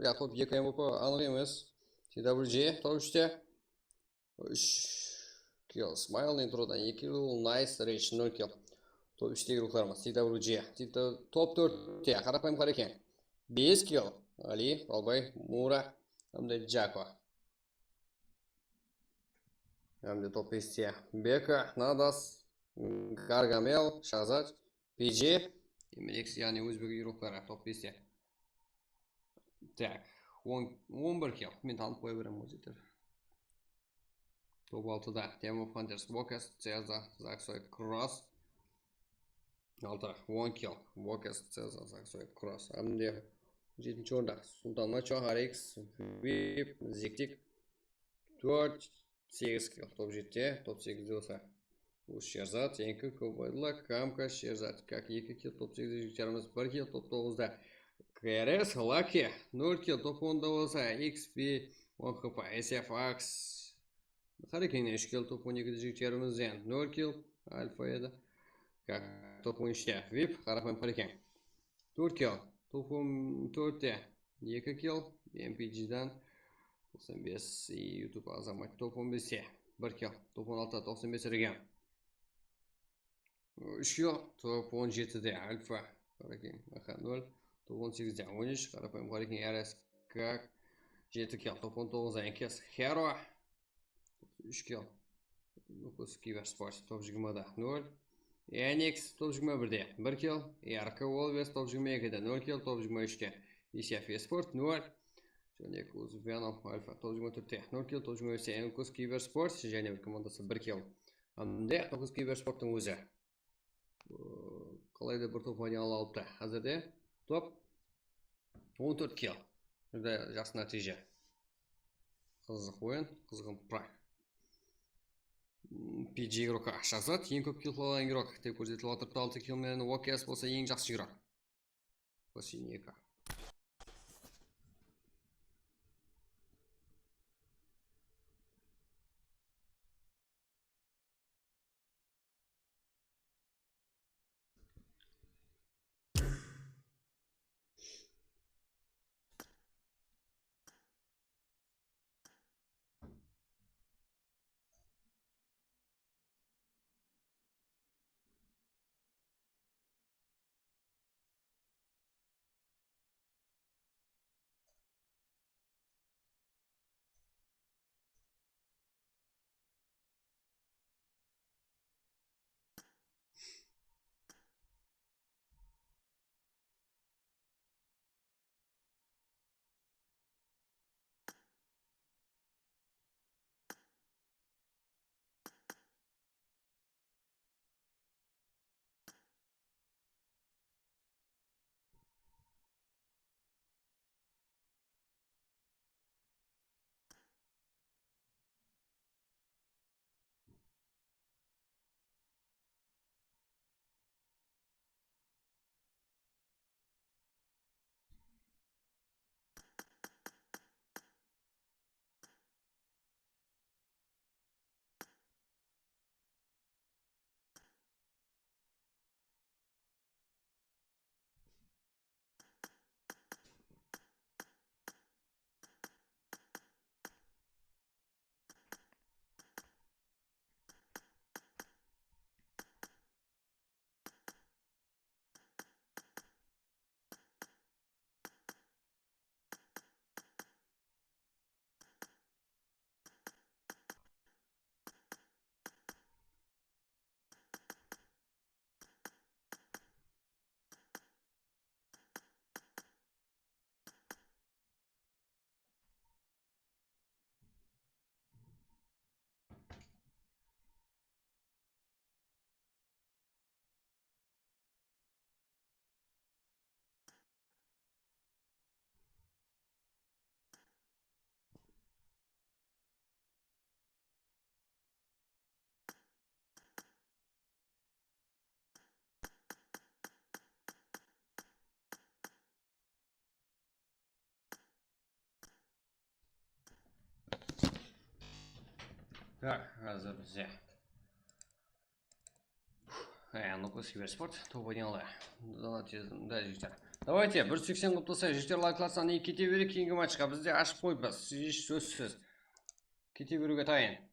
ya, top eki M V P anıq emes. T W G top úshte. Úsh kill. Smile, Nitrodan eki kill, Nice, Rage nol kill. Top úshte igroklarımız. T W G. T W, top tórtte Qarapayım Qareken. Bes kill. Ali, Albay, Mura, hám de Jako. Hám de top beste Beka, Nadas, Gargamel, Shahzad, P J, Emrex, yaǵnıy ózbek igrokları top beste. Tak, on, on bir kill. Men tanıp qoya berem, ózekler. Top altıda Team of Hunters, Bokas, Ceza, Zaksoy, Cross. Altı, on kill, Bokas, Ceza, Zaksoy, Cross. Hám de jetinshi orında Sultan Macho, Alex, Vip, Ziktik. Tórt, segiz kill, top jette, top segizde bolsa. Sherzad, eki kill, Baydulla, Kamka, Sherzad, Kak, eki kill, top segizde jigitlerimiz, bir kill, top toǵızda Keres, Laki, nol kill, top onda bolsa X P, on H P, S F X, Qarekeń, úsh kill, top on ekide jigitlerimizden nol kill, Alfa edi. Kak, top on úshte, Vip, Qaraqalpaq Qarekeń. Tórt kill, top on tórtte, eki kill, M P G-dan toqsan bes, YouTube Azamat, top on beste, bir kill, top on altıda toqsan bes region. Úsh kill, top on jetide Alfa, Qarekeń, A H nol, top on segizde on úsh, Qaraqalpaq Qarekeń, R S K, jeti kill, top on toǵızda N K S Hero, úsh kill. Nukus Kibersport top jigirmada nol. Yanix top jigirma birde bir kill. R K Wolves top jigirma ekide nol kill, top jigirma úshte Isyav Esport nol. Jáne Kuz Venom Alfa top jigirma tórtte nol kill, top jigirma úshte Nukus Kibersport jáne bir komandası bir kill. Hám de Nukus Kibersporttıń ózi. Ee, qalayda bir top oynay alıptı. Házirde top on tórt kill. Júdá jaqsı nátiyje. Qızıq oyın, qızǵın prak. M, P G igrok, Shahzad, eń kóp kill qıla alǵan igrok dep kórsetilip atırıptı, altı kill menen. Okes bolsa eń jaqsı igrok. Последний eka. Tak, házir bizde. E, Nukus Kibersport top oynaydı. Donat jezdim, da, jigitler. Давайте, bir seksen qılıp taslayıq, jigitler, layklarsın, ne kete bereyik keyingi matchqa. Bizde ashıp qoyıppız, hesh sózsiz. Kete beriwge tayın.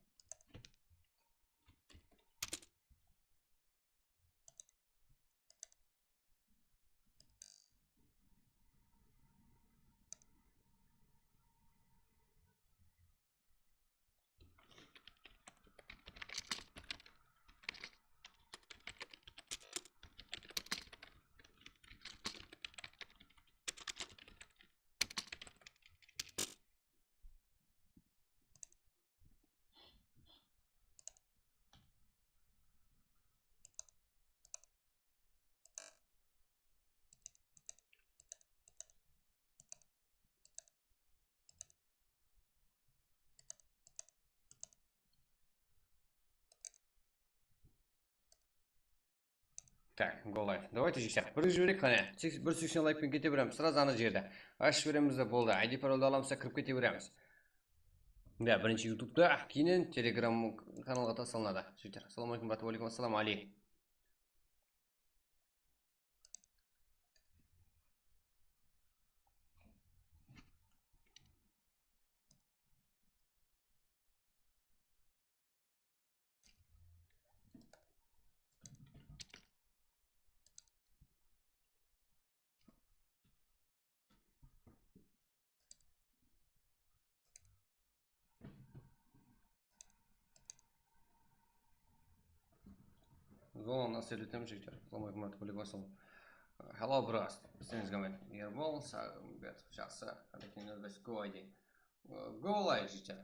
Tak, go live. Давайте, jigitler, bir jibereyik qáne. Seks-, bir seksen layk penen kete beremiz. Srazı ana jerde ashıp beremiz de boldı. I D paroldı alamız da kirip kete beremiz. Ya, birinshi YouTube'da, keyin Telegram kanalǵa taslanadı. Jigitler, assalamu aleykum, brат, wa aleykum assalam, Ali. Zolanı seyretemiz, jigitler. Assalamu aleykum, wa aleykum assalam. Hello, bros. Islerińiz qalay? Erbol, Sámbet, jaqsı. Qánekeńiz, biz go, ayde. Go, ayde, jigitler.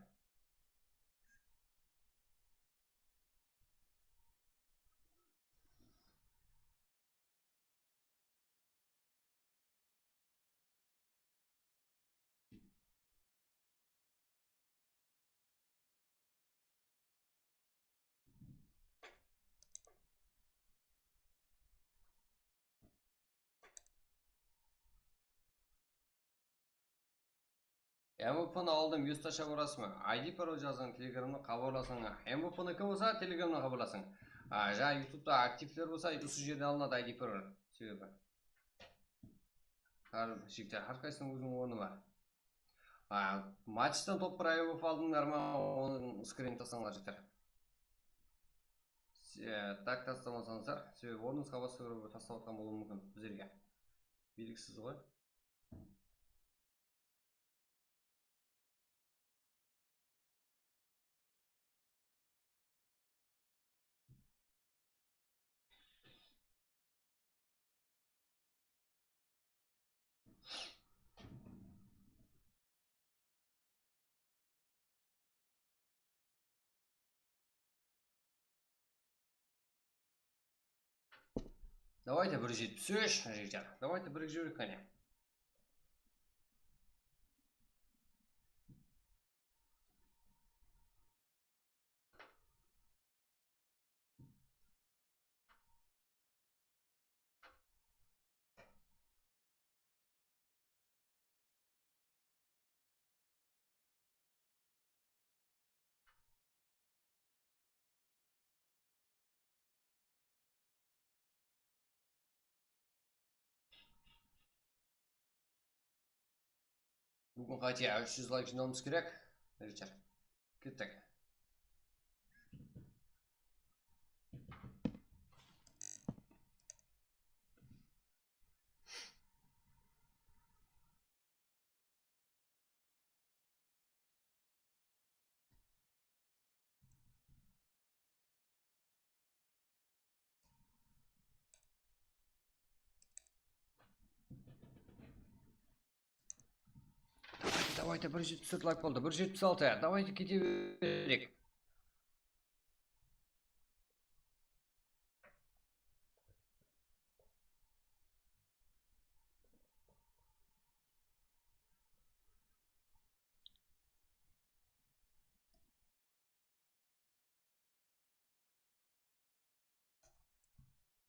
M V P-ni aldım, yuz tashlap urasız ma? I D parol jazıń, Telegramnan xabarlasıń. M V P-niki bolsa, Telegramnan xabarlasıń. A, jańa YouTube'da aktivler bolsa, usı jerden alınadı I D parol. Sebebi. Hár, jigitler, hár qaysısınıń óziniń ornı bar. A, matchtan top bir I V P aldıńlar ma, onıń skrinın taslańlar, jigitler. Se-, tak taslamasańızlar, sebebi ornıńızǵa basqa birew taslap atqan bolıwı múmkin bizlerge. Beliksiz ǵoy. Давайте bir jetpis úsh, jigitler. Давайте bir jibereyik qáne. Búgin qáte úsh júz layk jıynawımız kerek. Richard. Kettik. Давайте, bir jetpis tórt layk boldı. Bir jetpis altı. Давайте kete bereyik.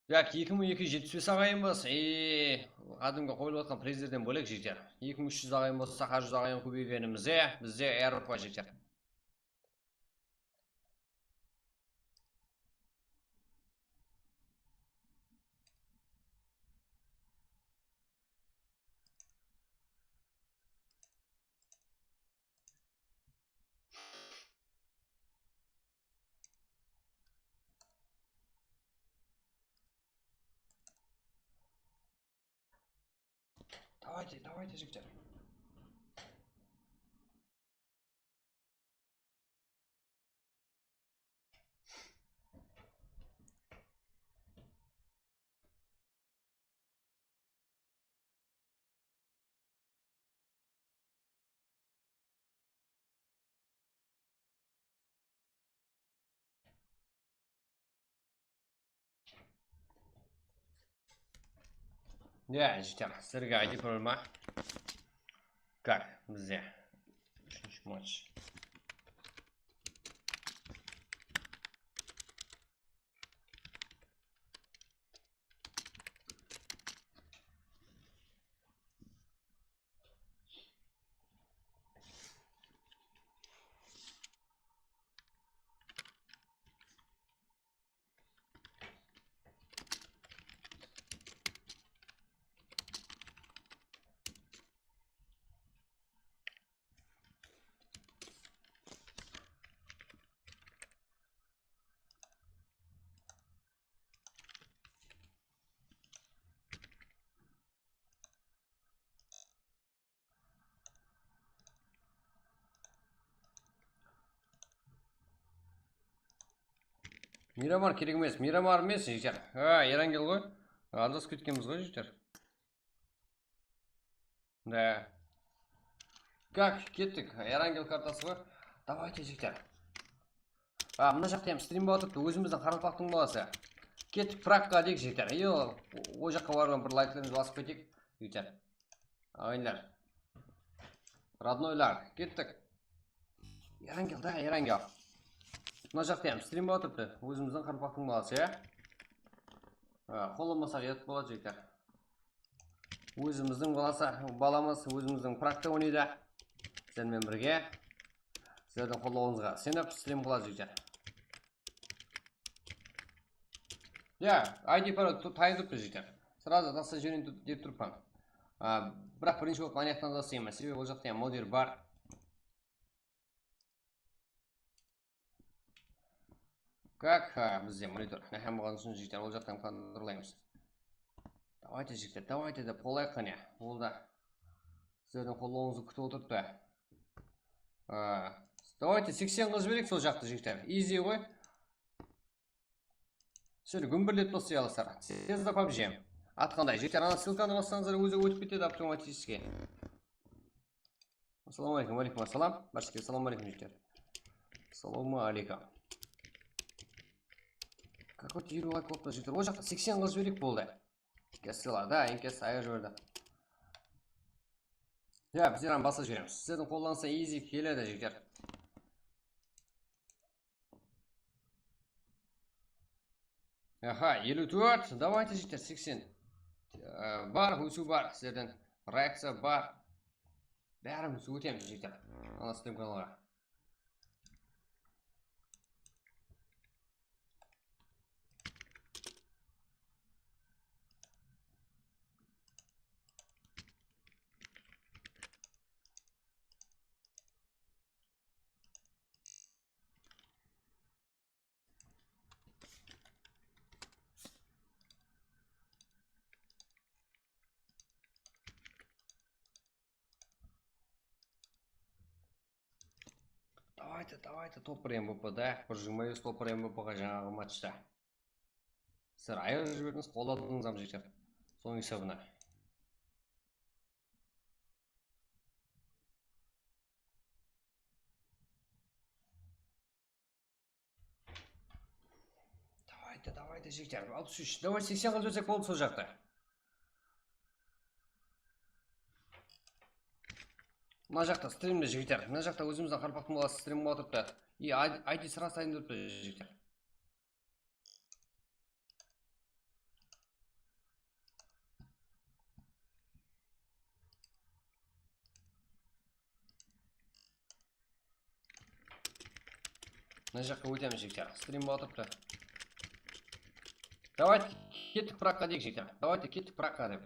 Yak, eki mıń eki júz jetpis bes aǵayınbız. E, qádimgi qoyılıp atqan prizlerden bólek, jigitler. Eki mıń úsh júz aǵayın bolsa, hár júz aǵayın kóbeygenimizde bizde R P, jigitler. Давайте, давайте, jigitler. Ya, jigitler, sizlerge I D parol ma? Как, bizde úshinshi match. Miramar kerek emes. Miramar emes, jigitler. Ha, Erangel ǵoy. Adasıp ketkenbiz ǵoy, jigitler. Da. Kak, kettik. Erangel kartası ǵoy. Davayte, jigitler. A, mına jaqta ham strim bolıp turıptı. Ózimizdiń qaraqalpaqtıń balası. Kettik, Pragqa deyik, jigitler. Yo, o, o jaqqa barıp bir layklarımızdı basıp keteyik, jigitler. Aǵayinler. Rodnoylar, kettik. Erangel, da, Erangel. Mına jaqta ham strim bolıp turıptı. Ózimizdiń qaraqalpaqtıń balası, ya. A, qollanbasaq, yat boladı, jigitler. Ózimizdiń balası, balamız, ózimizdiń Pragta oynaydı. Sizler menen birge. Sizlerdiń qollawıńızǵa isenip, strim qıladı, jigitler. Ya, I D parol tu-, tayın turıptı, jigitler. Srazı taslap jibereyin tu-, dep turıppan. A, biraq birinshi bolıp anayaqtan taslayman, sebebi ol jaqta ham moder bar. Kak, ha, bizde monitor. Náhán bolǵan ushın, jigitler, ol jaqtan kontrollaymız. Davayte, jigitler, davayte dep qollayıq qáne. Ol da sizlerdiń qollawıńızdı kútip otırıptı. A, davayte seksen qılıp jibereyik sol jaqtı, jigitler. Easy ǵoy. Sizler gúmbirletip taslay alasızlar. Tezda pabji. Atqanday, jigitler, ana ssılkanı bassańızlar, ózi ótip ketedi avtomaticheski. Assalawma aleykum, wa aleykum assalam. Bárshege assalawma aleykum, jigitler. Assalawma aleykum. Какой-то elli layk bolıptı, jigitler. Ol jaqta seksen qılıp jibereyik, boldı. Kessela, da, enkes ayır jiberdi. Ya, bizler hám basıp jiberemiz. Sizlerdiń qollarıńızdan easy keledi, jigitler. Aha, eliw tórt, davayte, jigitler, seksen. Ee, bar, ósiw bar, sizlerden reakciya bar. Bárimiz ótemiz, jigitler. Ana, stream kanalǵa. Давайте, давайте, топ bir M V P da, bir jigirma bes top bir M V P ǵa jańaǵı matchta. Sizler ayırıp jiberdińiz, qolladıńız hám jigitler. Sonıń esabına. Давайте, давайте, jigitler, alpıs úsh. Давай, seksen qılıp jibersek boldı sol jaqta. Mına jaqta strimde, jigitler. Mına jaqta ózimizdiń qaraqalpaqtıń balası strim bolıp turıptı. I D, I D srazı tayın turıptı, jigitler. Mına jaqqa ótemiz, jigitler. Strim bolıp turıptı. Давайте, kettik Pragqa deyik, jigitler. Давайте, kettik Pragqa dep.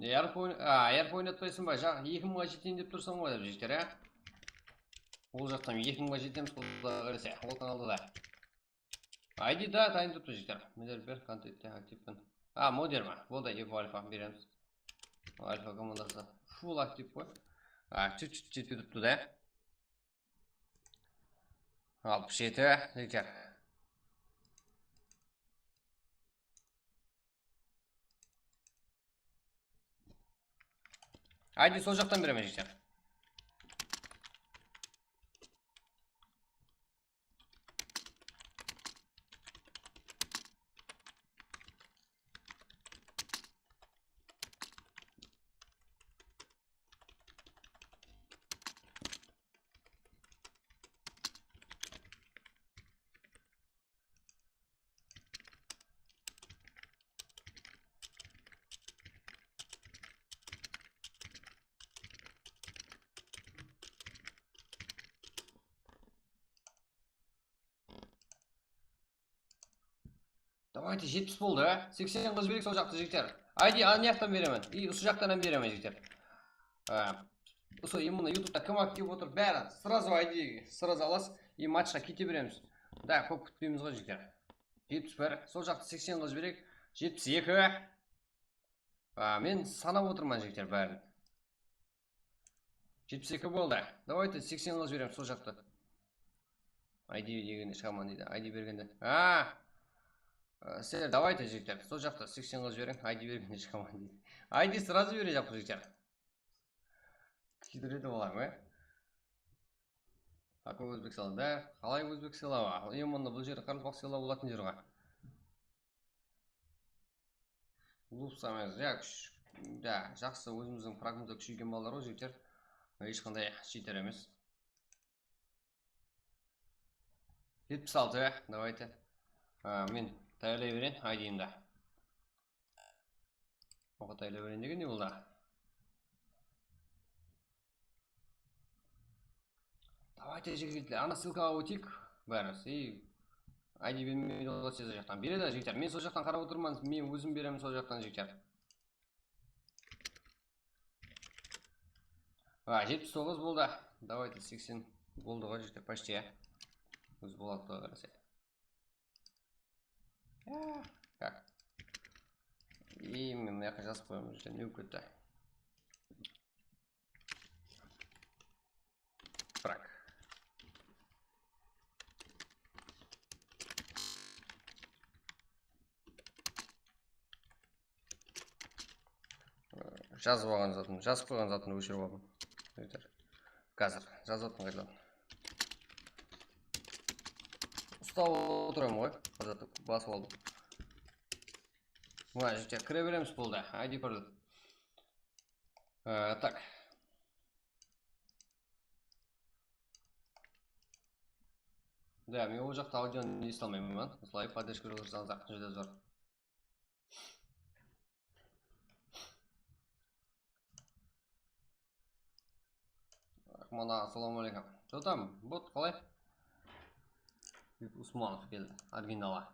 Yarp oyn-, a, yarp oynatpaysın ba? Jaǵ, eki mıńǵa jeteyin dep tursań ǵoy, dep jigitler, a? Ol jaqtan eki mıńǵa jetemiz, Quday qálese. Ol tań aldıda. I D da tayın turıptı, jigitler. Miner ber, kontentte aktivpin. A, moder ma? Boldı, Evo Alfa beremiz. Alfa komandası full aktiv ǵoy. A, chut-chut jetpey turıptı da. Alpıs jeti, jigitler. I D sol jaqtan beremen, jigitler. Давайте, jetpis boldı, a? Seksen qılıp jibereyik sol jaqtı, jigitler. I D ne jaqtan beremen? I usı jaqtan hám beremen, jigitler. Á, usı именно YouTube'da kim aktiv otır, bári сразу I D сразу alasız. I matchqa kete beremiz. Da, kóp kútpeymiz ǵoy, jigitler. Jetpis bir, sol jaqtı seksen qılıp jibereyik. Jetpis eki. Á, men sanap otırman, jigitler, bárin. Jetpis eki boldı. Давайте seksen qılıp jiberemiz sol jaqtı. I D degende shıǵaman deydi. I D bergende. A! Sizler, давайте, jigitler, sol jaqtı seksen qılıp jiberiń. I D bergende shıǵaman deydi. I D сразу berejaq, jigitler. Kúydiredi olar ma? Какой Uzbek Selo? Da, qalay Uzbek Selo? Именно bul jeri qaraqalpaq Selo bolatın jer ǵoy. Lupsamız, ya, kúsh-, ya, jaqsı, ózimizdiń fragımızda kúsheygen balalar ǵoy, jigitler. Hesh qanday cheater emes. Jetpis altı, давайте. A, men tayarlay bereyin, I D'mdi. Oqı tayarlay bereyin degen ne boldı? Давайте, jigitler, ana ссылкаǵa óteyik. Bárimiz. I D bermeydi olar, siz jaqtan beredi, jigitler. Men sol jaqtan qarap otırman, men ózim beremen sol jaqtan, jigitler. A, jetpis toǵız boldı. Давайте, seksen boldı ǵoy, jigitler, почти, ya. Ózi boladı, quday qálese. Ya, как? I men mına jaqqa jazıp qoyaman, jigitler, ne bolıp ketti? Bırak. Jazıp alǵan zatın, jazıp qoyǵan zatın óshirip aldım. Jigitler. Házir jazıp atırman qaytadan. Ustap otıraman ǵoy, bir zattı basıp aldım. Mına, jigitler, kire beremiz, boldı. I D parlat. Ee, tak. Da, men ol jaqta audioni esite almayman. Usılay podderjka júrip atırsańız-aq, júdá zor. Mana, assalamu aleykum. Что там, bot, qalay? Usmanov keldi, original.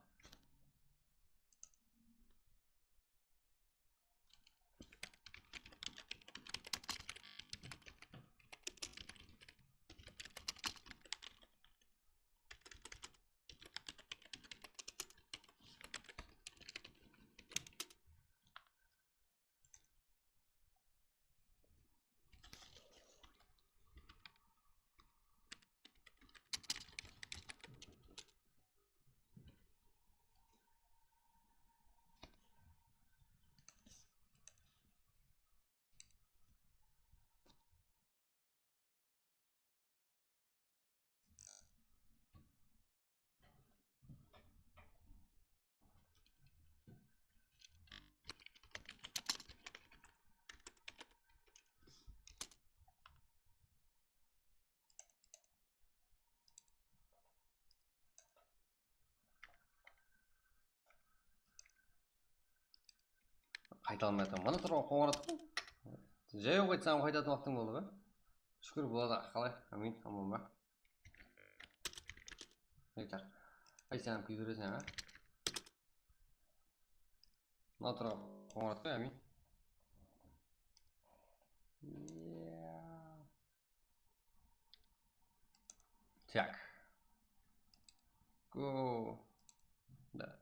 Qayta almay atırman. Mına turǵan qońırat ǵoy. Jayıw qaytsam qaytatın waqtıń boldı ǵoy. Shúkir, boladı. Qalay? Ámin, aman ba? Aytar. Ay, sen kúydireseń, a? Mına turǵan qońırat ǵoy, ámin. Так. Go. Да.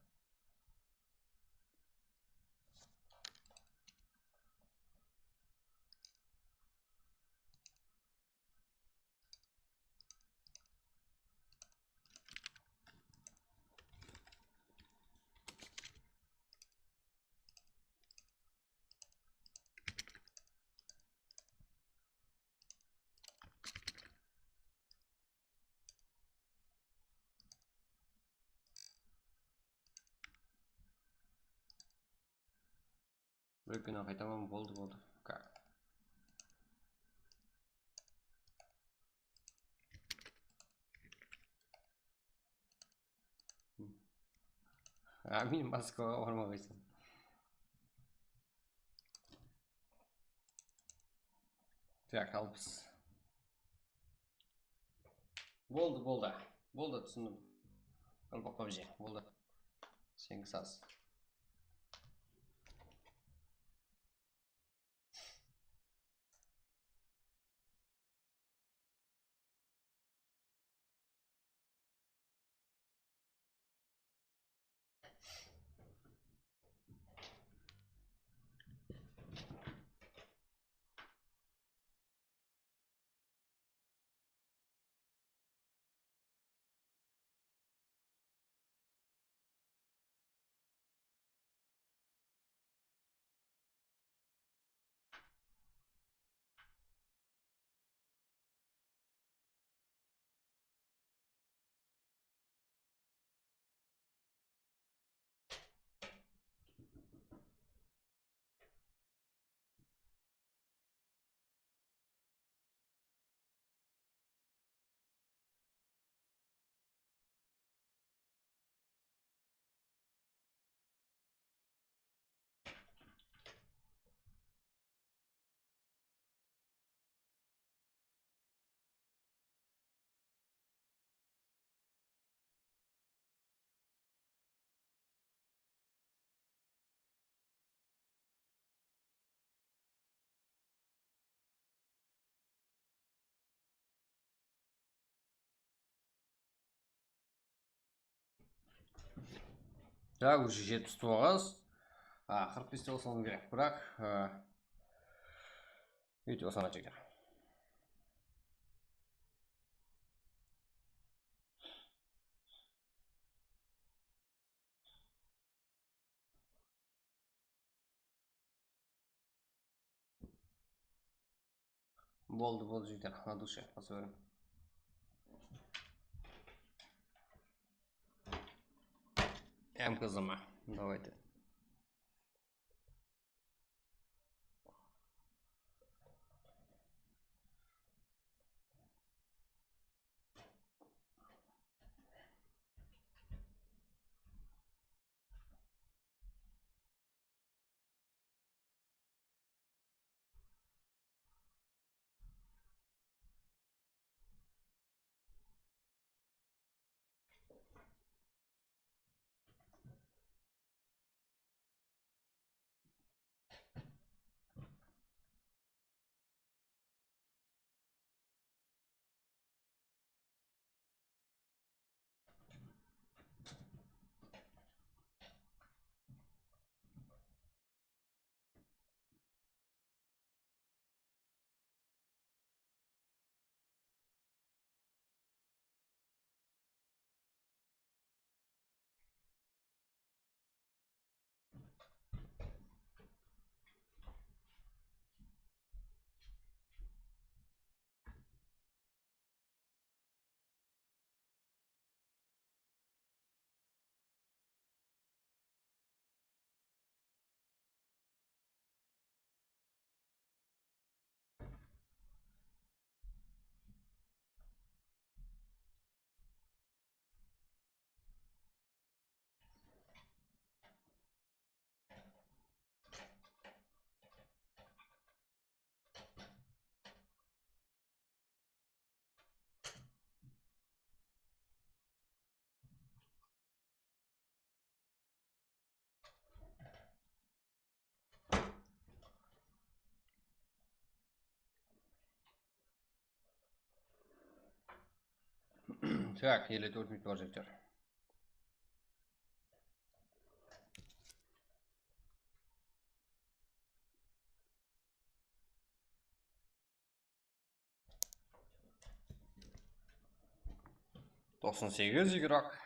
Bir kúni qaytaman, boldı, boldı. Ka- Ámin, Moskvaǵa barmaǵaysań. Так, alpıs. Boldı, boldı. Boldı, túsindim. Qalpaq PUBG, boldı. Seniki saz. Tak, уже jetpis toǵız. A, qırq beste uslanıw kerek, biraq, a, video sanat jigitler. Boldı, boldı, jigitler, на душе, посмотрим. M K Z ma? Давайте. Так, elli tórt minut bar, jigitler. Toqsan segiz igrok.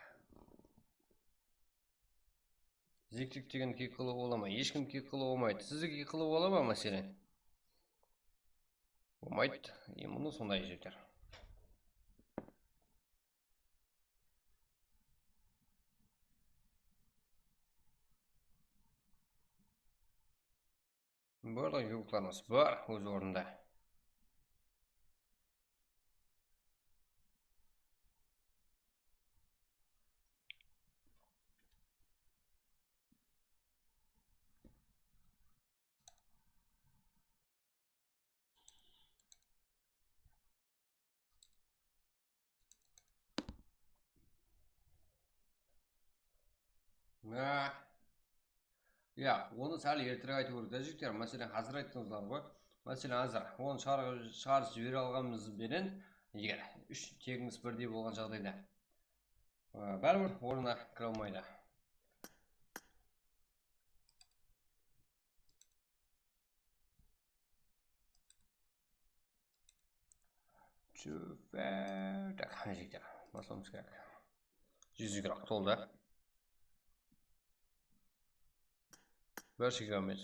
Ziktik degen kiyik qılıwı bola ma? Hesh kim kiyik qılıwı bolmaydı. Sizdi kiyik qılıwı bola ma, máselen? Bolmaydı. Endi bunı sonday jeter. Barlıq yurtlarımız bar óz ornında. Á, ya, onı sál ertirek aytıw kerek ta, jigitler. Máselen, házir ayttıńızlar ǵoy. Máselen, házir onı shıǵar-, shıǵarıp jibere alǵanımız benen, eger úsh tegińiz birdey bolǵan jaǵdayda, á, báribir ornına kire almaydı. Júber. Tak, qáne jigitler, baslawımız kerek. Júz igrok toldı. Bir sekund.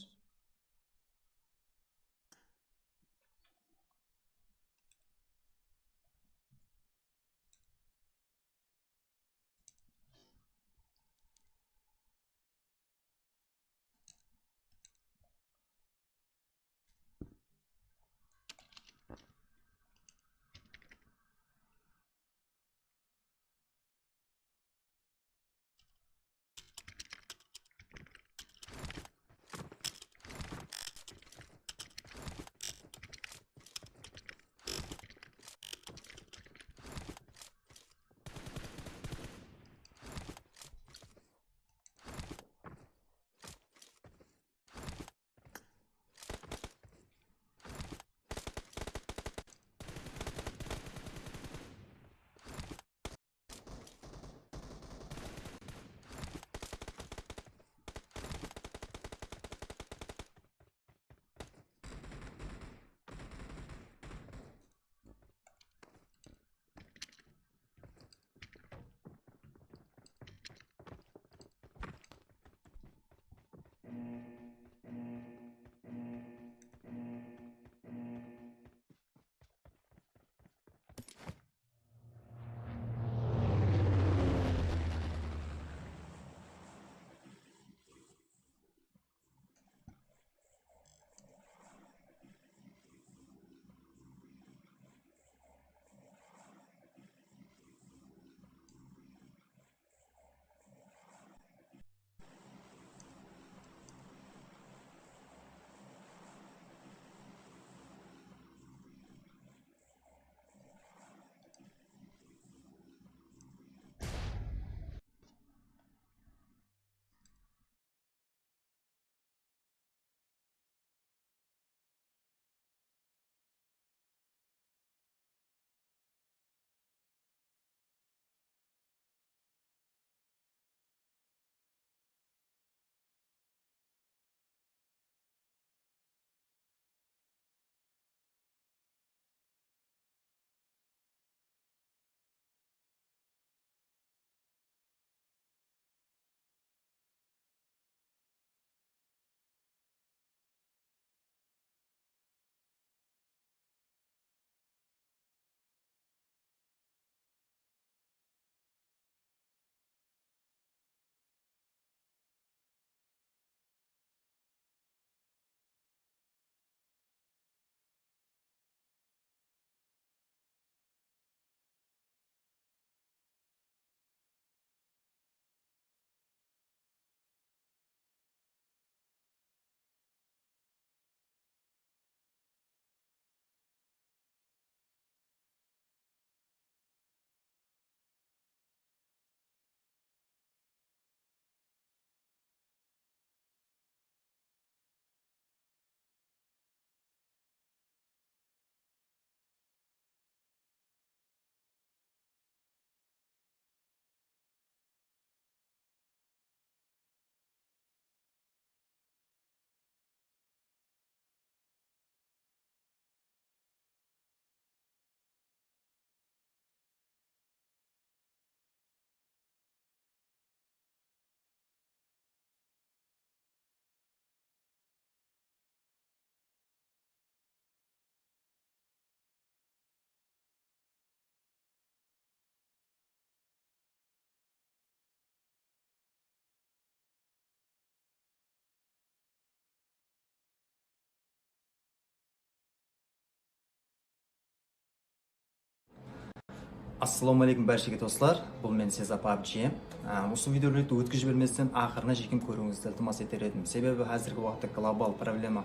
Assalawma aleykum bárshege doslar, bul men Seza pabji. Á, usı videorolikti ótkizip jibermesten aqırına shekem kóriwińizdi iltimas eter edim. Sebebi házirgi waqıtta global problema,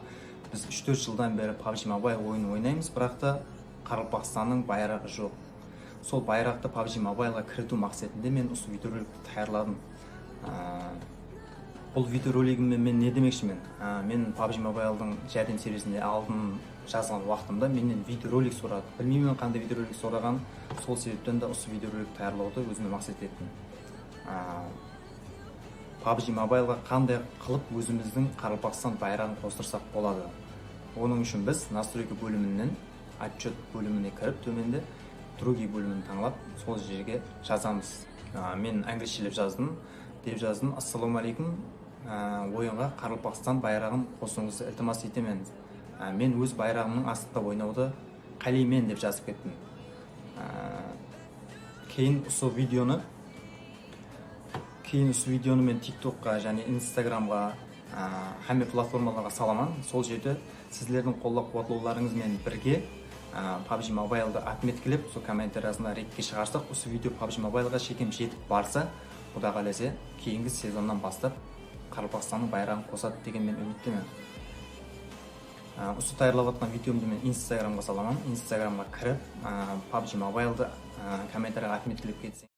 biz úsh-tórt jıldan beri pabji Mobile oyının oynaymız, biraq ta Qaraqalpaqstannıń bayraǵı joq. Sol bayraqtı pabji Mobileǵa kiritiw maqsetinde men usı videorolikti tayarladım. Á, bul videoroligimde men ne demekshimen? Á, men pabji Mobiledıń járdem servisinde aldın jazǵan waqtımda mennen videorolik soradı. Bilmeymen qanday videorolik soraǵanın, sol sebepten de usı videorolik tayarlawdı ózime maqset ettim. Á, pabji Mobileǵa qanday qılıp ózimizdiń Qaraqalpaqstan bayraǵın qostırsaq boladı? Onıń ushın biz настройка bóliminen Otchet bólimine kirip, tómende другие bólimin tańlap, sol jerge jazamız. Á, men anglichelep jazdım, dep jazdım. Assalawma aleykum. Á, oyınǵa Qaraqalpaqstan bayraǵın qosıwıńızdı iltimas etemen. Á, men óz bayraǵımnıń astında oynawdı qáleymen, dep jazıp kettim. Á, keyin usı videonı Keyin usı videonı men TikTokqa jáne Instagramǵa, á, hámme platformalarǵa salaman. Sol jerde sizlerdiń qollap-quwatlawlarıńız benen birge, á, pabji Mobiledı otmetkilep, sol kommentariyasında redke shıǵarsaq, usı video pabji Mobileǵa shekem jetip barsa, Quda qálese, keyingi sezonnan baslap Qaraqalpaqstannıń bayraǵın qosadı degen men úmittemen. Á, usı tayarlap atqan videomdı men Instagramǵa salaman. Instagramǵa kirip, á, pabji Mobiledı, á, kommentariyaǵa otmetkilep ketseń.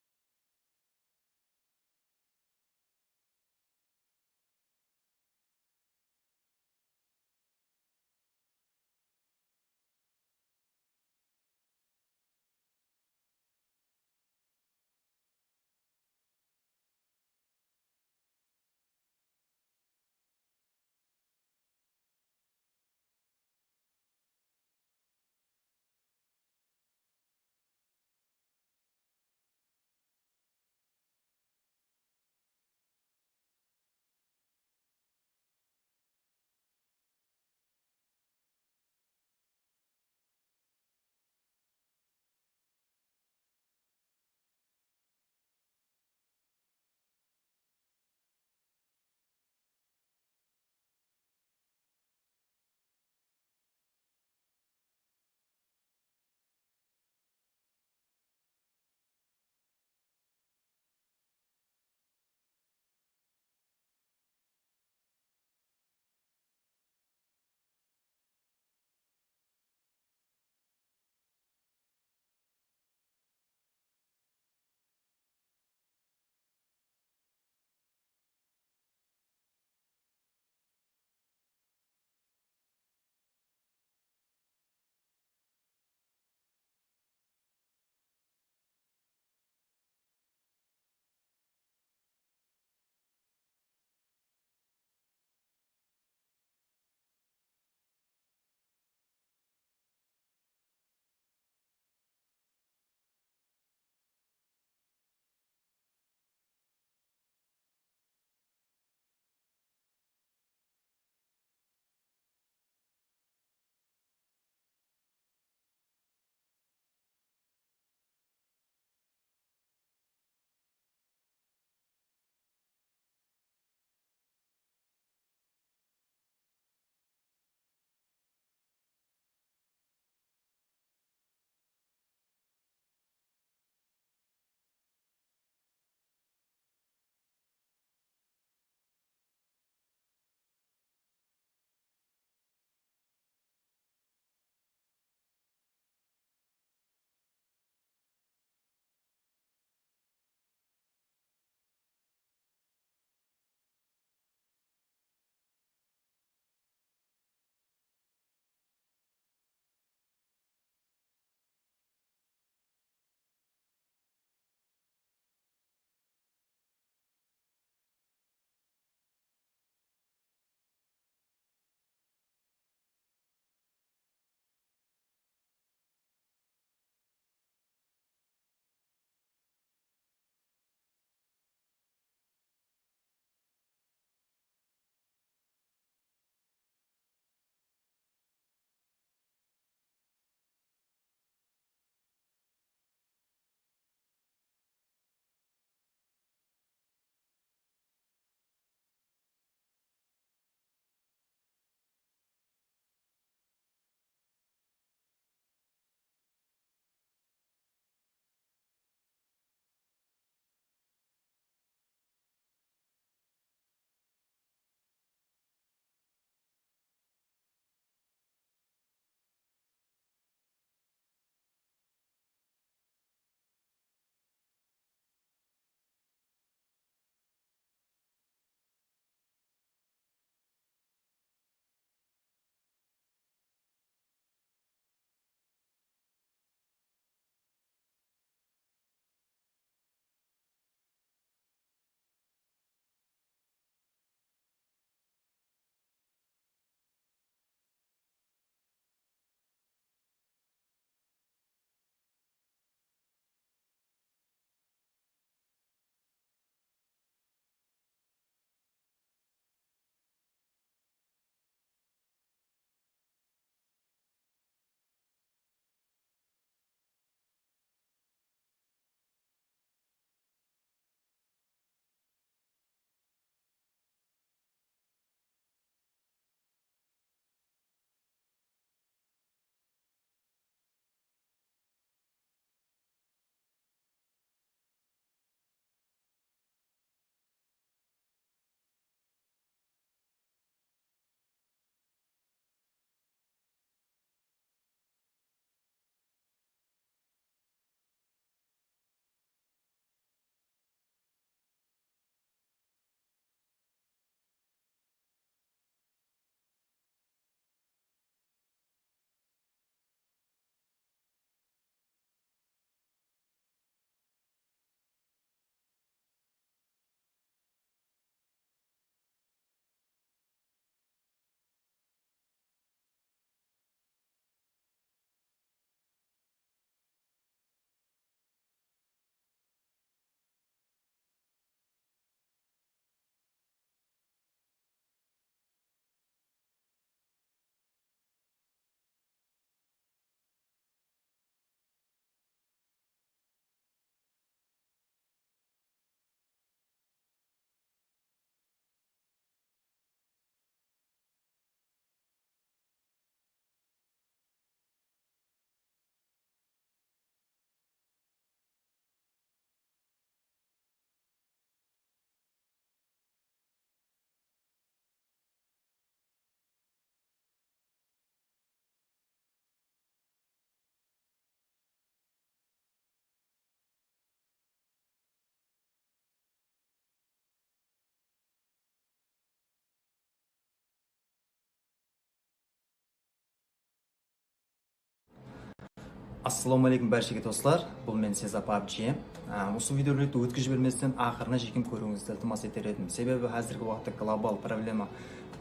Assalawma aleykum bárshege doslar, bul men Seza pabji. Á, usı videorolikti ótkizip jibermesten aqırına shekem kóriwińizdi iltimas eter edim. Sebebi házirgi waqıtta global problema,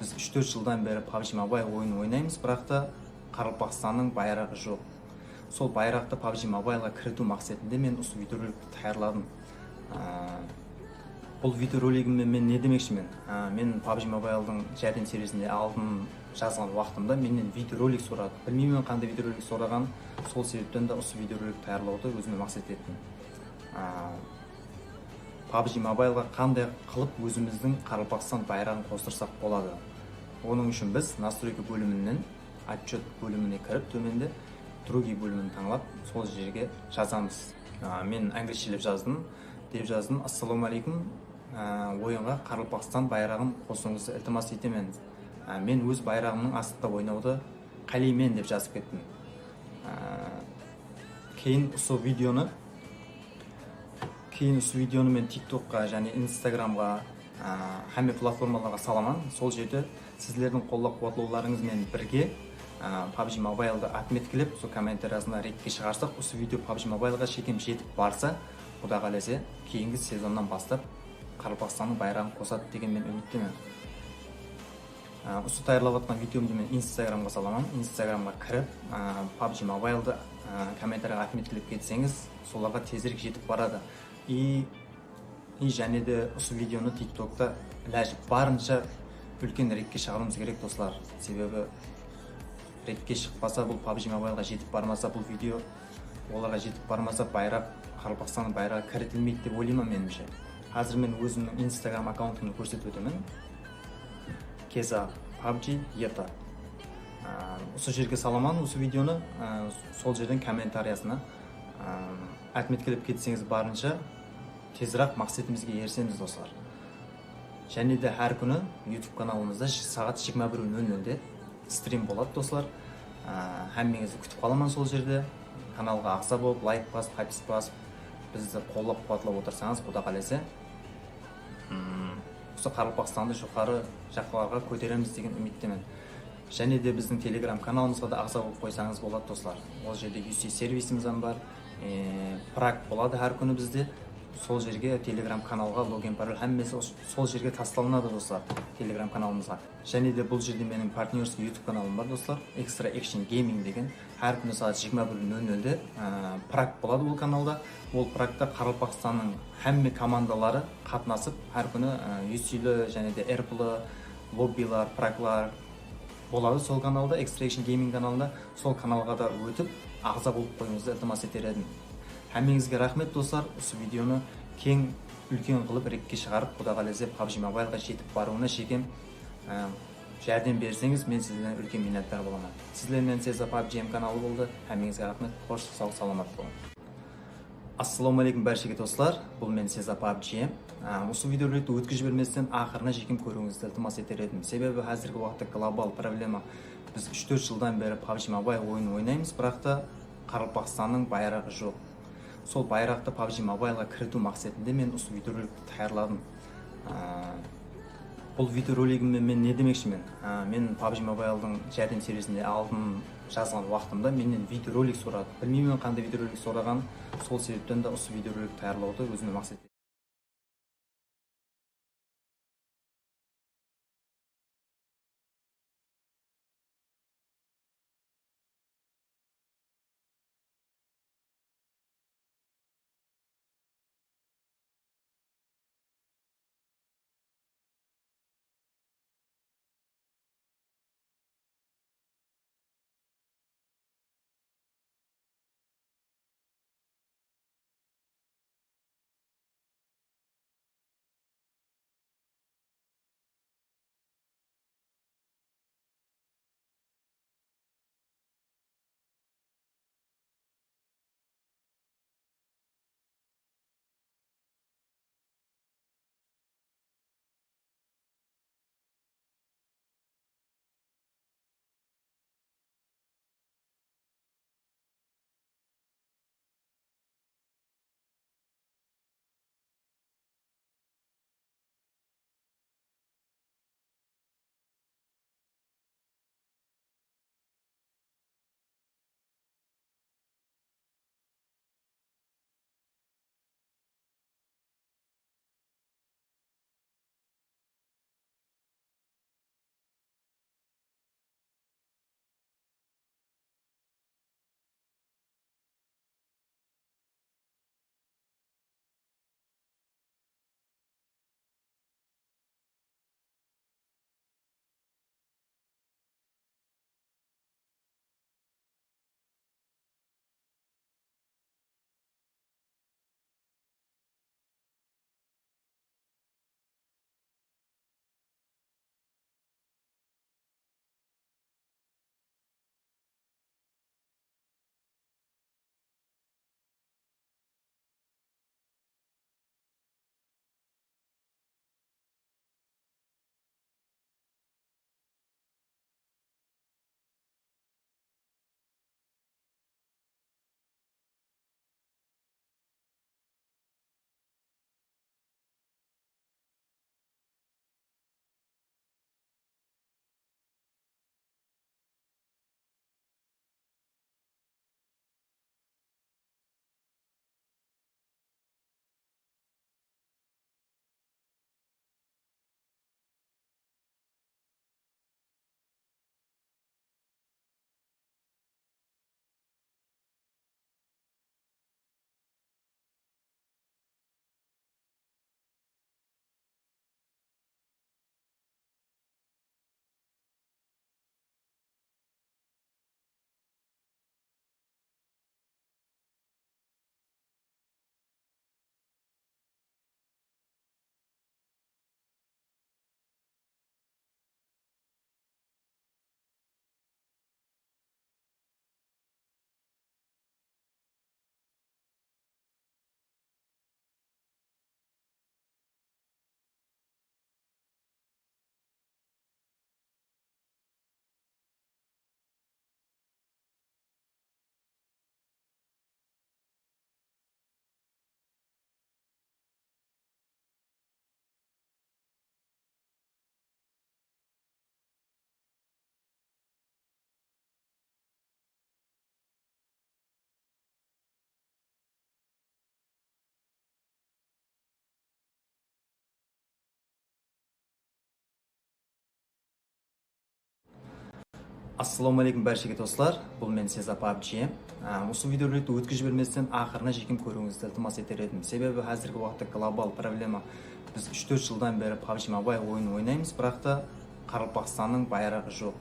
biz úsh-tórt jıldan beri pabji Mobile oyının oynaymız, biraq ta Qaraqalpaqstannıń bayraǵı joq. Sol bayraqtı pabji Mobileǵa kiritiw maqsetinde men usı videorolikti tayarladım. Á, bul videoroligimde men ne demekshimen? Á, men pabji Mobiledıń járdem servisinde aldın jazǵan waqtımda mennen videorolik soradı. Bilmeymen qanday videorolik soraǵanın, sol sebepten de usı videorolik tayarlawdı ózime maqset ettim. Á, pabji Mobileǵa qanday qılıp ózimizdiń Qaraqalpaqstan bayraǵın qostırsaq boladı? Onıń ushın biz настройка bóliminen Otchet bólimine kirip, tómende Другие bólimin tańlap, sol jerge jazamız. Á, men ángilshilep jazdım, dep jazdım: Assalawma aleykum, á, oyınǵa Qaraqalpaqstan bayraǵın qosıwıńızdı iltimas etemen. Á, men óz bayraǵımnıń astında oynawdı qáleymen, dep jazıp kettim. Á, keyin usı videonı Keyin usı videonı men TikTokqa jáne Instagramǵa, á, hámme platformalarǵa salaman. Sol jerde sizlerdiń qollap-quwatlawlarıńız benen birge, á, pabji Mobiledı otmetkelep, sol kommentariyasına redke shıǵarsaq, usı video pabji Mobileǵa shekem jetip barsa, Quda qálese, keyingi sezonnan baslap Qaraqalpaqstannıń bayraǵın qosadı degen men úmittemen. Á, usı tayarlap atqan videomdı men Instagramǵa salaman. Instagramǵa kirip, á, pabji Mobiledı, á, kommentariyaǵa otmetkelep ketseńiz, solarǵa tezirek jetip baradı. I, i jáne de usı videonı TikTokta ilajı barınsha úlken redke shıǵarıwımız kerek, doslar. Sebebi redke shıqpasa, bul pabji Mobileǵa jetip barmasa, bul video olarǵa jetip barmasa, bayraq, Qaraqalpaqstannıń bayraǵı kiritilmeydi dep oylayman, menińshe. Házir men ózimniń Instagram akkauntımdı kórsetip ótemen. Keza pabji eta. Á, usı jerge salaman usı videonı, á, sol jerden kommentariyasına, á, otmetkelep ketseńiz, barınsha teziraq maqsetimizge erisemiz, doslar. Jáne de hár kúni YouTube kanalımızda j-, saat jigirma bir nol nolde strim boladı, doslar. Á, hámmeńizdi kútip qalaman sol jerde. Kanalǵa aǵza bolıp, layk basıp, hápis basıp, bizdi qollap-quwatlap otırsańız, Quda qálese, mm, usı Qaraqalpaqstandı joqarı jaqlarǵa kóteremiz degen úmittemen. Jáne de bizdiń Telegram kanalımızǵa da aǵza bolıp qoysańız boladı, doslar. Ol jerde U C servisimiz hám bar. E, prak boladı hár kúni bizde. Sol jerge Telegram kanalǵa login, parol, hámmesi os-, sol jerge taslanadı, doslar, Telegram kanalımızǵa. Jáne de bul jerde meniń partnyorskiy YouTube kanalım bar, doslar. Extra Action Gaming degen. Hár kúni saat jigirma bir nol nolde, e, prak boladı ol kanalda. Ol prakta Qaraqalpaqstannıń hámme komandaları qatnasıp, hár kúni, e, U Cli jáne de R P L, lobbiler, praklar, boladı sol kanalda, Extra Action Gaming kanalında. Sol kanalǵa da ótip, aǵza bolıp qoyıwıńızdı iltimas eter edim. Hámmeńizge raxmet, doslar. Usı videonı keń, úlken qılıp redke shıǵarıp, Quda qálese, pabji Mobileǵa jetip barıwına shekem, á, járdem berseńiz, men sizlerden úlken minnetdar bolaman. Sizler menen Seza pabji kanalı boldı. Hámmeńizge raxmet. Xosh, saw, salamat bolıń. Assalawma aleykum bárshege, doslar. Bul men Seza pabji. Á, usı videorolikti ótkizip jibermesten aqırına shekem kóriwińizdi iltimas eter edim. Sebebi házirgi waqıtta global problema. Biz úsh-tórt jıldan beri pabji Mobile oyının oynaymız, biraq ta Qaraqalpaqstannıń bayraǵı joq. Sol bayraqtı pabji Mobileǵa kiritiw maqsetinde men usı videorolikti tayarladım. Á, bul videoroligimde men ne demekshimen? Á, men pabji Mobiledıń járdem servisinde aldın jazǵan waqtımda mennen videorolik soradı. Bilmeymen qanday videorolik soraǵanın, sol sebepten de usı videorolik tayarlawdı ózime maqset ettim. Assalawma aleykum bárshege doslar, bul men Seza pabji. Á, usı videorolikti ótkizip jibermesten aqırına shekem kóriwińizdi iltimas eter edim. Sebebi házirgi waqıtta global problema, biz úsh-tórt jıldan beri pabji Mobile oyının oynaymız, biraq ta Qaraqalpaqstannıń bayraǵı joq.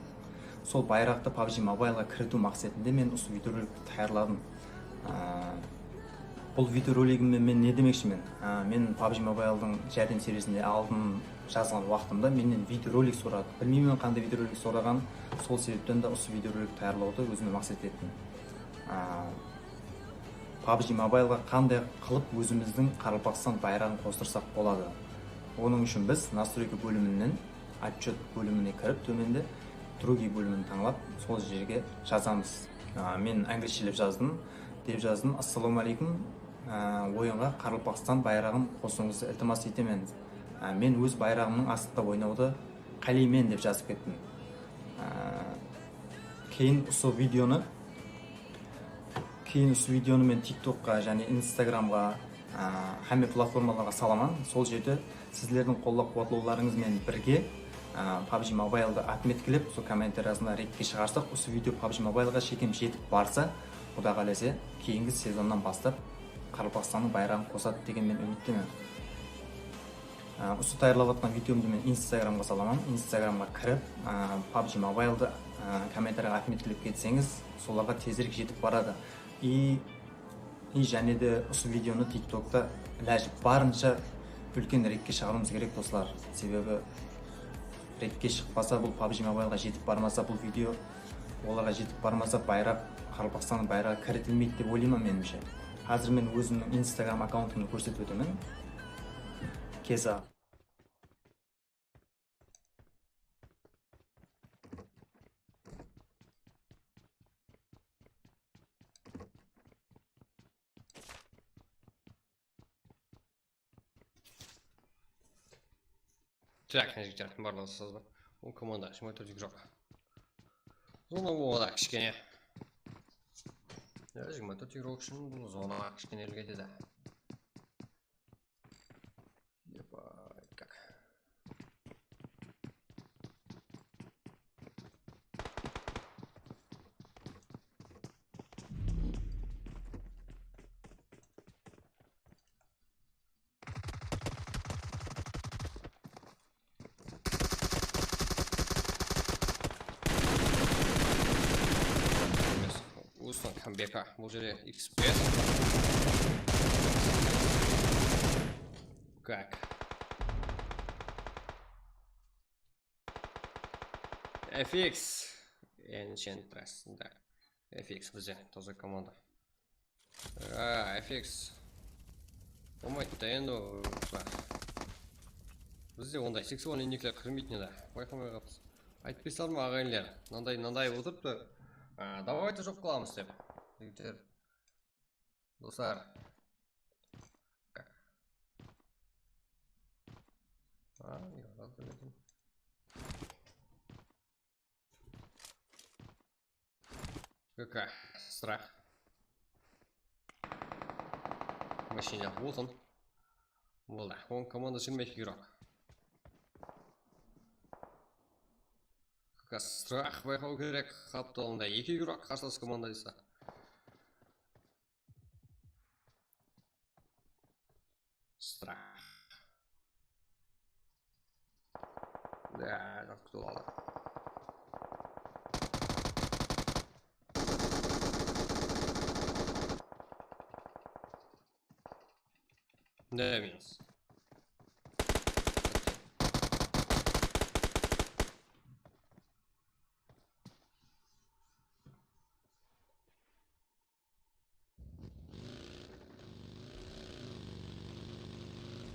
Sol bayraqtı pabji Mobileǵa kiritiw maqsetinde men usı videorolikti tayarladım. Á, Bul videoroligimde men ne demekshimen? Á, men pabji Mobile'dıń járdem servisinde aldın jazǵan waqtımda mennen videorolik soradı. Bilmeymen qanday videorolik soraǵanın, sol sebepten de usı videorolik tayarlawdı ózime maqset ettim. Á, pabji Mobile'ǵa qanday qılıp ózimizdiń Qaraqalpaqstan bayraǵın qostırsaq boladı? Onıń ushın biz настройка bóliminen Otchet bólimine kirip, tómende другие bólimin tańlap, sol jerge jazamız. Á, men angliyshilep jazdım, dep jazdım. Assalawma aleykum. Á, oyınǵa Qaraqalpaqstan bayraǵın qosıwıńızdı iltimas etemen. Á, men óz bayraǵımnıń astında oynawdı qáleymen, dep jazıp kettim. Á, keyin usı videonı Keyin usı videonı men TikTokqa jáne Instagramǵa, á, hámme platformalarǵa salaman. Sol jerde sizlerdiń qollap-quwatlawlarıńız menen birge, á, pabji Mobile'dı otmetkilep, sol kommentariyasında redke shıǵarsaq, usı video pabji Mobile'ǵa shekem jetip barsa, Quda qálese, keyingi sezonnan baslap Qaraqalpaqstannıń bayraǵın qosadı degen men úmittemen. Á, usı tayarlap atqan videomdı men Instagramǵa salaman. Instagramǵa kirip, á, pabji Mobile'dı, á, kommentariyaǵa otmetkilep ketseńiz, solarǵa tezirek jetip baradı. I, i jáne de usı videonı TikTokta ilajı barınsha úlken redke shıǵarıwımız kerek, doslar. Sebebi redke shıqpasa, bul pabji Mobile'ǵa jetip barmasa, bul video olarǵa jetip barmasa, bayraq, Qaraqalpaqstannıń bayraǵı kiritilmeydi dep oylayman, menimshe. Házir men ózimniń Instagram akkauntımdı kórsetip ótemen. Keza. Так, mına jigitler, barlawsız ba? Bul komanda jigirma tórt igrok. Zona oǵada kishkene. Ya, jigirma tórt igrok ushın bul zona kishkenelik etedi. Epa, как. Ruslan, B K, bul jerde X P S. Как? F X. Ancient Trust, да. F X bizde, toza komanda. A, F X. Bolmaydı da endi o, bizde onday seksualnıy inekler kirmeydi da. Bayqamay qalıpsız. Aytpaysalar ma, aǵayinler? Mınanday, mınanday otırıptı. A, давайте joq qılamız dep. Jigitler. Doslar. A, yoq, aldım. K K, страх. Машина, вот он. Boldı. On komanda jigirma eki igrok. K K, страх bayqaw kerek. Qaptalında eki igrok, qarsalas komanda esa. Страх. Да, так кто надо. Да, минус.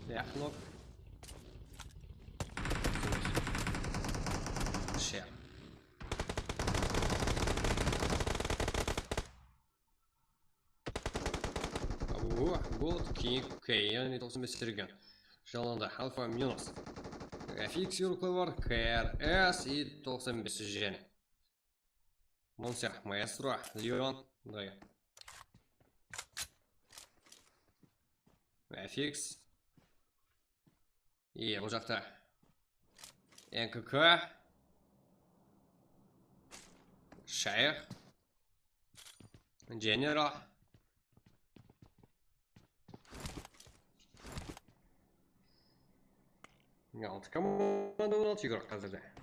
Yaxlıq. Shep. О, вот, King K, яғни тоқсан бес берген. Жалында Alpha минус. F X юрклы бар, K R S и тоқсан бес және. Монсер, Маэстро, Леон, давай. F X. И, бу жақта. N K K. Shayx. General. Altı komanda, on altı igrok házirde.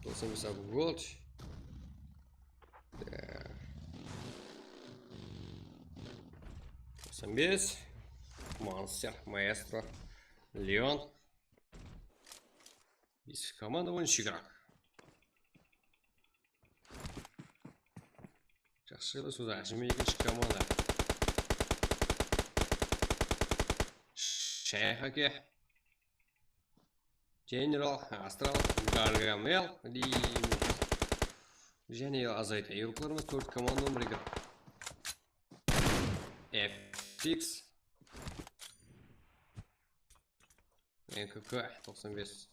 Toqsan bes Abu Gold. Toqsan bes. Monster, Maestro, Leon. Bes komanda, on úsh igrok. Jaqsı, sóz ashılmay ekinshi komanda. Shayx aka. General, Astral, Gargamel, Limit. Jáne azaydı. Yurıqlarımız tórt komanda, on bir igrok. F X. N K K toqsan bes.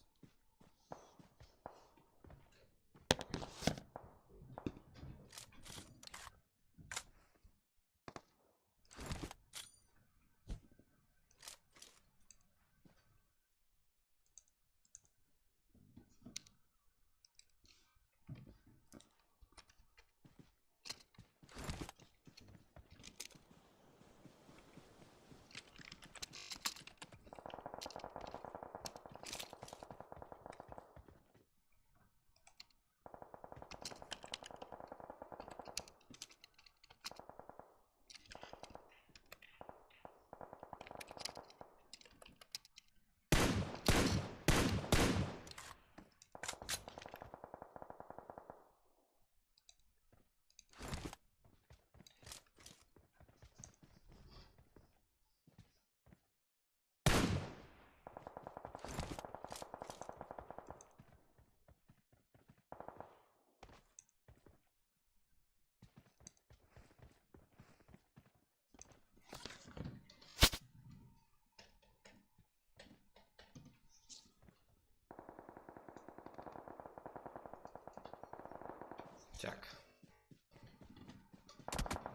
Так.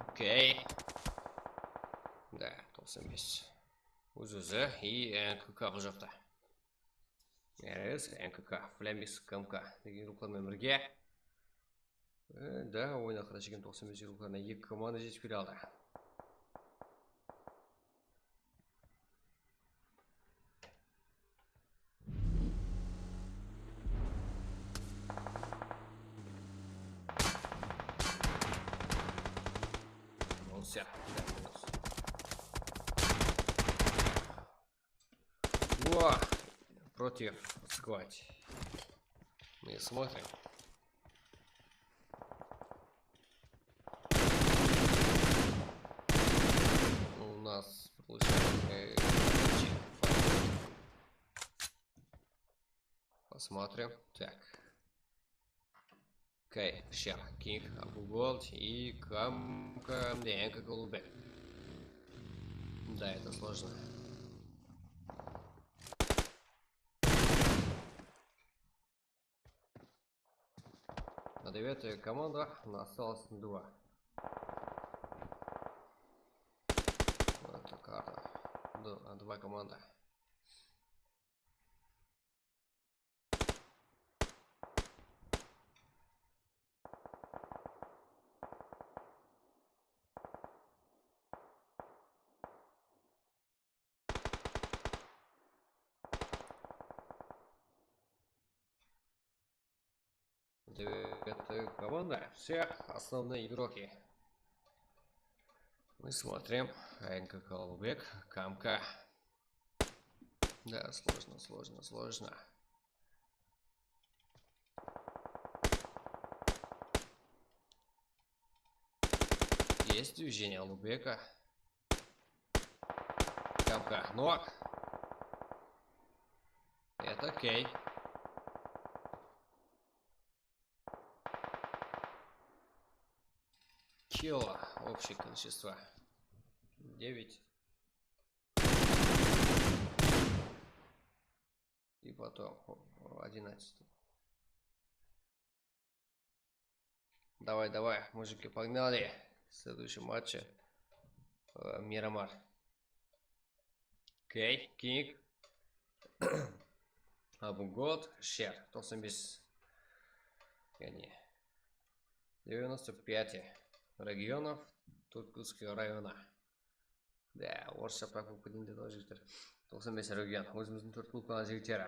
Okey. Да, toqsan bes. Óz-ózi и N K K bul jaqta. Yarayız, N K K, Flamis, K M K degen ruqlar menen birge. E, да, oyın aqırına shekem toqsan bes ruqlarına eki komanda jetip kele aldı. Olsa. Во! Против схвать. Мы смотрим. У нас получается, э, короче, файт. Посмотрим. Так. Окей, ща, Кинг, Абу Голд и К М К, М Д Н К, Голубек. Да, это сложно. На девятой команда, у нас осталось два. Вот эта карта. Д-, два команда. Девятая команда. Все основные игроки. Мы смотрим. Н К К Улугбек, Камка. Да, сложно, сложно, сложно. Есть движение Улугбека. Камка. Нок. Это Кей. Килл. Общее количество девять. И потом одиннадцать. Давай, давай, мужики, погнали. Следующий матче, э, Мирамар. Кей, Кинг. Абугот, Шер. Тоқсан бес. Яғни девяносто пять регионов Турткульского района. Да, orıssha покупка deydi ǵoy jigitler. Toqsan bes region. Ózimizdiń Tórt Kulkalı jigitleri.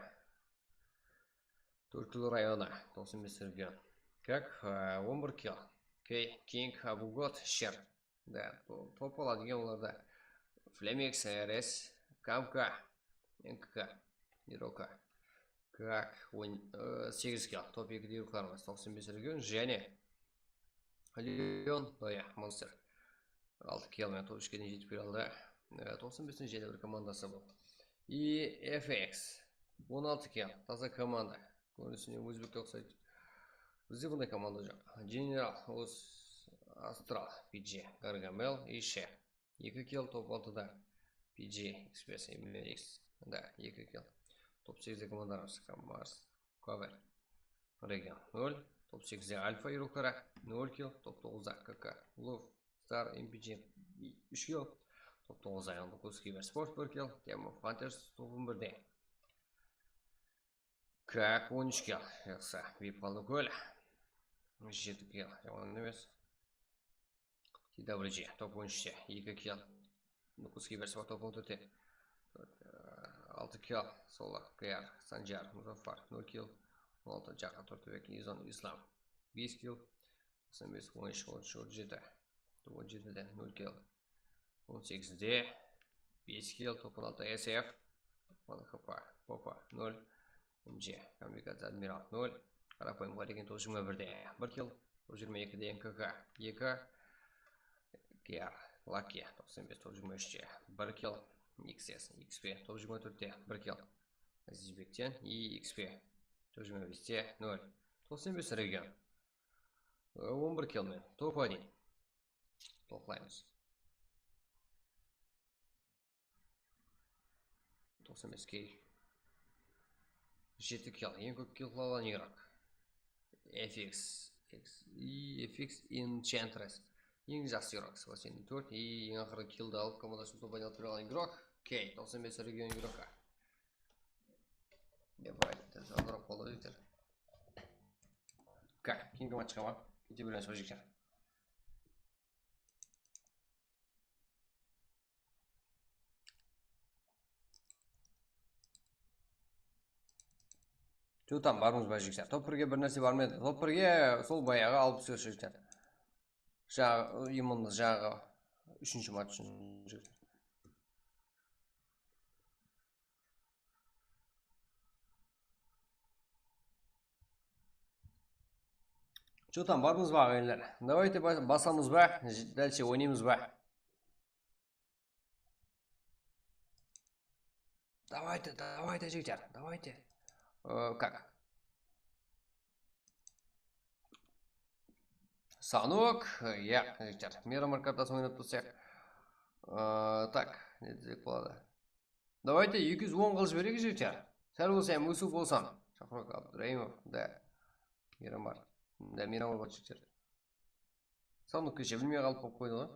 Tórt Kulkalı rayonı. Toqsan bes region. Как, э, on bir kill. Key, King, Abugot, Sher. Da, to-, top aladı eken olarda. Flemex, R S, Kamka, N K K, Iroka. Как, on, ı, segiz kill. Top ekide Irokalarımız. Toqsan bes region. Jáne Leon, Noya, Monster. Altı kill menen top úshke deyin jetip kele aldı. E, toqsan bestiń jáne bir komandası bul. I F X. On altı kill. Taza komanda. Kórinisine ózbekke uqsaydı. Bizde bunday komanda joq. General, Os, Astral, P G, Gargamel, Ishe. Eki kill, top altıda. P G, Express, M R X. Da, eki kill. Top segizde komandalarımız. Mars, Cover. Region nol. Top segizde Alfa Irokara, nol kill. Top toǵızda K K Love Star M P G, úsh kill. Top toǵızda Yandıkul Kibersport, bir kill. Team of Hunters top on birde. Kak, on úsh kill. Yaqsı. Vip qaldı kól. Jeti kill. Jaman emes. T W G, top on úshte, eki kill. Nukus Kibersport, top on tórtte. Altı kill. Sola, K R, Sanjar, Muzaffar, nol kill. On altı, Jaqın Tórtbek, Izon, Islam, bes kill. Toqsan bes, on úsh, on úsh, on jeti. Top on jetide, nol kill. On segizde, bes kill, top on altı, S F. Popa, nol. M C, Kamikaze Admiral, nol. Qarapayım Ǵaregen, top jigirma birde, bir kill. Top jigirma ekide N K K, eki. K R, Lucky, toqsan bes, top jigirma úshte, bir kill. X S, X P, top jigirma tórtte, bir kill. Azizbekten, I X P, top jigirma beste, nol. Toqsan bes region. On bir kill menen. Top один. Toplaymız. Toqsan bes kill. Jeti kill. Eń kóp kill qıla alǵan igrok. F X, F X, i, F X Enchantress. Eń jaqsı igrok. Spaseniy tórt. I, eń aqırǵı killdi alıp, komandasın top aylanıp tura alǵan igrok. Key, toqsan bes region igroka. Dep aytıp, azıraq qolda jigitler. Kak, keyingi matchqa ma? Kete beremiz, jigitler. Jotam, barmız ba, jigitler? Top birge bir nárse barma edi? Top birge sol bayaǵı alpıs jigitler. Jaǵı, imınımız jaǵı úshinshi match ushın, jigitler. Jotam, barmız ba, aǵayinler? Давайте ba-, basamız ba? Dálshe oynaymız ba? Давайте, давайте, jigitler, давайте. Э, как? Sanok, ya, jigitler. Miramar kartasın oynap tursaq. Ee, tak, ne desek boladı? Давайте, eki júz on qılıp jibereyik, jigitler. Sál bolsa hám ósiw bolsın. Shaxrok Abduraimov, da. Miramar. Da, Miramar bar, jigitler. Sanok keshe bilmey qalıp qoydı ǵoy.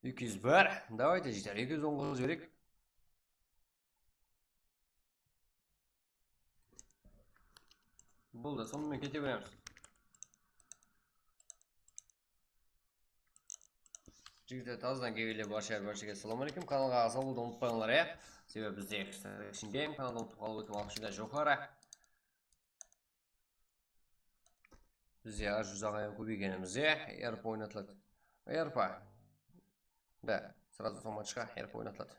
Eki júz bir. Давайте, jigitler, eki júz on qılıp jibereyik. Boldı, sonımen kete beremiz. Jigitler, tazadan kelgenler, barshagá, barshagá assalawma áleykum. Kanalǵa aǵza bolıwdı umıtpańlar, ya. Sebebi bizde Extraction Game kanalda umıtıp qalıp ótip alǵan joqarı. Bizde júz aǵayın kóbeygenimizde R P oynatıladı. R P. Da, srazu somatshqa R P oynatıladı.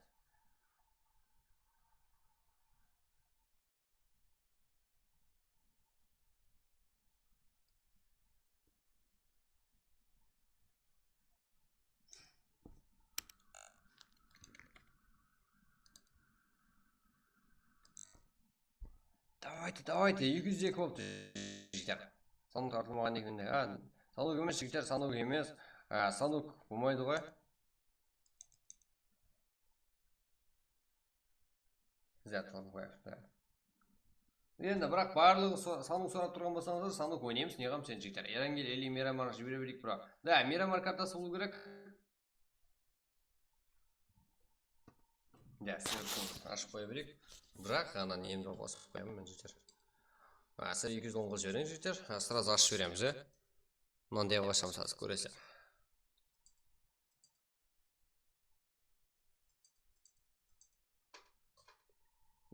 Давайте, давайте, eki júz eki bolıptı, jigitler. Sanok tartılmaǵan eken de. Ha, sanok emes, jigitler, sanok emes. Ha, sanok bolmaydı ǵoy. Zat qılıp qoyayıq, da. Endi, biraq barlıǵı so-, sanok sorap turǵan bolsańızlar, sanok oynaymız, ne qılamız endi, jigitler. Erangel ele Miramar jibere bereyik, biraq. Da, Miramar kartası bolıw kerek. Ya, sizler ushın ashıp qoya bereyik. Biraq, ana, nemdi basıp qoyaman men, jigitler. Ha, sizler eki júz onǵa jiberiń, jigitler. Ha, srazu ashıp jiberemiz, e. Mınanday qılıp ashamız házir, kóresizler.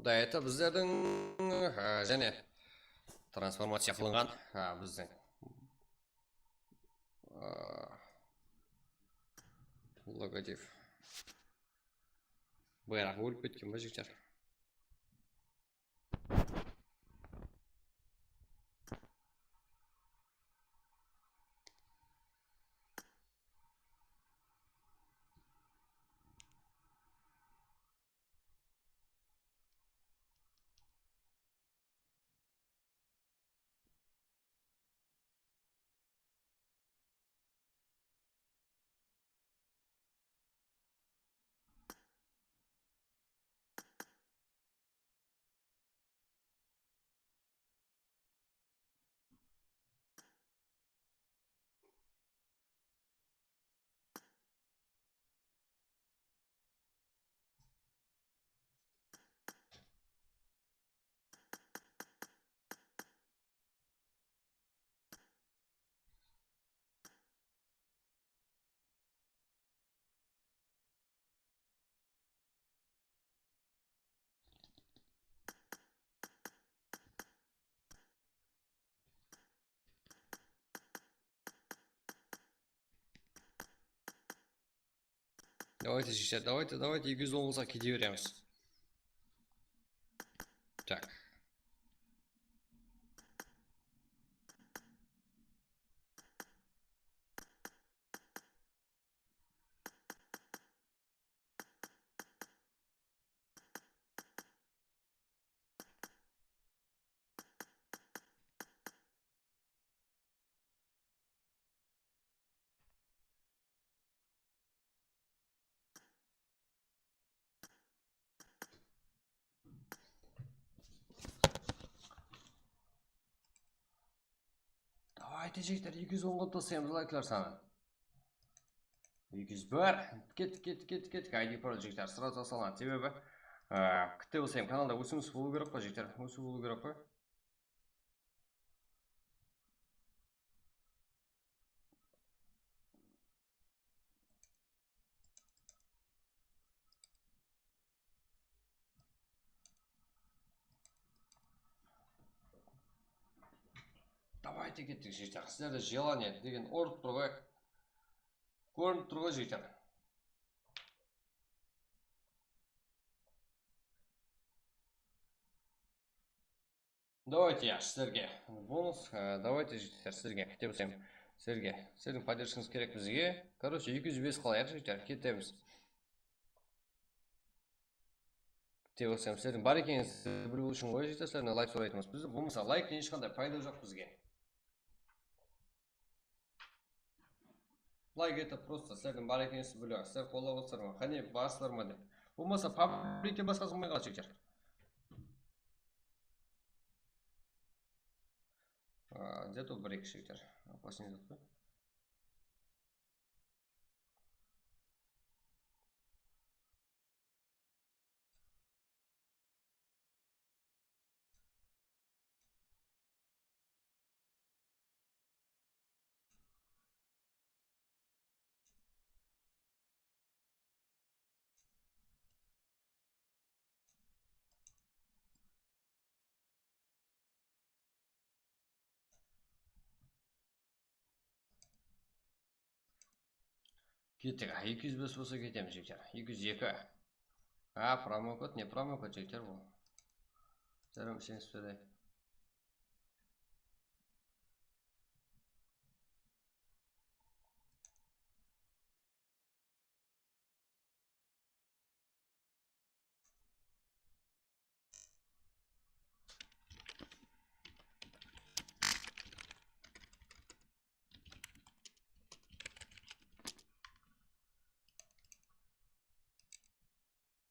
Da, это bizlerdiń, á, jáne transformaciya qılınǵan, á, bizdiń, á, logotip. Bayraq ólip ketken ba, jigitler? Давайте, жігіттер, давайте, давайте, eki júz on qılsaq kete beremiz. Так. Давайте, jigitler, eki júz on qılıp taslaymız layklar sanın. Eki júz bir. Kettik, kettik, kettik, kettik. I D Pro, jigitler, srazu taslanadı. Sebebi, e, kitte bolsayım, kanalda ósiwimiz bolıw kerek qoy, jigitler. Ósiw bolıw kerek qoy. Давайте kettik, jigitler. Sizlerde желание degen urıp tur ǵoy. Kórinip tur ǵoy, jigitler. Давайте, ya, sizlerge bonus, e, давайте, jigitler, sizlerge, kete bilsem, sizlerge, sizlerdiń поддержкаңız kerek bizge. Короче, eki júz bes qalayıq, jigitler, ketemiz. Kete bilsem, sizlerdiń bar ekenińizdi biliw ushın ǵoy, jigitler, sizlerden layk soraytınbız. Biz bolmasa layktın hesh qanday payda joq bizge. Layk etip, просто sizlerdiń bar ekenińizdi biliw, sizler qollap otırsızlar ma, qáne, barsızlar ma dep. Bolmasa, publikte basqası bolmay qaldı, jigitler. А, где-то bir-eki, jigitler. Последний zat pa? Kettik. Eki júz bes bolsa ketemiz, jigitler. Eki júz eki. A, promokod, ne promokod, jigitler, bul? Jarım, iseńiz bereyik.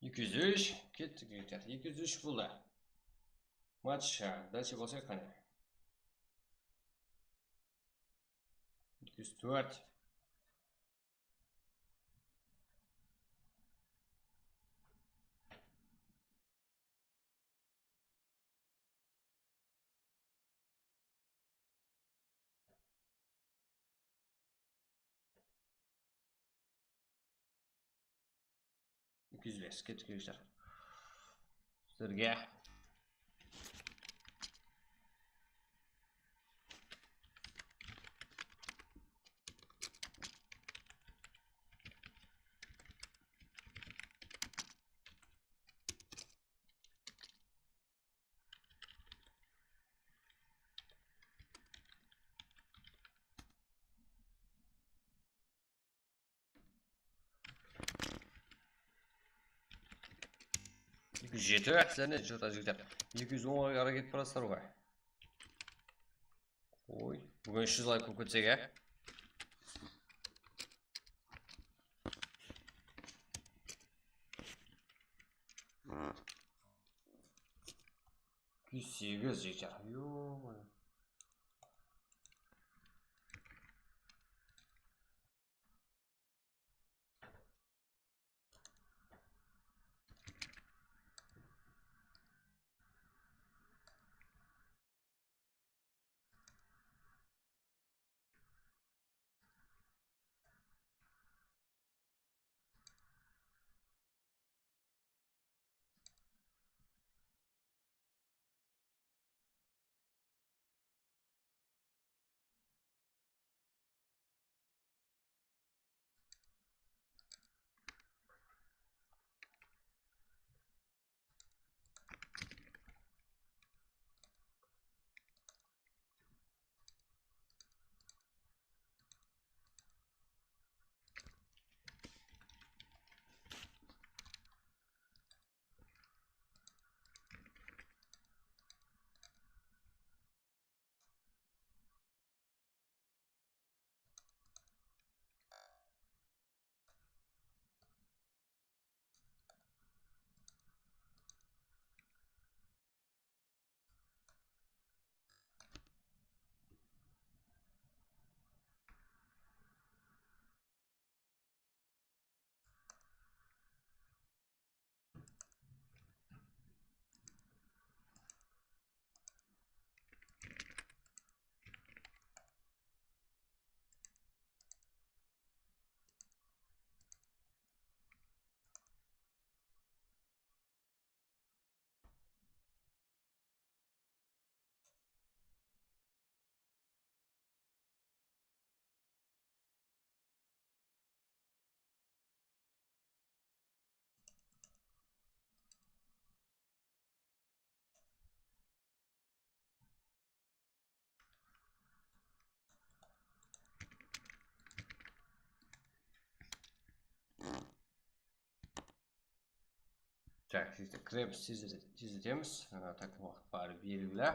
Eki júz úsh, kettik, jigitler. Eki júz úsh boldı. Match, dalshe basayıq qáne. Eki júz tórt. Eki júz bes, kettik, jigitler. Sizlerge. Eki júz jeti, sizler ne, jota jigitler. Eki júz onǵa qarap ketip barasızlar ǵoy. Oy, búgin úsh júz layk bolıp ketsek, á? Eki júz segiz, jigitler. Yo-moyo. Tak, sizde krep siz, siz etemiz. Ana, tak, waqıt barı belgili.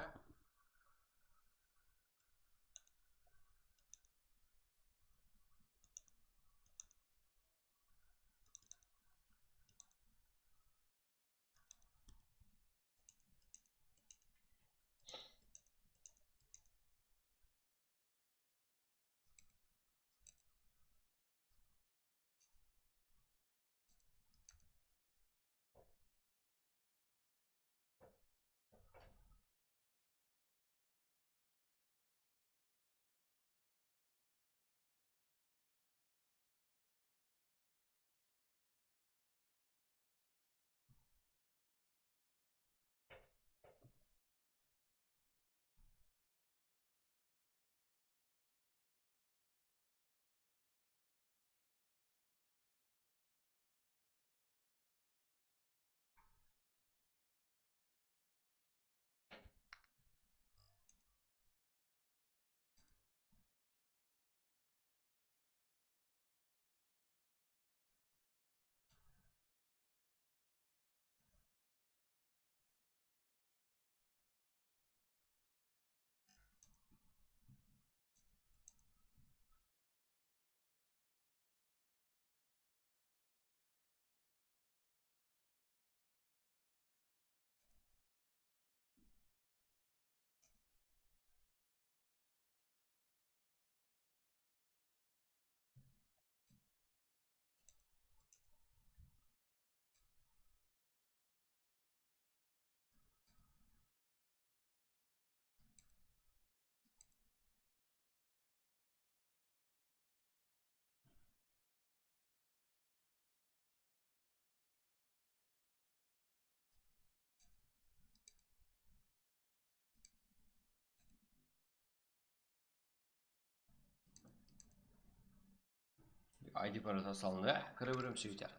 I D parolda salındı, kire beremiz, jigitler.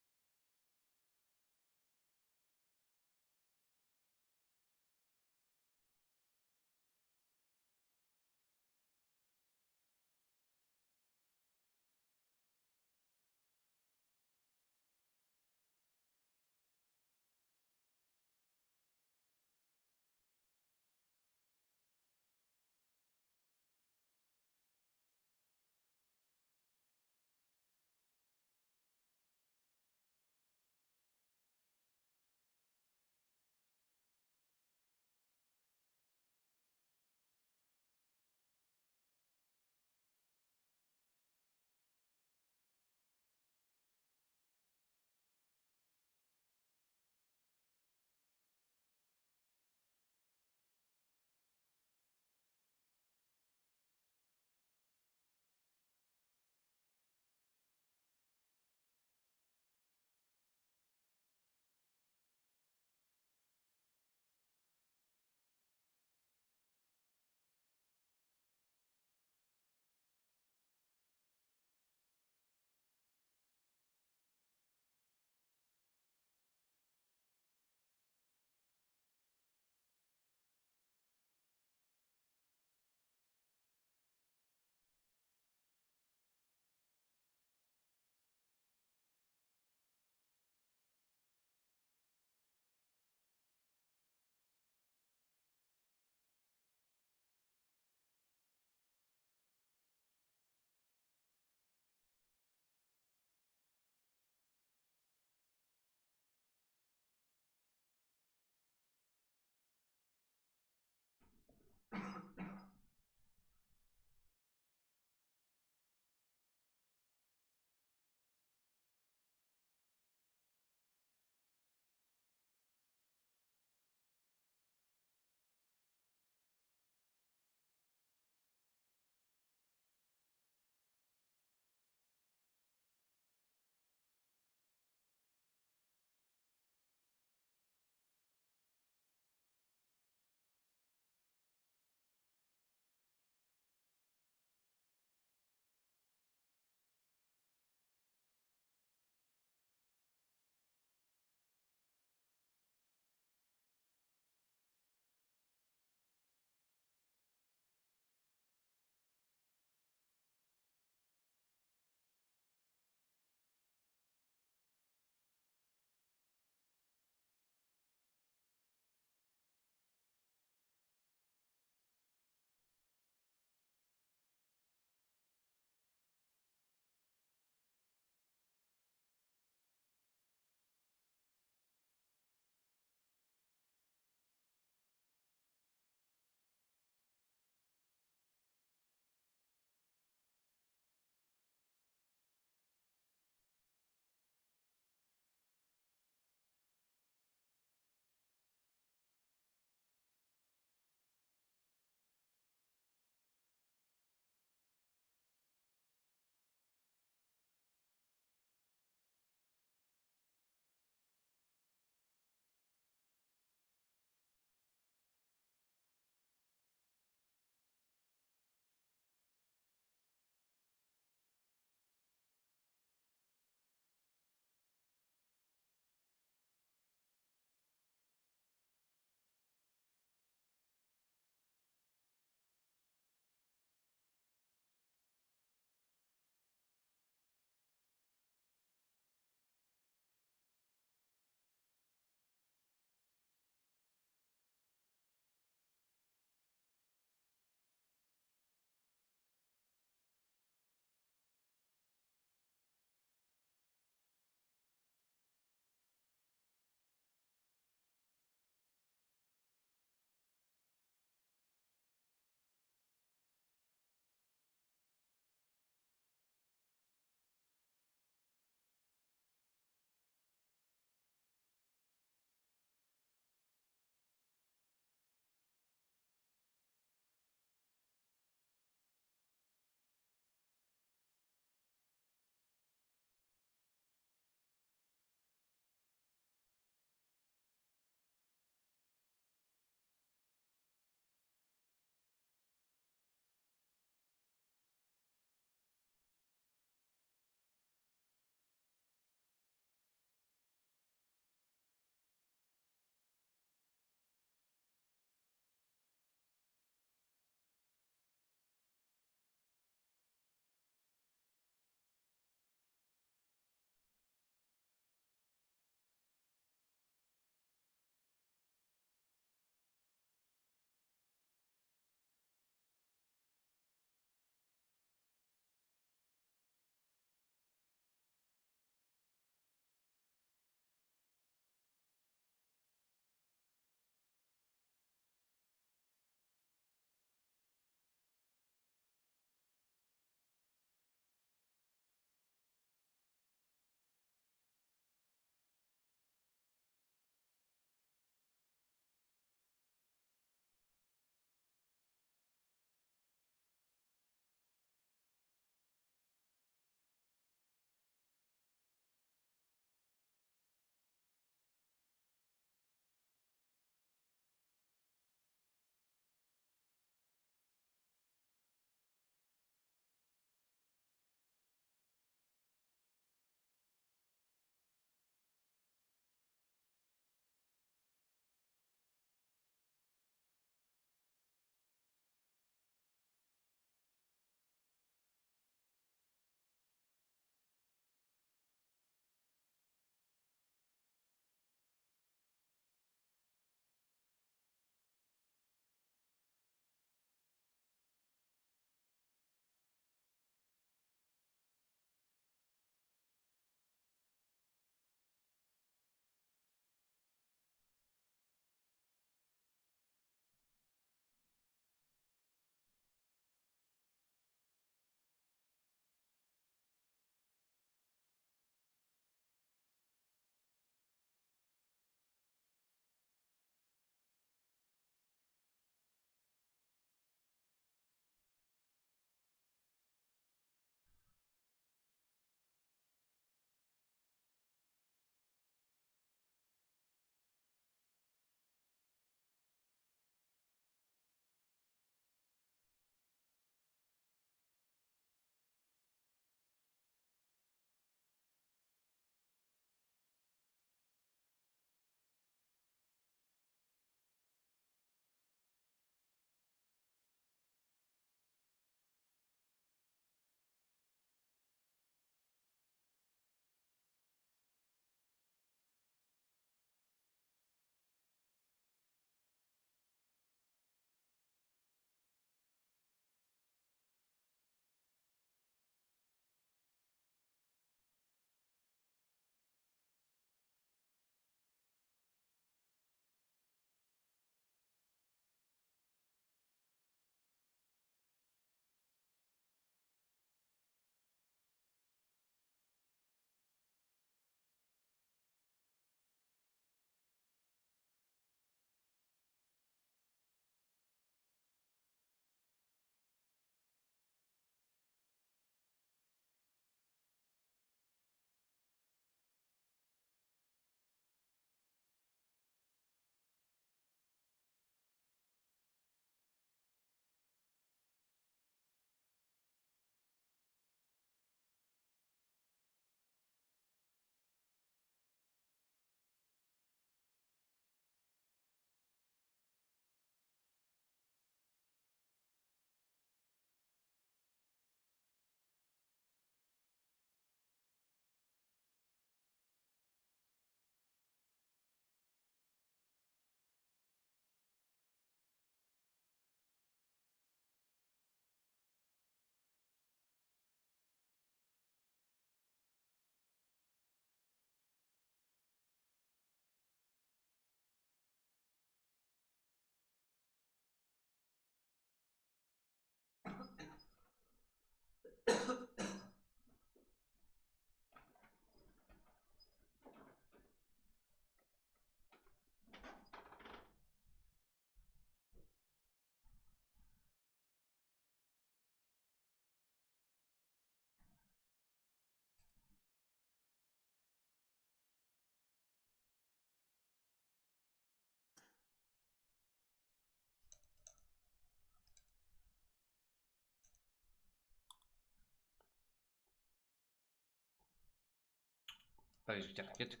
Jigitler, kettik.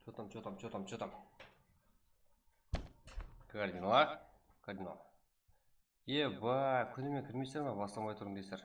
Что там, что там, что там, что там? Koordinalar, koordinalar. Eba, kúnime kirmeysiz be, baslamay turıń deysizler.